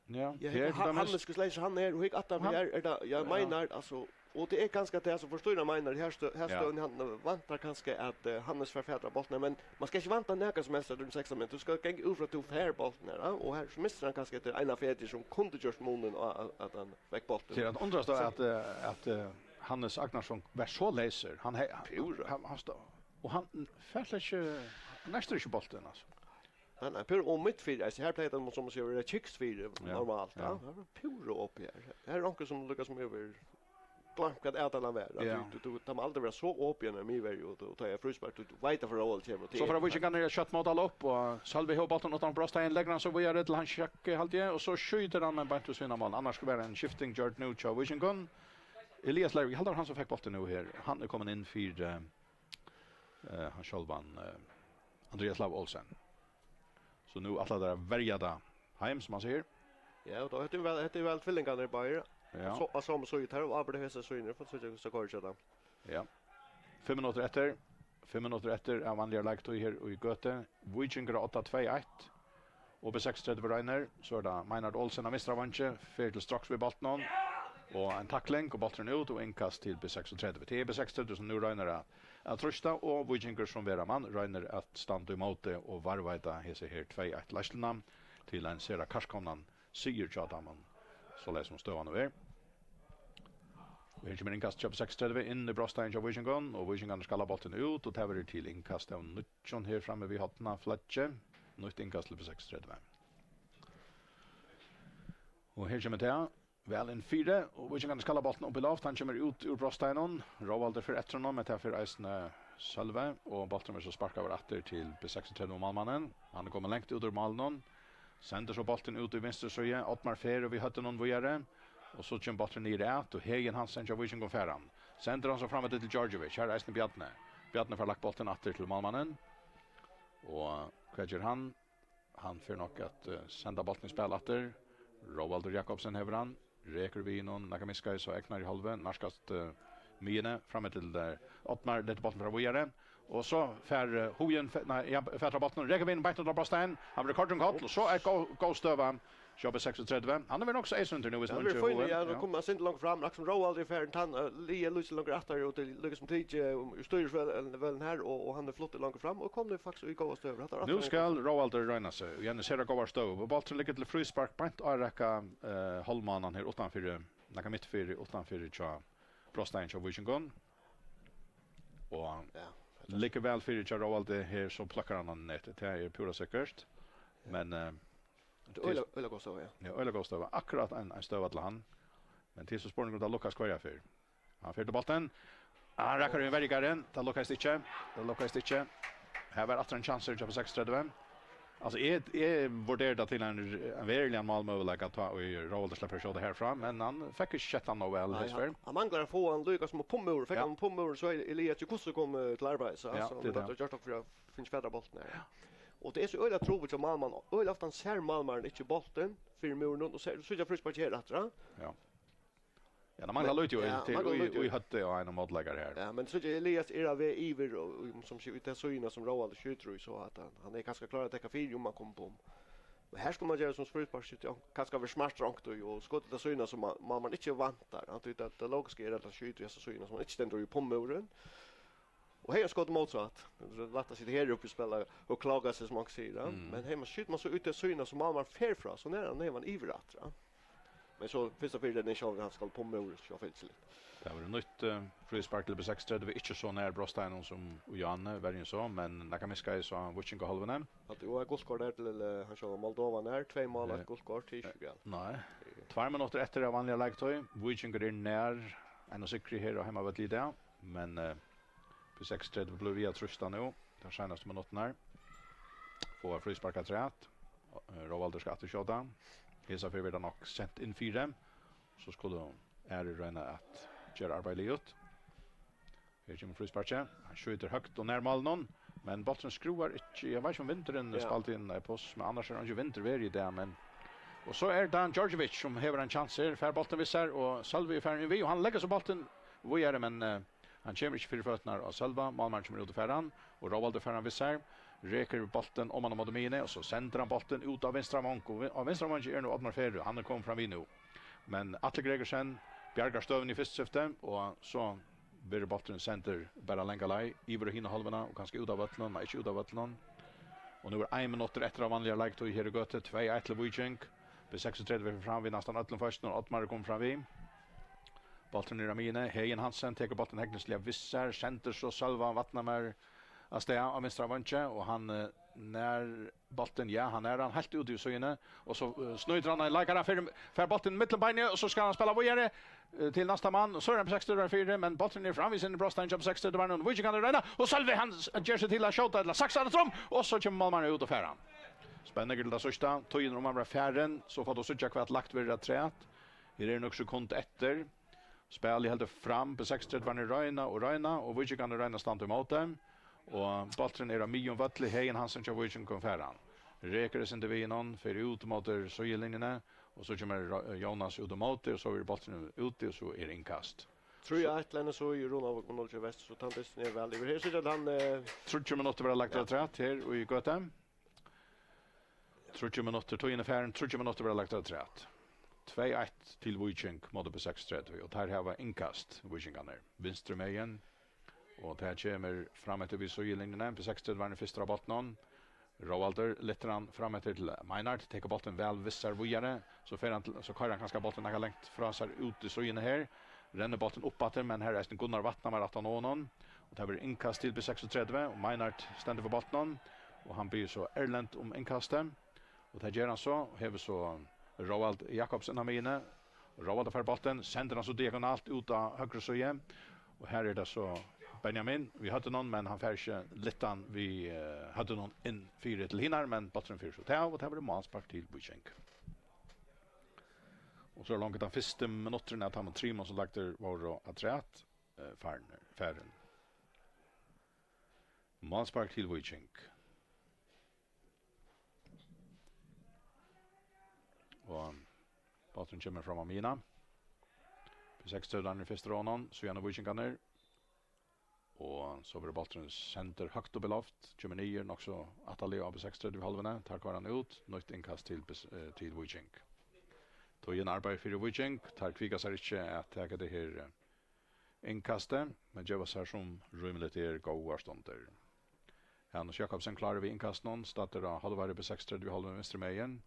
Ja, ja, her er til hann, dømis hann er skulleysur, hann er, og hygg, at hann Ja. er, er tað, ja, Ja. Meinar, altso, og tað er kanska tað sum forstyrrar Meinar, her stø-, her Ja. støðan, hann, eh, væntar kanska at, eh, Hannes fær fatur á bóltin, men man skal ikki vænta nakað sum helst av tí sekstan, men tú skal ganga út frá, at tú fær bóltin her, ja, og her so missir hann kanska eftir eina ferð sum kundi gjørt munin, og at, at hann fekk bóltin. Tað er at undrast á, So at, eh, at, eh, Hannes Agnarsson var so leysur. Hann he-, Púra. hann, hann stó-, og hann fær slett ikki, hann nertir ikki bóltin, altso. Nei, nei, púra og mitt fyri, altso, her pleiddi hann, sum man sigur, vera kiks fyri, Ja, normalt, ja. Ja. Her var púra opið her. Her er onkur sum líka sum hevur gloymt, hvat avtalan var. At Ja. tú, tú, tú, tað má aldri vera so opið í miðverju, og, og tá er fríspark, tú, tú veit at Róald kemur, og So fara Víkingarnir at skjóta mótmæli upp, og Sølvi hevur bóltin uttan brotsteigin, leggur hann so víðari til Hans Jakke, haldi eg, og so skjýtur hann, men beint við síðuna av mál. Annars skuldi verið ein skifting gjørd nú hjá Víkingum. Elias Leirvík, eg haldi, hann sum fekk bóltin nú her, hann er komin inn fyri, eh, eh, hann sjálvan, eh, Andreas Lau Olsen. So nú ætla teir at verja tað heim, sum man sigur. Ja, og tá, hetta er væl, hetta er væl tvillingarnir báðir. Ja. So, á somu síðu, teir hava ábyrgd hesa síðuna, for so, so koyrir tað. Ja. Fimm minuttir eftir. Fimm minuttir eftir av vanligari leiktíð her í Gøtu. Víkingur á odda tvey eitt. Og B seksogtretivu roynir, so er tað Meinhard Olsen á vinstra vangi, fer til straks við bóltinum. Og ein takling, og bólturin út, og innkast til B seksogtretivu. Tað er B seksogtretivu sum nú roynir at, at trýsta, og Víkingur sum vera man roynir at standa ímóti og varðveita hesa her tvey eitt leiðsluna til ein sera kærkomnan sigur hjá teimum, soleiðis sum støðan nú er. Og her kemur innkast hjá B seksogtretivu inn í brotsteigin hjá Víkingum, og Víkingarnir skalla bóltin út, og tað verður til innkast av nýggjum her frammi við hornafløggi. Nýtt innkast til B seksogtretivu. Og her kemur tað. Væl inn fyri, og Víkingarnir skalla bóltin upp í loft. Hann kemur út úr brotsteiginum. Róaldur fer eftir honum, men tað fer eisini Sølvi, og bólturin verður so sparkaður aftur til B seksogtretivu málmannin. Hann er komin langt út úr málinum. Sendir so bóltin út í vinstru síðu. Oddmar fer við høvdinum víðari. Og so kemur bólturin niður at, og Heðin Hansen hjá Víkingum fær hann. Sendir hann so fram eftir til Djordjevic. Her er eisini Bjarni. Bjarni fær lagt bóltin aftur til málmannin. Og hvat ger hann? Hann fer nokk at, eh, senda bóltin í spæl aftur. Róaldur Jakobsen hevur hann. Rekur við honum. Nakað miðskeiðis á egnari hálvu. Nærkast, eh, miðjuni. Frammi til, eh, Oddmar. Letur bóltin fara víðari. Og so fær, eh, Hugin fe-, nei, ja, fatur á bóltinum. Rekur við honum beint undir brotsteigin. Hann verður koyrdur um koll. Og so er góð, góð støða hjá B seksogtretivu. Hann hevur verið nokk so eyðsýndur nú, hvis hann ikki hevur verið fínur, ja, nú kom hann sindur longur fram, akkurát sum Róaldur er farin, tann, eh, liðið lítið longur aftur, og tað er líka sum tikið, um, stýrir vel, vel her, og, og hann er fluttur longur fram, og kom nú faktiskt í góða støðu. Hatta er Nú aftur skal Róaldur royna seg, og Janus her er góðar støðu. Og bólturin liggur til fríspark, beint á rekka, eh, hálvmánan her uttanfyri, nakað mitt fyri, uttanfyri hjá brotsteigin hjá Víkingum. Og Ja, liggur væl fyri hjá Róaldi her, so pløkkar hann hann í netið. Tað er púra sikkurt. Men, eh, Tað er øgiliga, øgiliga góð støða, ja. Ja, øgiliga góð støða. Akkurát ein, ein støða til hann. Men tað er so spurningur, um tað lukkast hvørja ferð. Hann fer til bóltin. Hann rakar í verjikaran. Tað lukkaðist ikki. Tað lukkaðist ikki. Her var aftur ein kjansur hjá B seksogtretivu. Altso, eg, eg vurderdi tað til ein, ein veruligan málmøguleika, tá ið Róaldur sleppur at skjóta herfrá, men hann fekk ikki sett hann nóg væl Nei, hesa ferð. hann, hann manglar at fáa hann líka sum upp um múrin. Fekk Ja. hann upp um múrin, so er Elias ikki hvussu komið til arbeiðis, Ja, altso, tað er hann tað. hevur gjørt okkurt fyri at fingið fatur á bóltin her. Og tað er so øgiliga trupult hjá málmann, øgiliga ofta sær málmaðurin ikki bóltin fyri múrinum, og sær, so er fríspark her aftur, ha? Ja. Ja, hann manglar Men lítið í, Ja, til, manglar í, lítið. í høvdið á einum mótleikara her. Ja, men so er Elias er á veg yvir, og, og sum sigur, í ta síðuna sum Róaldur skjýtur í, so at hann, hann er kanska klárur at dekka fyri, um hann kemur upp um. Men her skal man gera sum frísparksskytti, og kanska vera smart rangt í, og skotið ta síðuna sum man, man, man ikki væntar. Hann, tí tað, tað logiska er, at hann skjýtur í hesa síðuna, sum hann ikki stendur í upp um múrin. Og her er skotið mótsatt. Tað er lætt at sita her uppi og spæla og kláka seg, sum man sigur, ja. Mm. Men her man skjýtur man so út í síðuna, so málmaðurin fer frá, so nær hann, nær hann yvir aftur, ja. Men so fyrst og fremst er tað sjálvt, hann skal upp um múrin, so fylgir litt. Tað var nýtt, eh, fríspark til B seksogtretivu, ikki so nær brotsteiginum sum Janus, verri enn so, men nakað miðskeiðis á víkingahálvuni. Hatta er gult kort her til, eh, hann sjálvan Moldovan her, tvey mál, Eh, eitt gult kort, tað er ikki galt. Nei. Tveir minuttir eftir av vanligari leiktíð. Víkingur er nær einum sigri her á heimavølli í dag, men, eh, B seksogtretivu blívur við at trýsta nú, tær seinastu minuttirnar. Fáa fríspark afturat. Eh, Róaldur skal aftur skjóta. Hesa ferð verður tað nokk sent inn fyri. So skulu aðrir royna at gera arbeiðið liðugt. Her kemur frísparkið. Hann skjýtur høgt og nær málinum. Men bólturin skrúvar ikki. Eg veit ikki, um vindurin Ja. spældi inn í pláss, men annars er hann ikki vindur verið í dag, men, og so er Dan Djordjevic, sum hevur ein kjans her, fær bóltin við sær, og Sølvi er farin við, og hann leggur so bóltin víðari, men, eh, hann kemur ikki fyri føturnar á Sølva, málmaðurin kemur út og fær hann, og Róaldur fær hann við sær, rekur bóltin oman á móti miðjuni, og so sendir hann bóltin út á vinstra vong, og vi-, á vinstra vongi er nú Oddmar Ferø, hann er komin fram við nú. Men Atli Gregersen bjargar støðuni í fyrsta skifti, og so verður bólturin sendur bara langa leið yvir á hina hálvuna og kanska út av vøllinum, nei, ikki út av vøllinum. Og nú er ein minuttur eftir av vanligari leiktíð her í Gøtu, tvey eitt til Víking. B seksogtretivu er fram við næstan øllum føstum, og Oddmar er komin fram við. Bólturin er á miðjuni, Heðin Hansen tekur bóltin hegnisliga við sær, sendir so Sølva Vatnamar av stað á vinstra vongi, og hann, eh, nær bóltin, ja, hann er hann heilt úti í síðuni, og so, eh, snýtir hann ein leikara, fær, fær bóltin millum beinini, og so skal hann spæla víðari, eh, til næsta mann, og so er hann B seksogtretivu fyri, men bólturin er fram við síni brotstein, hjá B seksogtretivu, og Víkingarnir royna, og Sølvi, hann s-, ger seg til at skjóta, ella saksar afturum, og so kemur málmaðurin út og fær hann. Spenningur til tað síðsta, tíðin er um at vera farin, so fáa vit síggja hvat lagt verður afturat. Her er nøkur sekund eftir. Spælið heldur fram, B seksogtretivu royna og royna, og Víkingarnir royna at standa ímóti. Og bólturin er á miðjum vølli, Heðin Hansen hjá Víkingum fær hann. Rekur eitt sindur við honum, fer út móti síðulinjuni, og so kemur Ro-, Jónas út ímóti, og so er bólturin úti, og so er innkast. Trý eitt til N S Í í Runavík, null til Vestur, so tann dystin er væl yvir. Her síggja vit hann, eh, Tríggjar minuttir verða lagdar Ja. afturat her í Gøtu. Tríggjar minuttir, tíðin er farin, tríggjar minuttir verða lagdar afturat. Tvey eitt til Víking móti B seksogtretivu, og teir hava innkast, Víkingarnir, vinstru megin. Og tað kemur fram eftir við síðulinjuni, B seksogtretivu er fyrstur á bóltinum. Róaldur lyftir hann fram eftir til Meinhard, tekur bóltin væl við sær víðari, so fer hann til, so koyrir hann kanska bóltin nakað langt frá sær út í síðuna her. Rennur bóltin upp aftur, men her er eisini Gunnar Vatnamar aftan á honum. Og tað verður innkast til B seksogtretivu, og Meinhard stendur við bóltinum, og hann biður so Erlend um innkastið. Og tað ger hann so, og hevur so Róald Jakobsen á miðjuni. Róald fær bóltin, sendir hann so diagonalt út á høgru síðu. Og her er tað so Benjamin við høvdinum, men hann fær ikki lyftan við, eh, høvdinum inn fyri til hinar, men bólturin fer so av, og tað verður málspark til Víking. Og so er longu tann fyrsti minutturin av teimum trimum sum lagdir vóru afturat, eh, farnir, farin. Málspark til Víking. Og bólturin kemur fram á miðjuna. B seksogtretivu er fyrstur á honum, síðani Víkingarnir. Og so verður bólturin sendur høgt upp í loft, kemur niður nokk so aftarliga á B seksogtretivu hálvuni, teir koyra hann út, nýtt innkast til, bes-, eh, til Víking. Tíðin arbeiðir fyri Víking, teir kvika sær ikki at taka tað her, eh, innkastið, men geva sær sum rímiligt er góðar stundir. Hanus Jakobsen klárur við innkastinum, staddur á hálvari B seksogtretivu hálvuni vinstru megin.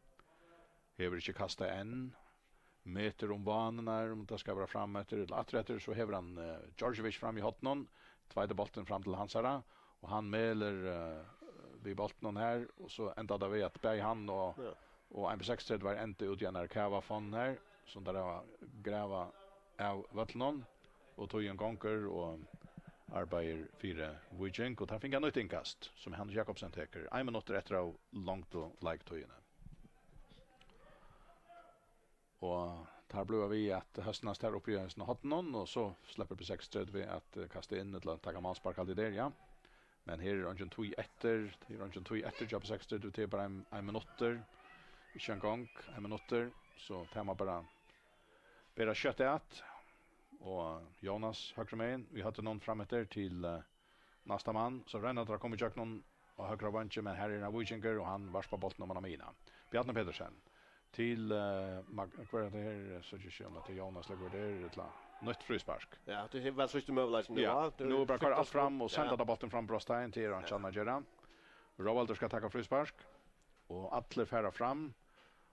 Hevur ikki kastað enn. Metir um vánirnar, um tað skal vera fram eftir ella aftur eftir, so hevur hann, eh, Djordjevic fram í horninum, tveitir bóltin fram til hansara, og hann melur, eh, við bóltinum her, og so endar tað við, at bæði hann og, Ja. og ein B seksogtretivu var enda úti í einari kavafonn her, sum teir hava gravað av vøllinum, og tíðin gongur, og arbeiðir fyri Víking, og teir fingu nýtt innkast, sum Hanus Jakobsen tekur, ein minuttur eftir av longdu leiktíðini. Og teir blíva við at høsnast her uppi í hesum horninum, og so sleppur B seksogtretivu at, eh, kasta inn ella taka málspark alt í der, ja. Men her er eingin tíð eftir, her er eingin tíð eftir hjá B seksogtretivu, tað er bara ein, ein minuttur, ikki eingong ein minuttur, so tað má bara bera skjótt at. Og Jónas høgru megin, vit høvdu hann fram eftir til, eh, næsta mann, so royna teir at koma ígjøgnum á høgra vangi, men her er ein víkingur, og hann varpar bóltin oman á miðjuna. Bjarni Petersen til, eh, Mag-, hvør er tað her? So ikki um at tað er Jónas, ella hvør tað er, ella nýtt fríspark. Ja, tað er væl síðstu møguleikin. Ja, nú er bara at koyra alt fram og senda Ja. tað bóltin fram brotstein, tað er einki annað at gera. Róaldur skal taka fríspark, og allir fara fram,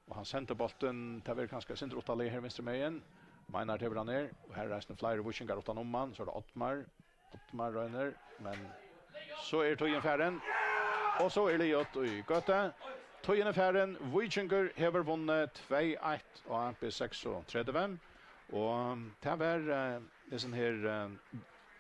og hann sendir bóltin, tað verður kanska eitt sindur uttanlands her vinstru megin. Meinhard hevur hann her, og her er eisini fleiri víkingar uttan um hann, so er tað Oddmar. Oddmar roynir, men so er tíðin farin, og so er liðugt í Gøtu. Tíðin er farin, Víkingur hevur vunnið tvey eitt á B seksogtretivu, og tað var, eh, hesin her, eh,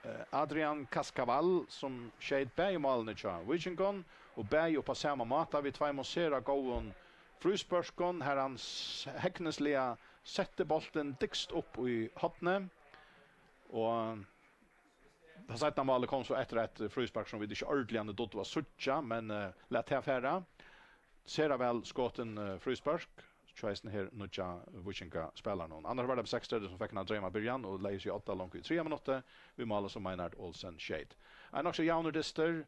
eh, Adrian Cascaval, sum skeyt bæði málini hjá Víkingum, og bæði upp á sama máta við tveimum sera góðum fríspørkum, har hann s-, hegnisliga setti bóltin dygst upp í hornið, og Tað seinna málið kom so eftir eitt fríspark, sum vit ikki ordiliga dugdu at síggja, men, eh, lat tað fara. Sera væl skotin, eh, fríspark hjá hesum her nýggja víkingaspælaranum. Annars var tað B seksogtretivu, sum fekk eina dreymabyrjan og legði seg á odda longu í triðja minutti við málið, sum Meinhard Olsen skeyt. Ein nokk so javnur dystur,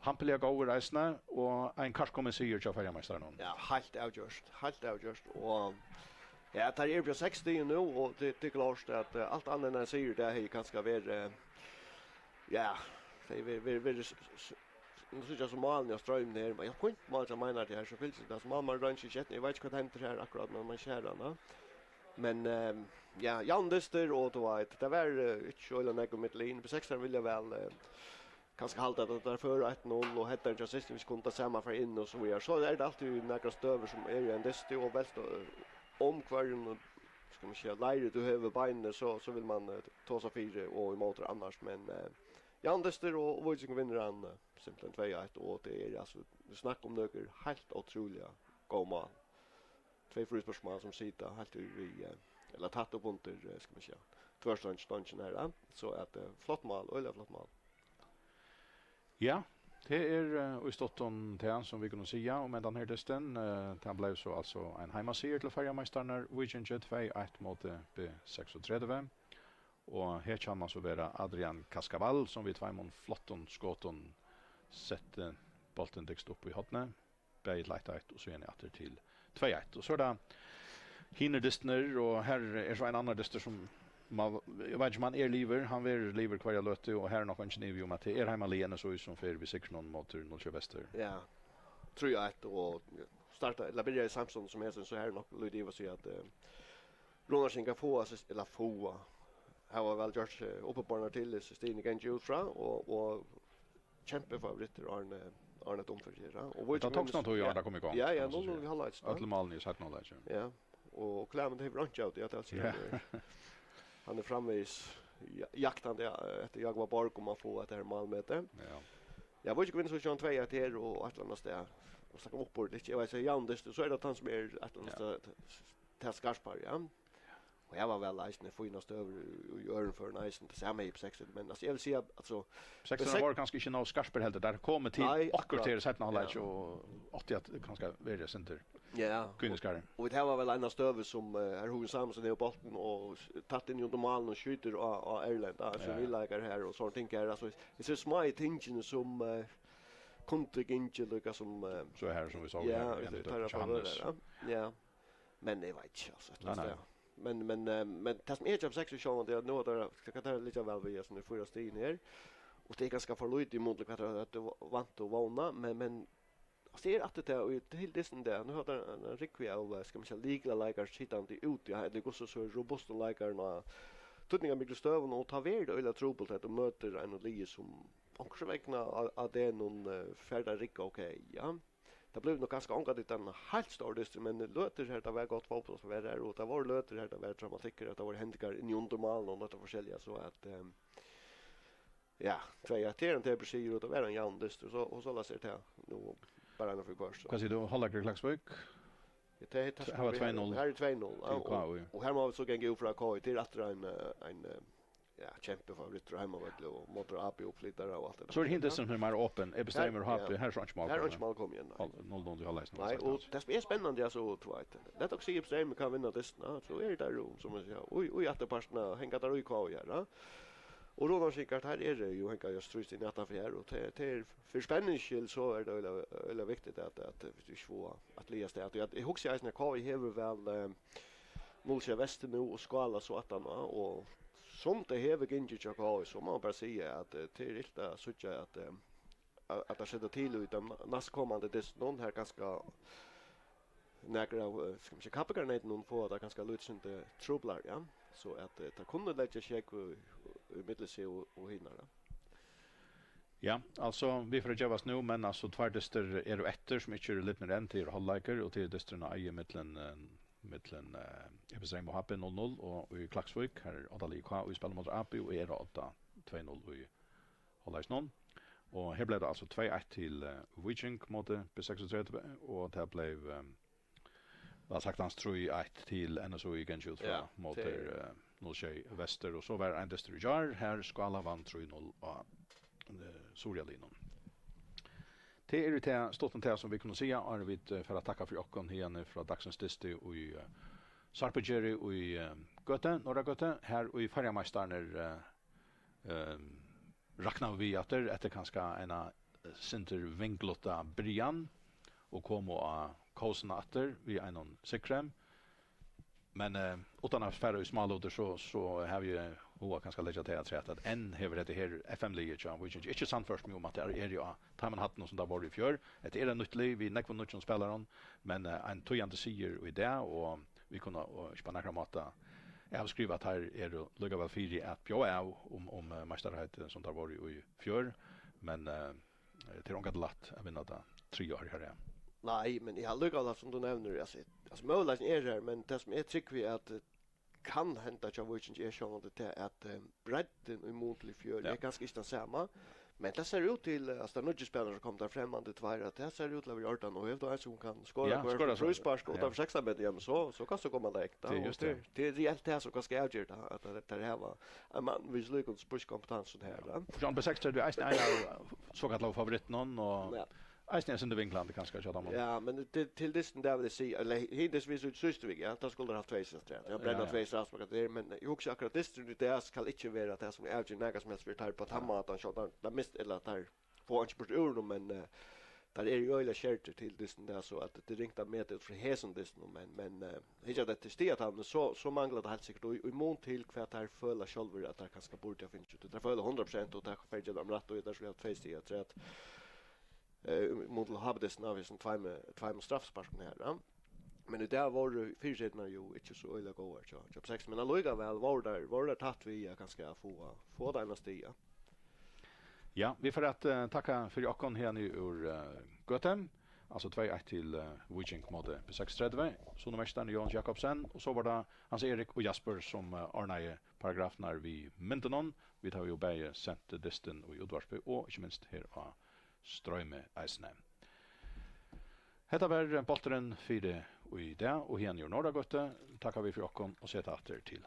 hampiliga góður eisini, og ein kærkomin sigur hjá føroyameistarunum. Ja, heilt avgjørt, heilt avgjørt. Og ja, teir eru á seks stig nú, og tað, tað er klárt at, eh, alt annað enn ein sigur, tað hevði kanska verið, eh, ja, tað hevði verið, verið, verið s-, s-, nú síggi eg so málini á Streyminum her, men ja, fínt mál hjá Meinhardi her, so fylgir tað, so málmaðurin roynir ikki, eg veit ikki hvat hendir her akkurát, men mann sær hann, ja. Men, ehm, ja, javnir dystir, og tú veit, tað var, eh, ikki so illa nógv millum liðini, B seksogtretivu vilja væl, eh, kanska halda, at teir føra eitt null, og headerin hjá Systrum, vit kunnu tað sama fara inn og so víðari. So er tað altíð nakrar støður, sum eru ein dysti, og veitst, eh, um hvørjum, skal man siga, leiri tú hevur beinini, so, so vil man, eh, tosa fyri og ímóti annars, men, eh, javnir dystir, og, og Víkingur vinnur hann, eh, simpelthen tvey eitt, og tað er, altso, vit snakka um nøkur heilt ótrúliga góð mál. Tvey frísparksmál sum sita heilt í við, eh, ella tætt upp undir, eh, skal man siga, tvørstongina her, ja. So at, eh, flott mál, øgiliga flott mál. Ja, tað er, eh, í stuttum tað sum vit kunnu siga um hendan her dystin. Eh, tað bleiv so altso ein heimasigur til føroyameistararnar Víkingi, tvey eitt móti B seksogtretivu. Og her kann man so vera Adrian Cascaval, sum við tveimum flottum skotum setti bóltin dygst upp í hornið. Bæði til eitt eitt og síðani aftur til tvey eitt. Og so er tað hinir dystirnir, og her er so ein annar dystur sum man, eg veit ikki um hann er liðugur, hann verður liðugur hvørja løtu, og her er nokk eingin ivi um, at tað er heimalið N S Í sum fer við sigrinum móti Nólsoy Vestur. Ja, trý eitt og starta, ella byrja í samstundum sum hesin, so her er nokk lítið ivi at siga at, eh, Runarskingar fáa seg, ella fáa, hava væl gjørt seg uppibornar til, stigini ganga út frá, og, og kjempefavorittir áðrenn, áðrenn hetta umferð her, ja. Og Víkingur tók snart tíð, áðrenn tað kom í gongd, ja, ja, kann man so siga. Nú, nú, við hálvleik, ja. Øll málini í seinna hálvleik, ja. Ja, og Klæmynd hevur einki av tí, at altso, ja, hann er, hann er framvegis ja-, jaktandi, ja, eftir Jákup Borg, um at fáa hetta her málmetið. Ja. Ja, Víkingur vinnur so sjálvandi tvey eitt her og eitt ella annað stað. Og snakka um uppburð, ikki, eg veit, so javnir dystir, so er tað tann sum er eitt ella annað stað, tað skarpari, ja. Og her var væl eisini fínar støður í, í øðrum førum eisini, tað sama í B seksogtretivu, men, altso, eg vil siga, altso, B seksogtretivu vóru kanska ikki nóg skarpir heldur, teir komu til okkurt her í seinna hálvleik og áttu at kanska verið eitt sindur kyniskari. Ja. Og, og vit hava væl eina støðu sum, eh, har Hugi Sámuelsen hevur bóltin og s-, tætt inn í undir málið og skjýtur á, á Erlend, á, sum viðleikar her og sovorðin ting her, altso, hesi smáu tingini sum, eh, kundu gingið líka sum, eh, so her sum vit sóu ja, her, í teirra favør, ja. Ja. Men eg veit ikki, altso, eitt ella annað stað. Nei, nei. Men, men, eh, men tað sum eg keypti seks í sjálvandi, er at nú er tað, skal tað liggja væl við, altso, nú fýra stigini her. Og tað er kanska for lítið ímóti hvat tað, at tað vant og vóna, men, men, altso, tað er aftur tað, og til dystin dag, nú er tað ein, ein rúgva av, eh, skal man siga, lyklaleikarar sitandi úti, ja, ella hvussu so robustum leikarum á týdningarmiklu støðum, og tá verður tað øgiliga trupult, at tú møtir einum liði sum onkursvegna á, á degnum, eh, fer tað at rigga ok, ja. Tað bleiv nú kanska ongantíð tann heilt stóri dysturin, men løtur har tað var gott fótbóltsspæl har, og tað vóru løtur har tað var dramatikkur, at tað vóru hendingar inni undir málið og nøkur forskelliga, so at, ehm, ja, tvey eitt, tað er ein teprusigur, og tað var ein javnur dystur, so, og soleiðis er tað nú bara eina ferð hvørt, so. Hvat sigur tú, hálvleikur í Klaksvík? Ja, tað er, tað Her var skal vi, tvey null her er tvey null, ja, til K I. Og, og her má vit so ganga út frá K I, tað er aftur ein, eh, ein, eh, ja, kjempefavorittur á heimavølli og móti A B uppflytara og alt tað. So er hin dysturin sum er meira opin, Epi Streymoy og H B, ja. Her er so einki mál komið inn, nei. Null null í hálvleik. Nei, og tað sum er spennandi, altso, tú veit, lat okkum siga, Epi Streymoy kann vinna dystin, ja, so er tað jú, sum man sigur, í, í afturpartin, hanga teir í K I her, ja. Og Runarskingar, teir eru jú, hanga jú stríðst inn aftanfyri her, og tað, tað er, fyri spenningskyld, so er tað øgiliga, øgiliga viktigt, at, at vit ikki fáa eitt lið avstað. Og eg, eg hugsi eisini, at K I hevur væl, eh, Nólsoy Vestur nú og Skála so aftan á, og sum tað hevur gingið hjá K I, so má man bara siga, at, eh, tað er ilt at síggja, at, eh, at, at teir seta til í teimum næstkomandi dystunum, har kanska nakrir av, eh, skal man siga, kappingarneytunum fáa tað kanska lítið sindur truplari, ja. So at, eh, teir kunnu leggja sjógv í, í millum seg og, og hinar, ja. Ja, altso, vit fara at gevast nú, men altso, tveir dystir eru eftir, sum ikki eru lidnir enn, tað er hálvleikur, og tað er dysturin á Eiði millum, eh, millum, eh, Epi Streymoy og H B null null, og í Klaksvík, har er oddaliðið K I spælir móti A B, og er á odda tvey null í hálvleikinum. Og her bleiv tað altso tvey eitt til, eh, Víking móti B seksogtretivu, og tað bleiv, eh, væl saktans trý eitt til N S Í, ganga út frá, ja, móti, tað er, eh, null sjey vestur, og so var ein dystur í gjár, har Skála vann trý null á, eh, Suðuroyarliðnum. Tað er í tað, stutt um tað, sum vit kunnu siga, áðrenn vit, eh, fara at takka fyri okkum hiðani frá dagsins dysti í, eh, Sarpugerði í, eh, Gøtu, Norðragøtu, har í Føroyameistararnir, eh, eh, raknaðu vit aftur, eftir kanska eina, eh, sindur vingluta byrjan, og komu á kósina aftur við einum sigri. Men, eh, uttan at fara í smálutir, so, so havi eg hug at kanska leggja tað afturat, at enn hevur hetta her F M-liðið hjá Víkingi ikki sannført meg um, at tað er á teimum hæddunum, sum tað var í fjør. Hetta er eitt nýtt lið við nógvum nýggjum spælarum, men, eh, ein týðandi sigur í dag, og vit kunnu, og ikki á nakran máta avskriva, at teir eru líka væl fyri at bjóða av um, um, eh, meistaraheitið, sum teir vóru í fjør, men, eh, tað er ongantíð lætt at vinna tað triðja árið her, ja. Nei, men eg haldi líka, sum tú nevnir, altso, altso, møguleikin er her, men tað sum eg trúgvi, at, eh, kann henda hjá Víkingi, er sjálvandi tað, at, eh, breiddin í mun til í fjør Ja. er kanska ikki tann sama, men tað sær út til, eh, altso, teir nýggju spælararnir, sum koma, teir fremmandu tveir, at tað sær út til at vera í ordan, og hevur tú ein sum kann skora Ja, hvørt skora so. fríspark Ja. utanfyri sekstan metur, ja, men so, so kanst tú koma langt, Tað er og júst tað, tað. tað er reelt tað sum kanska avger tað, at teir, teir hava ein mann við slíkum spískompetansu her, ja. Og John B seksogtretivu er eisini ein av sokallaðu favorittunum, og Ja. eisini ein sindur vinglandi kanska hjá teimum. Ja, men til, til dystin, tað vil eg siga, ella hin dystin, vit síggja síðstu viku, ja, tá skuldu teir havt tvey sestra. Ja, brenna Ja, ja. tvey strafspark, tað er, men eg hugsi akkurát, dysturin í dag skal ikki vera tað sum avger nakað sum helst fyri teir á tann Ja. mátan, sjálvt um teir mista, ella at teir fáa einki burtur úr honum, men, eh, teir eru jú øgiliga skertir til dystin, tað er so, at tað er ringt at meta út frá hesum dystinum, men, men, eh, hyggja teir til stigatalini, so, so manglar tað heilt sikkurt í, í mun til hvat teir føla sjálvir, at teir kanska burdu ha fingið. Teir føla hundrað prosent, og tað fer at gera teimum rætt, og teir skulu hava tvey stig afturat, eh, í mun til H B-dystin av hesum tveimum, tveimum straffisparkum her, ja. Men í dag vóru fyritreytirnar jú ikki so øgiliga góðar hjá, hjá B seks, men allíkavæl vóru teir, vóru teir tætt við at kanska fáa, fáa tað eina stig, ja. Ja, vit fara at, eh, takka fyri okkum her nú úr, eh, Gøtu. Altso tvey eitt til, eh, Víking móti B seksogtretivu. Sunnumeistarin Jóhannes Jakobsen, og so var tað Hans Erik og Jasper, sum, eh, ordnaðu paragrafirnar við myndunum. Vit hava jú bæði sent dystin í útvarpið og ikki minst her á Stroymi eisini. Hetta var bólturin fyri í dag, og hiðani úr Norðragøtu takka vit fyri okkum og seta aftur til